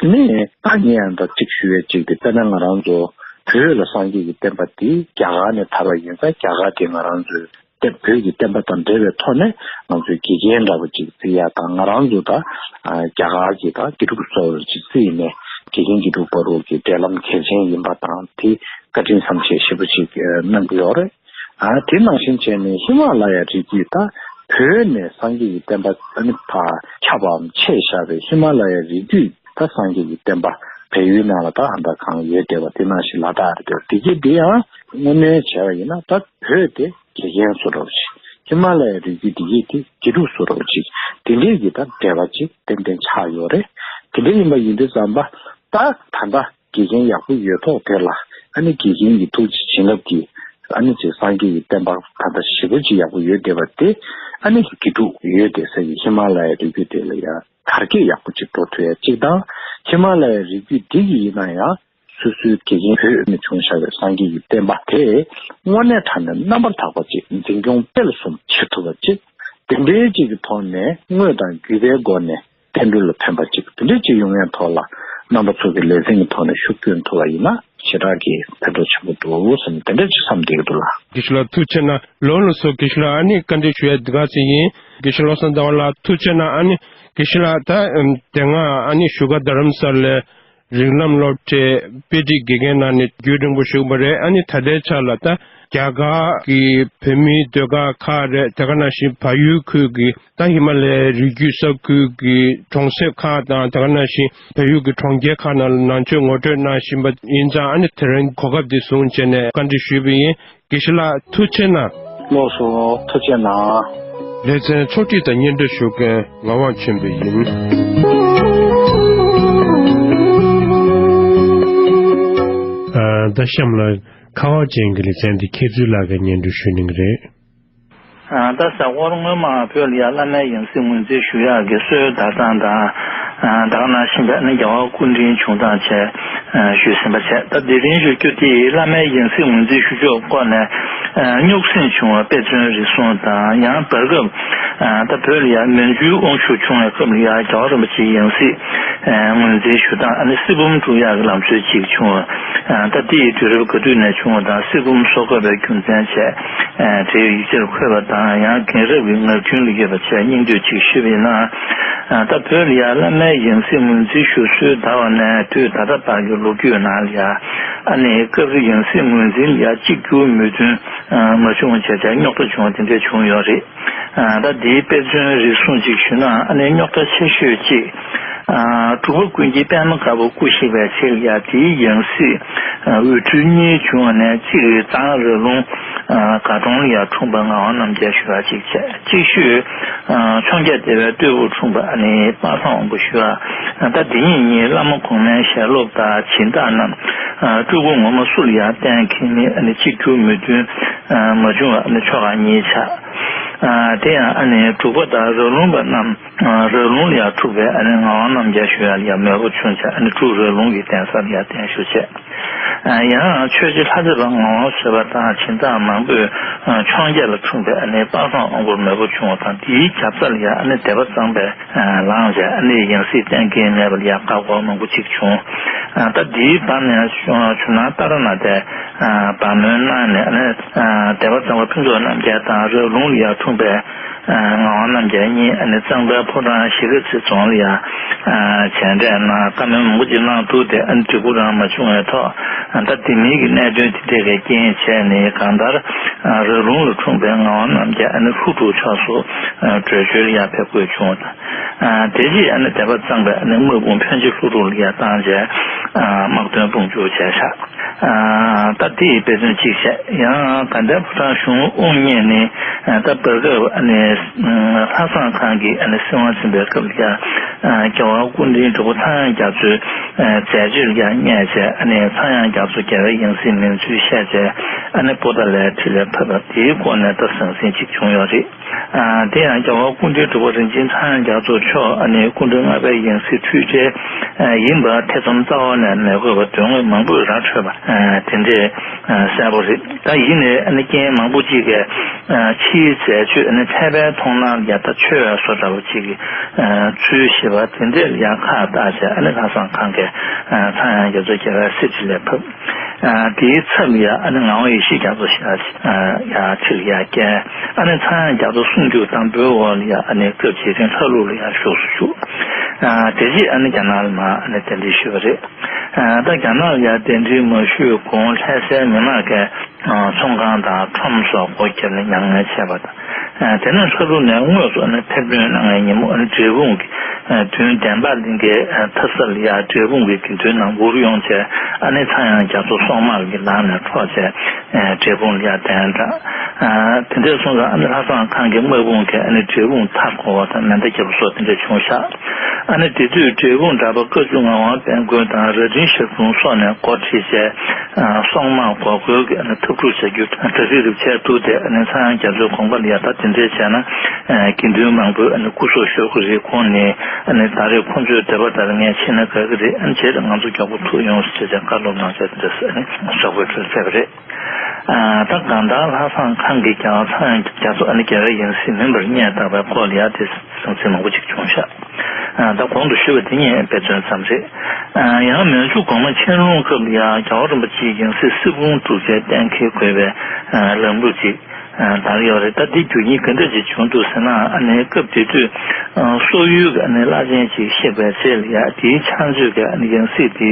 དེ་ནས་ད་ངས་ཡང་ད་གཅིག་ཞུ་ཡ་གཅིག་དེ་དཔེར་ན་ང་རང་ཚོ་བོད་ལ་སངས་རྒྱས་ཀྱི་བསྟན་པ་དེ་རྒྱ་གར་ནས་དར་བ་ཡིན་ཙང་རྒྱ་གར་དེ་ང་རང་ཚོའི་བསྟན་བོད་ཀྱི་བསྟན་པ་དང་འབྲེལ་བའི་ཐོག་ནས་ང་ཚོའི་དགེ་རྒན་འདྲ་པོ་ཅིག་བརྩི་ཡ་དང་ང་རང་ཚོ་ད་ཨ་རྒྱ་གར་གྱི་ད་དགེ་ཕྲུག་གཙོ་བོར་ཅིག་བརྩིས་ནས་དགེ་རྒན་དགེ་ཕྲུག་བར་དུ་གི་འབྲེལ་ལམ་གལ་ཆེན་ཡིན་པ་དང་དེ་བཀའ་དྲིན་བསམ་ཤེས་ཞེ་པོ་ཅིག་གནང་གི་ཡོད་རེད། ཨ་དེ་ནང་བཞིན་བྱས་ནས་ཧི་མ་ལ་ཡ་རི་རྒྱུད་ད་བོད་ནས་སངས་རྒྱས་ཀྱི་བསྟན་པ་ཨ་ནི་ཕར་ཁྱབ་པའམ་ཆད་བཞག་པའི་ཧི་མ་ལ་ཡ་རི་རྒྱུད་ད་སངས་རྒྱས་ཀྱི་བསྟན་པ་བལ་ཡུལ་ནང་ལ་ད་ཧ་ད་གང་ཡོད་བསྡད་པ་དེ་ནང་བཞིན་ལ་དྭགས་རེད་འདུག་དེ་གྱིས་དེ་ཡང་དངོས་གནས་བྱས་པ་ཡིན་ན་ད་བོད་དེ་དགེ་རྒན་བཟོ་འདྲ་བོ་ཞིག་ཧི་མ་ལ་ཡ་རི་རྒྱུད་དེ་གྱིས་དེ་དགེ་ཕྲུག་བཟོ་འདྲ་བོ་ཞིག་དེ་འདྲའི་གི་ད་འབྲེལ་བ་ཅིག་ཏན་ཏན་ཆགས་ཡོད་རེད། དེ་འདྲ་ཡིན་པ་ཡིན་དུས་ཙམ་པ་ད་ད་ལྟ་དགེ་རྒན་ཡག་པོ་ཡོད་ཐོག་དེ་ལ་ཨ་ནི་དགེ་རྒན་གྱི་ཐུགས་རྗེ་བྱིན་རླབས་ཀྱིས་ཨ་ནི་ཅིག་སངས་རྒྱས་ཀྱི་བསྟན་པ་ད་ལྟ་ཞེ་པོ་ཅིག་ཡག་པོ་ཡོད་བསྡད་པ་དེ་ཨ་ནི་དགེ་ཕྲུག་ཡོད་བསྡད་ས་ཀྱི་ཧི་མ་ལ་ཡའི་རི་རྒྱུད་དེ་ལ་ཡང་དར་རྒྱས་ཡག་པོ་ཅིག་འགྲོ་ཐུབ་ཡ་གཅིག་དང་། ཧི་མ་ལ་ཡའི་རི་རྒྱུད་འདི་གི་ཡིན་ན་ཡང་སོ་སོའི་དགེ་རྒན་བོད་ནས་བྱུང་བཞག་པའི་སངས་རྒྱས་ཀྱི་བསྟན་པ་དེ་དངོས་གནས་དྲང་གནས་རྣམ་པར་དག་པ་ཅིག་འཛིན་སྐྱོང་སྤེལ་གསུམ་བྱེད་ཐུབ་པ་ཅིག་དེ་འདྲའི་ཅིག་གི་ཐོག་ནས་དངོས་དང་བརྒྱུད་པའི་སྒོ་ནས་བསྟན་འགྲོ་ལ་ཕན་པ་ཅིག་དེ་འདྲ་ཅིག་ཡོང་ཡའི་ཐོག་ལ་རྣམ་པ་ཚོ་གི་ལེ་ཚན་གྱི་ཐོག་ནས་ཤུགས་བསྐྱོན་ཐུབ་པ་ཡིན་ན་ཞེ་དྲག་གི་ཕན་ཐོགས་ཆེན་པོ་འདུག་བསམ་དེ་འདྲ་ཅིག་བསམ་བསྡད་ཀྱི་འདུག་ལགས། དགེ་བཤེས་ལགས་ཐུགས་རྗེ་ཆེ་གནང་། ལགས་སོ་དགེ་བཤེས་ལགས། ཨ་ནི་བཀའ་འདྲི་ཞུ་ཡ་འདི་ག་ཚོད་ཡིན། དགེ་བཤེས་བློ་བཟང་ཟླ་བ་ལགས་ཐུགས་རྗེ་ཆེ་གནང་། ཨ་ནི་དགེ་བཤེས་ལགས་ད་དེ་སྔ་ཨ་ནི་བཞུགས་སྒར་རྡ་རམ་ས་ལའི་རིགས་ལམ་སློབ་གྲྭའི་དཔེ་ཁྲིད་དགེ་རྒན་གནང་ནས་རྒྱུན་རིང་པོ་བཞུགས་པ་རེད། ཨ་ནི་ད་ལྟའི་ཆ་ལ་ད་རྒྱ་གར་གྱི་བོད་མིའི་སྡོད་སྒར་ཁག་རེད། དེ་ག་ནང་བཞིན་བལ་ཡུལ་ཁུལ་གྱི་ད་ཧི་མ་ལ་ཡའི་རི་རྒྱུད་ས་ཁུལ་གྱི་གྲོང་གསེབ་ཁག་དང་དེ་ག་ནང་བཞིན་བལ་ཡུལ་གྱི་གྲོང་ཁྱེར་ཁག་ནང་ལ་ནང་ཆོས་ངོ་སྤྲོད་གནང་བཞིན་པ་ཡིན་ཙང་ཨ་ནི་དེ་རིང་གོ་སྐབས་འདི་བཟུང་བྱས་ནས་བཀའ་འདྲི་ཞུས་པ་ཡིན། དགེ་བཤེས་ལགས་ཐུགས་རྗེ་ཆེ་གནང་། ལགས་སོ་ཐུགས་རྗེ་ཆེ་གནང་། ལེ་ཚན་ཕྱོགས་སྒྲིག་དང་སྙན་སྒྲོན་ཞུ་མཁན་ངག་དབང་ཆོས་འཕེལ་ཡིན། ཨ་ད་གཤམ་ལ་ཁ་པར་ཅན་གྱི་ལེ་ཚན་འདི་མཁས་བཙུན་ལགས་ཀྱིས་སྙན་སྒྲོན་ཞུ་གནང་གི་རེད། ཨ་ད་གཟའ་འཁོར་སྔོན་མ་བོད་ལ་ཡ་བླ་མའི་ཡང་སྲིད་ངོས་འཛིན་ཞུ་ཡག་གི་སྲོལ་དར་སྟངས་དང་། ཨ་ད་ག་ནང་བཞིན་པའི་ཨ་ནི་རྒྱལ་བ་སྐུ་ཕྲེང་བྱུང་སྟངས་བཅས་ཨ་ཞུས་ཟིན་པ་བྱས། ད་དེ་རིང་ཞུ་རྒྱུ་དེ་བླ་མའི་ཡང་སྲིད་ངོས་འཛིན་ཞུ་ཕྱོགས་སྐོར་ནས་ཨ་རྙོག་ཟིང་བྱུང་བ་དཔེ་མཚོན་རེ་ཟུང་དང་། ཡང་བར་སྐབས་ཨ་ད་བོད་ལ་ཡ་མན་ཇུའི་དབང་ཤུགས་བྱུང་བའི་སྐབས་ལ་ཡ་རྒྱལ་བ་རིན་པོ་ཆེའི་ཡང་སྲིད་ཨ་ངོས་འཛིན་ཞུ་སྟངས་ཨ་ནི་སྲིད་འབུམ་སྒྲུག་ཡག་གི་ལམ་སྲོལ་ཅིག་བྱུང་བ། ཨ་ད་དེ་ཡི་དུས་རབས་ག་དུས་ནས་བྱུང་བ་དང་སྲིད་འབུམ་བཟོ་དགོས་པའི་རྒྱུ་མཚན་བཅས་ཨ་འབྲེལ་ཡོད་ཡིག་ཆར་འཁོད་པ་དང་། ཡང་རྒན་རབས་ཀྱི་ངག་རྒྱུན་ལ་ཡོད་པ་བཅས་སྙིང་བསྡུས་ཅིག་ཞུས་པ་ཡིན་ན། ཨ་ད་བོད་ལ་ཡ་བླ་མའི་ཡང་སྲིད་ངོས་འཛིན་ཞུ་སྲོལ་དར་བ་ནས་དུས་ད་ལྟ་བར་གྱི་ལོ་རྒྱུས་ནང་ལ་ཡ་ཨ་ནི་སྐབས་རེ་ཡང་སྲིད་ངོས་འཛིན་ལ་ཡ་གཅིག་གྱུར་མོས་མཐུན་ཨ་མ་བྱུང་བ་བྱས་བྱས་རྙོག་དྲ་བྱུང་བ་དེ་འདྲ་བྱུང་ཡོད་རེད། ཨ་ད་དེའི་དཔེ་མཚོན་རེ་ཟུང་ཅིག་ཞུས་ན་ཨ་ནི་རྙོག་དྲ་ཆེ་ཤོས་གཅིག་ཨ་འབྲུག་པ་ཀུན་མཁྱེན་པདྨ་དཀར་པོ་སྐུ་གཤེགས་པའི་ཚེ་ལ་ཡ་དེའི་ཡང་སྲིད་ཨ་འོས་སྤྲུལ་གཉིས་བྱུང་བ་ནས་གཅིག་རི་ཐང་ར་ལུང་ཨ་དགའ་གྲོང་ལ་ཡ་འཁྲུངས་པ་ངག་དབང་རྣམ་རྒྱལ་ཞུ་བ་ཅིག་བྱས། གཅིག་ཤོས་ཨ་འཕྱོངས་རྒྱ་སྡེ་བའི་སྟོད་འབུག་འཁྲུངས་པ་ཨ་ནི་པ་སངས་དབང་པོ་ཞུ་བ། ཨ་ད་དེ་གཉིས་གཉིས་བླ་མ་གོང་མའི་ཞལ་སློབ་དང་སྦྱིན་བདག་རྣམས་ཨ་སྤྲུལ་སྐུ་ངོ་མ་སུ་ལ་ཡ་གཏན་འཁེལ་མིན་ཨ་ནི་གཅིག་གྱུར་མོས་མཐུན་ཨ་མ་བྱུང་བ་ཨ་ནི་ཆོ་ག་གཉིས་ཆགས། ཨ་དེ་ཡང་ཨ་ནི་འབྲུག་པ་དང་ར་ལུང་པ་རྣམས་ཨ་ར་ལུང་ལ་ཡ་འཁྲུངས་པའི་ཨ་ནི་ངག་དབང་རྣམ་རྒྱལ་ཞུ་ཡ་ལ་ཡ་མོས་པ་བྱུང་བྱས་ཨ་ནི་འབྲུག་ར་ལུང་གི་གདན་ས་ལ་ཡ་གདན་ཞུ་བྱས། ཡང་ཆོས་རྗེ་ལྷ་རྩེ་བ་ངག་དབང་བཟོད་པ་དང་སྦྱིན་བདག་མང་པོས་མཆོང་རྒྱ་ལ་འཁྲུངས་པའི་ཨ་ནི་དཔག་བསམ་དབང་བསྐུར་མོས་པ་བྱུང་བ་དང་། དེའི་རྒྱབ་རྩ་ལ་ཡང་ཨ་ནི་སྡེ་པ་གཙང་པས་ལངས་བྱས་ཨ་ནི་ཡང་སྲིད་གཏན་འཁེལ་མེད་པ་ལ་ཡང་བཀའ་བསྒོ་མང་པོ་ཅིག་བྱུང་། ད་དེའི་བར་ནས་ཇོ་ནང་ཏཱ་ར་ནཱ་ཐས་བག་མོན་གནང་ནས་ཨ་ནི་སྡེ་པ་གཙང་པ་ཕུན་ཚོགས་རྣམ་རྒྱལ་དང་ར་ལུང་ལ་ཡང་འཁྲུངས་པའི་ངག་དབང་རྣམ་རྒྱལ་གཉིས་ཨ་ནི་གཙང་པའི་ཕོ་བྲང་གཞིས་ཀ་རྩེ་རྫོང་ལ་ཡང་མཇལ་འཕྲད་གནང་། བཀའ་མོལ་མང་པོ་ཅིག་གནང་འདུག་སྟེ། ཨ་ནི་འབྲས་བུ་རང་མ་བྱུང་བའི་ཐོག་ད་དེ་མིན་གྱི་གནད་དོན་དེ་འདྲས་ཀྱི་རྐྱེན་བྱས་ནས་གང་ལྟར་ར་ལུང་ལ་འཁྲུངས་པའི་ངག་དབང་རྣམ་རྒྱལ་ཨ་ནི་ལྷོ་འབྲུག་ཕྱོགས་སུ་བྲོས་བྱོལ་ལ་ཡང་ཕེབས་དགོས་བྱུང་བ་དང་། དེ་རྗེས་ཨ་ནི་སྡེ་པ་གཙང་པས་ཨ་ནི་དམག་དཔུང་ཕོན་ཆེ་ལྷོ་འབྲུག་ལ་ཡང་བཏང་བྱས་དམག་དོན་དཔུང་འཇུག་བྱས་ཤག་ད་དེ་ཡི་དཔེ་མཚོན་གཅིག་བཤད། ཡང་དགའ་ལྡན་ཕོ་བྲང་གཞུང་དབུ་བརྙེས་ནས་ད་བར་སྐབས་ཨ་ནི་ལྷ་བཟང་ཁང་གི་ཨ་ནི་སྲིད་དབང་འཛིན་པའི་སྐབས་ལ་ཡང་རྒྱལ་བ་སྐུ་ཕྲེང་དྲུག་པ་ཚངས་དབྱངས་རྒྱ་མཚོའི་མཛད་སྤྱོད་ལ་ཡང་བསྙད་བྱས། ཨ་ནི་ཚངས་དབྱངས་རྒྱ་མཚོ་རྒྱལ་བའི་ཡང་སྲིད་མིན་ཚུལ་བཤད་བྱས། ཨ་ནི་པོ་ཏཱ་ལའི་ཁྲི་ལ་ཕེབས་པ་དེའི་སྐོར་ནས་ད་ཟང་ཟིང་ཅིག་བྱུང་ཡོད་རེད། ཨ་དེ་ཡང་རྒྱལ་བ་སྐུ་ཕྲེང་དྲུག་པ་རིན་ཆེན་ཚངས་དབྱངས་རྒྱ་མཚོ་མཆོག་ཨ་ནི་སྐུ་ཕྲེང་ལྔ་པའི་ཡང་སྲིད་འཁྲུལ་བྲལ་ཡིན་པ་ཐེ་ཚོམ་རྩ་བ་ནས་མེད་དགོས་པ་དོན་དངོས་མང་པོས་ར་འཕྲོད་པ་དེ་འདྲས་གསལ་པོ་རེད། ད་ཡིན་ནའི་ཨ་ནི་རྐྱེན་མང་པོ་ཅིག་གིས་ཕྱིའི་མཛད་སྤྱོད་ཨ་ནི་ཕལ་པའི་མཐོང་སྣང་ལ་ཡང་ད་ཆོས་བཟོ་འདྲ་བོ་ཅིག་གི་ཚུལ་ཞེས་པ་དེ་འདྲས་ལ་ཡང་ཁ་བཏགས་བྱས། ཨ་ནི་ལྷ་བཟང་ཁང་གིས་ཚངས་དབྱངས་རྒྱ་མཚོ་རྒྱལ་བའི་སྲིད་ཁྲི་ལ་ཕེབས། དེའི་ཚབ་ལ་ཡང་ཨ་ནི་ངག་དབང་ཡེ་ཤེས་རྒྱ་མཚོ་ཞེས་ཡང་ཁྲི་ལ་ཡང་བསྐྱལ། ཨ་ནི་ཚངས་དབྱངས་རྒྱ་མཚོ་གསུང་བསྒྱུར་དང་པོའི་འོག་ལ་ཡང་ཨ་ནི་སྐབས་རྗེས་དྲན་ལྷ་ལུགས་ལ་ཡང་བཞུགས་སུ་བཅུག་དེ་རྗེས་ཨ་ནི་རྒྱ་ནག་ལ་མར་ཨ་ནི་གདན་འདྲེན་ཞུས་པ་རེད། ད་རྒྱ་ནག་ལ་ཡང་གདན་འདྲེན་མ་ཞུས་གོང་ལྷ་སའི་མི་མང་གིས་ཚོང་ཁང་དང་ཁྲོམ་སོགས་སྒོ་བརྒྱབ་ནས་མྱ་ངན་བྱས་པ་དང་། དེ་ནས་ལྷ་ལུང་ནས་དངོས་སུ་ཨ་ནི་ཕེབས་ཐོན་གནང་བའི་ཉིན་མོ་ཨ་ནི་འབྲས་སྤུངས་ཀྱི་མདུན་བདེན་པ་གླིང་གའི་མཐའ་ས་ལ་ཡང་འབྲས་སྤུངས་ཀྱི་དགེ་འདུན་རྣམས་འུར་ཡོང་བྱས། ཨ་ནི་ཚངས་དབྱངས་རྒྱ་མཚོ་སོག་དམག་གི་ལག་ནས་འཕྲོག་བྱས་འབྲས་སྤུངས་ལ་ཡང་གདན་དྲངས། དེ་འདྲས་སོང་ཙང་ཨ་ནི་ལྷ་བཟང་ཁང་གི་དམག་དཔུང་གིས་ཨ་ནི་འབྲས་སྤུངས་མཐའ་བསྐོར་བ་དང་མེ་མདའ་བརྒྱབ་པ་སོགས་དེ་འདྲས་བྱུང་ཤག་ཨ་ནི་དེ་དུས་འབྲས་སྤུངས་གྲགས་པ་བཀའ་བརྒྱུད་ངག་དབང་དཔལ་མགོན་དང་རྭ་སྒྲེང་ཞབས་དྲུང་སོགས་ནས་འགོ་ཁྲིད་བྱས། སོག་དམག་འགོག་རྒོལ་གྱི་ཨ་ནི་འཐབ་འཁྲུག་བྱ་རྒྱུ་གྲ་སྒྲིག་རེ་བྱས་འདུག་སྟེ། ཨ་ནི་ཚངས་དབྱངས་རྒྱ་མཚོའི་དགོངས་པ་ལ་ཡང་ད་དེ་འདྲས་བྱས་ན་དགེ་འདུན་མང་པོས་ཨ་ནི་སྐུ་སྲོག་ཤོར་གྱི་རེད། ཁོང་ནི་ཨ་ནི་ད་རེས་ཁོང་ཚོའི་འདོད་པ་ལྟར་ངས་ཕྱིན་ན་དགའ་གི་རེད། ཨ་ནི་བྱས་ཏེ་ང་ཚོ་མགྱོགས་པོ་ཐུག་ཡོང་ཟེར་བྱས་བཀའ་སློབ་གནང་བྱས་དེ་འདྲས་ཨ་ནི་སོག་པོའི་ཁྲོད་བསྡད་པ་རེད། ད་གང་ལྟར་ལྷ་བཟང་ཁང་གི་རྒྱལ་བ་ཚངས་དབྱངས་རྒྱ་མཚོ་ཨ་ནི་རྒྱལ་བའི་ཡང་སྲིད་མིན་པར་བསྙད་བཏང་བའི་སྐོར་ལ་ཡང་དེ་ཟང་ཟིང་མང་པོ་ཅིག་བྱུང་ཤག་ད་གོང་དུ་ཞུས་པ་དེ་གཉིས་དཔེ་མཚོན་ཙམ་རེད། ཡང་མན་ཇུ་གོང་མ་མཁྱེན་རུང་སྐབས་ལ་ཡང་རྒྱལ་བ་རིན་པོ་ཆེའི་ཡང་སྲིད་སྲིད་སྤུངས་དཀྲུགས་བྱས་གཏན་འཁེལ་དགོས་པའི་ལམ་ལུགས་ཅིག་དར་ཡོད་རེད། ད་འདི་རྒྱུ་རྐྱེན་ག་འདྲ་ཅིག་བྱུང་འདུག་ཟེར་ན། ཨ་ནི་སྐབས་དེ་དུས་སོག་ཡུལ་གྱི་ཨ་ནི་བླ་ཆེན་ཅིག་གཤེགས་པའི་རྗེས་ལ་ཡང་དེའི་ཕྱག་མཛོད་ཀྱི་ཨ་ནི་ཡང་སྲིད་དེ་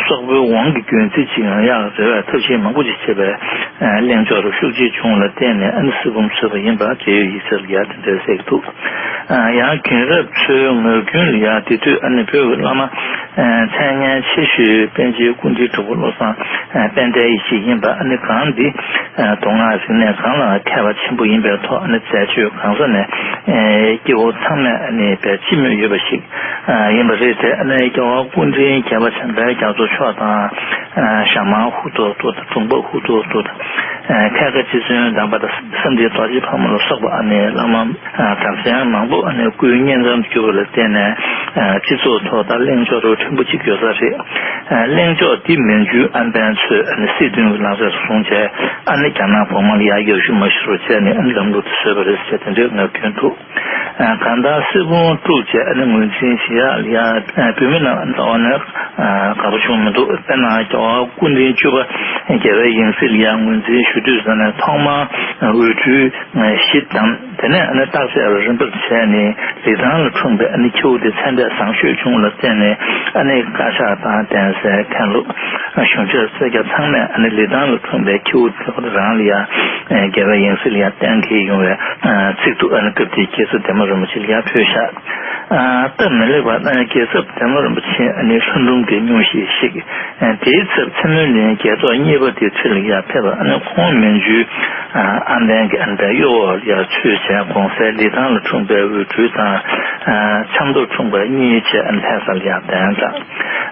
སོག་པོའི་ཝང་གི་འགན་འཛིན་ཅིག་ཡོང་ཡག་རེ་བའི་ཐབས་ཤེས་མང་པོ་ཅིག་བྱས་པའི་གླེང་ཕྱོགས་རུ་ཤུགས་ཆེ་བྱུང་ལ་བརྟེན་ནས་ཨ་ནི་སྲིད་སྤུངས་བཟོས་པ་ཡིན་པ་འབྲེལ་ཡོད་ཡིག་ཚགས་ལ་ཡང་དེ་འདྲ་གསལ་གྱི་འདུག་ཡང་རྒན་རབས་ཚོའི་ངག་རྒྱུན་ལ་ཡང་དེ་དུས་ཨ་ནི་བོད་ཀྱི་བླ་མ་མཚན་སྙན་ཆེ་ཤོས་པཎ་ཆེན་སྐུ་ཕྲེང་དྲུག་པ་བློ་བཟང་དཔལ་ལྡན་ཡེ་ཤེས་ཡིན་པ། ཨ་ནི་གང་འདི་མདོ་སྔགས་རིག་གནས་གང་ལའང་མཁས་པ་ཆེན་པོ་ཡིན་པའི་ཐོག་ཨ་ནི་མཛད་སྤྱོད་གང་ས་ནས་སྐྱེ་བོ་ཚང་མས་ཨ་ནི་དཔེ་སྤྱི་མོས་ཡོད་པ་ཞིག་ཡིན་པ་རེད་དེ། ཨ་ནི་རྒྱལ་བ་སྐུ་ཕྲེང་བརྒྱད་པ་བྱམས་པའི་རྒྱ་མཚོ་མཆོག་དང་ཞྭ་དམར་ཧུ་ཐོག་ཐོག་དང་། དྲུང་པ་ཧུ་ཐོག་ཐོག་དང་། ཨ་མཁས་དགའ་རྗེ་བཙུན་དམ་པ་དང་། བསམ་གཏན་རྡོ་རྗེ་ཕག་མོ་ལ་སོགས་པ་ཨ་ནི་བླ་མ་གྲགས་ཅན་མང་པོ་ཨ་ནི་སྐུའི་གཉེན་ཚང་དུ་གྱུར་པ་ལ་བརྟེན་ནས་སྤྱི་ཚོགས་ཐོག་ད་གླེང་ཕྱོགས་རུ་ཕྲན་བུ་གཅིག་ཡོད་ས་རེད། གླེང་ཕྱོགས་འདི་མན་ཇུའི་ཨན་པན་ཚོས་ཨ་ནི་སྲིད་དོན་གྱི་ལག་རྩལ་དུ་བཟུང་བྱས། ཨ་ནི་རྒྱ་ནག་གོང་མ་ལ་ཡང་ཡག་ཤོས་མ་ཤོས་རུ་བྱས་ནས་ཨ་ནི་ལམ་ལུགས་དེ་བཟོས་པ་རེད་ཟེར་དེ་འདྲའི་ངག་རྒྱུན་འདུག་གང་ལྟར་སྲིད་སྤུངས་དཀྲུགས་བྱས་ཨ་ནི་ངོས་འཛིན་བྱེད་ཡག་ལ་ཡང་བོད་མི་རྣམས་རྩ་བ་ནས་དགའ་པོ་བྱུང་མི་འདུག་དཔེར་ན་རྒྱལ་བ་སྐུ་ཕྲེང་བཅུ་པ་རྒྱལ་བའི་ཡང་སྲིད་ལ་ཡང་ངོས་འཛིན་ཞུ་དུས་ཙམ་ནས་ཐོག་མར་འོས་སྤྲུལ་བཞི་བདམས། དེ་ནས་ཨ་ནི་སྟག་འཚེར་རིམ་པར་བྱས་ནས་ལི་ཐང་ལ་འཁྲུངས་པའི་ཨ་ནི་ཁྱེའུ་དེ་མཚན་དཔེ་བཟང་ཤོས་བྱུང་བ་ལ་བརྟེན་ནས་ཨ་ནི་བཀའ་ཤག་དང་གདན་སའི་མཁན་སློབ་གཞུང་ཆེན་སེར་སྐྱ་ཚང་མས་ཨ་ནི་ལི་ཐང་ལ་འཁྲུངས་པའི་ཁྱེའུ་དེ་རང་ལ་ཡང་རྒྱལ་བའི་ཡང་སྲིད་ལ་ཡང་གཏན་འཁེལ་ཡོང་བའི་ཚིག་ཏུ་ཨ་ནི་སྐབས་དེའི་རྒྱལ་ཚབ་ལྡན་མ་རིན་པོ་ཆེ་ལ་ཡང་ཕུལ་བཞག་སྟབས་མི་ལེགས་པར་རྒྱལ་ཚབ་ལྡན་མ་རིན་པོ་ཆེ་ཨ་ནི་ལྷ་ལུང་གི་སྙུང་གཞི་ཞིག་དེའི་ཚབ་མཚན་མོའི་ལན་རྒྱལ་ཚོགས་གཉིས་པ་དེ་ཁྲི་ལ་ཡར་ཕེབས་པ། ཨ་ནི་ཁོང་མན་ཇུའི་ཨན་པན་གྱི་ཨན་པའི་གཡོ་འོག་ལ་ཡར་ཚུད་བྱས་གོང་གསལ་ལི་ཐང་ལ་འཁྲུངས་པའི་འོས་སྤྲུལ་དང་ཆབ་མདོར་འཁྲུངས་པ་གཉིས་བཅས་ལྷ་ས་ལ་ཡར་གདན་དྲངས།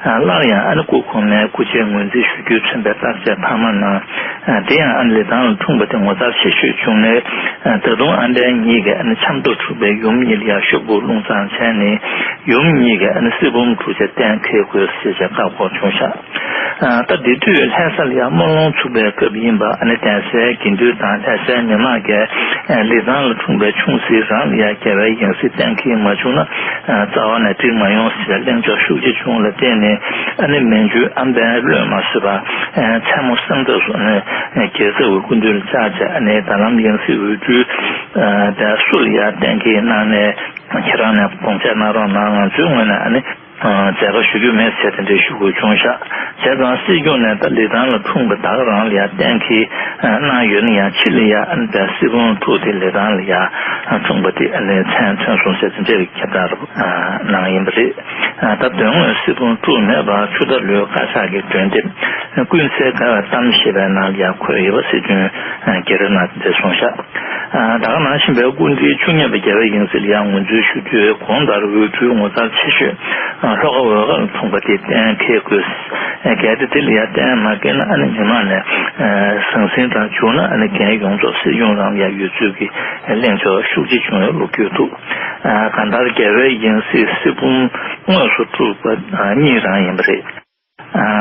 སླར་ཡང་ཨ་ནི་སྐུ་གོང་མའི་སྐུ་ཕྱྭའི་ངོས་འཛིན་ཞུ་རྒྱུའི་མཚོན་པའི་བརྟག་དཔྱད་འཕར་མ་གནང་། དེ་ཡང་ཨ་ནི་ལི་ཐང་ལ་འཁྲུངས་པ་དེ་ངོ་མཚར་ཆེ་ཤོས་བྱུང་ནས། ད་དུང་ཨ་འདྲའི་ཉིད་ཀྱི་ཨ་ནི་ཆབ་མདོ་འཁྲུགས་པའི་ཡུམ་གཉིས་ལ་ཡང་ཤོག་བུ་རླུང་ཙང་བྱས་ནས་ཡུམ་གཉིས་ཀྱི་ཨ་ནི་སྲིད་བུམ་དྲུག་ཅུ་གཏན་འཁེལ་དགོས་ཞེས་བཀའ་བསྒོ་བྱུང་ཤག་ད་དེ་དུས་ལྷ་ས་ལ་ཡང་སྨོན་ལམ་ཚུགས་པའི་སྐབས་ཡིན་པ། ཨ་ནི་གདན་སའི་དགེ་འདུན་དང་ལྷ་སའི་མི་མང་གིས་ལི་ཐང་ལ་འཁྲུངས་པའི་ཆུང་སྲིད་རང་ལ་ཡང་རྒྱལ་བའི་ཡང་སྲིད་གཏན་འཁེལ་མ་བྱུང་ན་རྩ་བ་ནས་འགྲིག་མ་ཡོང་ཟེར་གླེང་ཕྱོགས་ཤུགས་ཆེ་བྱུང་ལ་བརྟེན་ནས། ཨ་ནི་མན་ཇུའི་ཨམ་བན་བློས་མ་བཟོད་པ་མཚན་མོ་སང་ཏོག་སུ་ཨ་ནི་རྒྱལ་ཚབ་ཀྱི་སྐུ་མདུན་ལ་བཅར་བྱས། ཨ་ནི་ད་ལམ་ཡང་སྲིད་འོས་སྤྲུལ་དེ་སུ་ལ་ཡང་གཏན་འཁེལ་གནང་ནས་ཁྱེད་རང་ནས་དགོངས་འཆར་གནང་རོགས་གནང་། ང་ཚོའི་ངོས་ནས་ཨ་ནི། མཛད་པ་ཞུ་རྒྱུ་མེད་ཟེར་དེ་འདྲའི་ཞུ་དགོས་བྱུང་ཤག་བྱས་ཙང་སྲིད་སྐྱོང་ནས་ད་ལི་ཐང་ལ་འཁྲུངས་པ་བདག་རང་ལ་ཡང་གཏན་འཁེལ་གནང་ཡོད་ན་ཡང་། ཕྱི་ལ་ཡང་ཨ་ནི་ད་སྲིད་བུམ་དྲུག་དེ་ལི་ཐང་ལ་ཡང་འཁྲུངས་པ་དེ་ཨ་ནི་མཚན་ཐོན་སོང་ཟེར་དེ་འདྲའི་ཁྱབ་བསྒྲགས་རེ་གནང་ཡིན་པ་རེད། ད་དོན་དངོས་སྲིད་བུམ་དྲུག་མེད་པར་ཆུ་རྟ་ལོའི་བཀའ་ཤག་གི་མགྲོན་དེབ་ཀུན་གསལ་དགའ་བའི་གཏམ་ཞེས་པའི་ནང་ལ་ཡང་འཁོད་ཡོད་པ་སྲིད་དོན་རྒྱ་རི་ནང་དེ་གསུངས་ཤག་ད་ག་ནང་བཞིན་པའི་སྐུ་ཕྲེང་བཅུ་གཉིས་པ་རྒྱལ་བའི་ཡང་སྲིད་ལ་ཡང་ངོས་འཛིན་ཞུ་དུས་གོང་ལྟར་འོས་སྤྲུལ་ངོ་མཚར་ཆེ་ཤོས་ལྷོ་ཁ་འོལ་ཁ་ལ་འཁྲུངས་པ་དེ་གཏན་འཁེལ་དགོས། གལ་ཏེ་དེ་ལ་ཡང་གཏན་མ་འཁེལ་ན་ཨ་ནི་མི་མང་ནས་ཟང་ཟིང་དང་བྱུང་ན་ཨ་ནི་འགན་ཡོངས་རྫོགས་སྲིད་སྐྱོང་རང་ལ་ཡང་ཡོད་ཚུལ་གྱི་གླེང་ཕྱོགས་ཤུགས་ཆེ་བྱུང་བའི་ལོ་རྒྱུས་འདུག་གང་ལྟར་རྒྱལ་བའི་ཡང་སྲིད་སྲིད་བུམ་དངོས་སུ་དཀྲུགས་པ་གཉིས་རང་ཡིན་པ་རེད།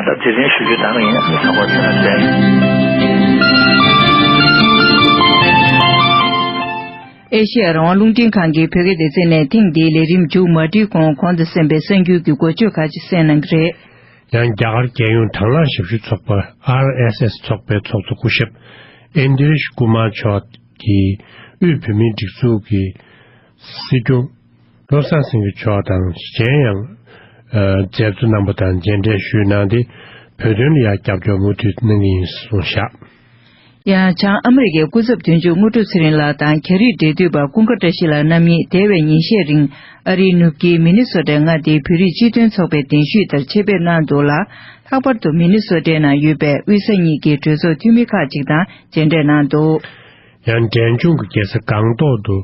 ད་དེ་རིང་ཞུ་རྒྱུ་དག་ཡིན། ཚང་མ་ཚང་མ་བདེ། ཨེ་ཤེ་ཡ་རང་དབང་རླུང་འཕྲིན་ཁང་གིས་བོད་སྐད་སྡེ་ཚན་ནས་ཐེངས་འདིའི་ལས་རིམ་མཇུག་མ་སྒྲིལ་གོང་གོང་དུ་གསན་པའི་གསར་འགྱུར་གྱི་འགོ་བརྗོད་ཁག་ཅིག་གསན་གནང་གི་རེད། ཡང་རྒྱ་གར་རྒྱལ་ཡོངས་དྭང་བླངས་ཞབས་ཞུའི་ཚོགས་པ་ཨར་ཨེས་ཨེས་ཚོགས་པའི་ཚོགས་གཙོ་སྐུ་ཞབས་ཨེན་དྲི་ཤ་ཀུ་མཱར་མཆོག་གིས་དབུས་བོད་མིའི་སྒྲིག་འཛུགས་ཀྱི་སྲིད་སྐྱོང་བློ་བཟང་སེང་གེ་མཆོག་དང་གཞན་ཡང་མཛད་གཙོ་རྣམ་པ་དང་མཇལ་འཕྲད་ཞུས་གནང་སྟེ། བོད་དོན་ལ་ཡང་རྒྱབ་སྐྱོར་མུ་མཐུད་གནང་གི་ཡིན་གསུངས་བཞག་ཡང་བྱང་ཨ་མི་རི་ཀའི་སྐུ་ཚབ་དོན་གཅོད་དངོས་གྲུབ་ཚེ་རིང་ལགས་དང་རྒྱ་རིགས་འབྲེལ་མཐུད་པ་ཀུན་དགའ་བཀྲ་ཤིས་ལགས་རྣམ་གཉིས་འདས་པའི་ཉིན་ཤས་རིང་ཨ་རིའི་ནུབ་དཀྱིལ་མི་ནི་སོ་ཊའི་མངའ་སྡེའི་བོད་རིགས་སྤྱི་མཐུན་ཚོགས་པའི་གདན་ཞུས་ལྟར་ཆེད་ཕེབས་གནང་འདུག་ལ། ལྷག་པར་དུ་མི་ནི་སོ་ཊའི་ནང་ཡོད་པའི་དབུས་ས་གཉིས་ཀྱི་གྲོས་ཚོགས་འཐུས་མི་ཁག་ཅིག་དང་མཇལ་འཕྲད་གནང་འདུག་ཡང་འབྲས་ལྗོངས་ཀྱི་རྒྱལ་ས་སྒང་ཏོག་ཏུ་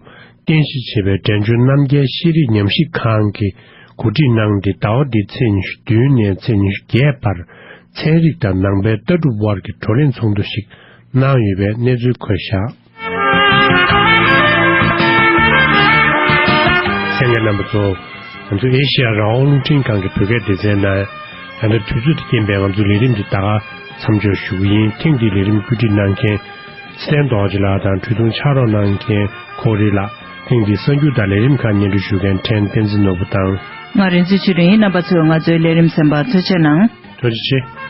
རྟེན་གཞི་བྱས་པའི་འབྲས་ལྗོངས་རྣམ་རྒྱལ་ཤེས་རིག་ཉམས་ཞིབ་ཁང་གིས་གོ་སྒྲིག་གནང་སྟེ། ཟླ་བ་འདིའི་ཚེས་ཉི་ཤུ་བདུན་ནས་ཚེས་ཉི་ཤུ་བརྒྱད་བར་ཚན་རིག་དང་ནང་པའི་ལྟ་གྲུབ་དབར་གྱི་བགྲོ་གླེང་ཚོགས་འདུ་ཞིག་གནང་ཡོད་པའི་གནས་ཚུལ་འཁོད་བཞག་གསན་མཁན་རྣམ་པ་ཚོ། ང་ཚོ་ཨེ་ཤི་ཡ་རང་དབང་རླུང་འཕྲིན་ཁང་གི་བོད་སྐད་སྡེ་ཚན་ནང་། ད་ལྟ་དུས་ཚོད་དང་རྐྱེན་པས་ང་ཚོའི་ལས་རིམ་འདི་ད་ག་མཚམས་འཇོག་ཞུ་གི་ཡིན། ཐེངས་འདིའི་ལས་རིམ་བཀོད་སྒྲིག་གནང་མཁན་ཚེ་བརྟན་རྡོ་རྗེ་ལགས་དང་། འཕྲིན་གཏོང་ཕྱག་རོགས་གནང་མཁན་ཁོ་རེ་ལགས། ཐེངས་འདིའི་གསར་འགྱུར་དང་ལས་རིམ་ཁག་སྙན་སྒྲོན་ཞུ་མཁན་ཕྲན་བསྟན་འཛིན་ནོར་བུ་དང་། ང་རིན་ཆེན་ཆོས་སྒྲོན་ཡིན། རྣམ་པ་ཚོས་ང་ཚོའི་ལས་རིམ་གསན་པར་ཐུགས་རྗེ་གནང་། ཐུགས་རྗེ་ཆེ།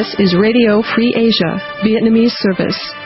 This is Radio Free Asia, Vietnamese service.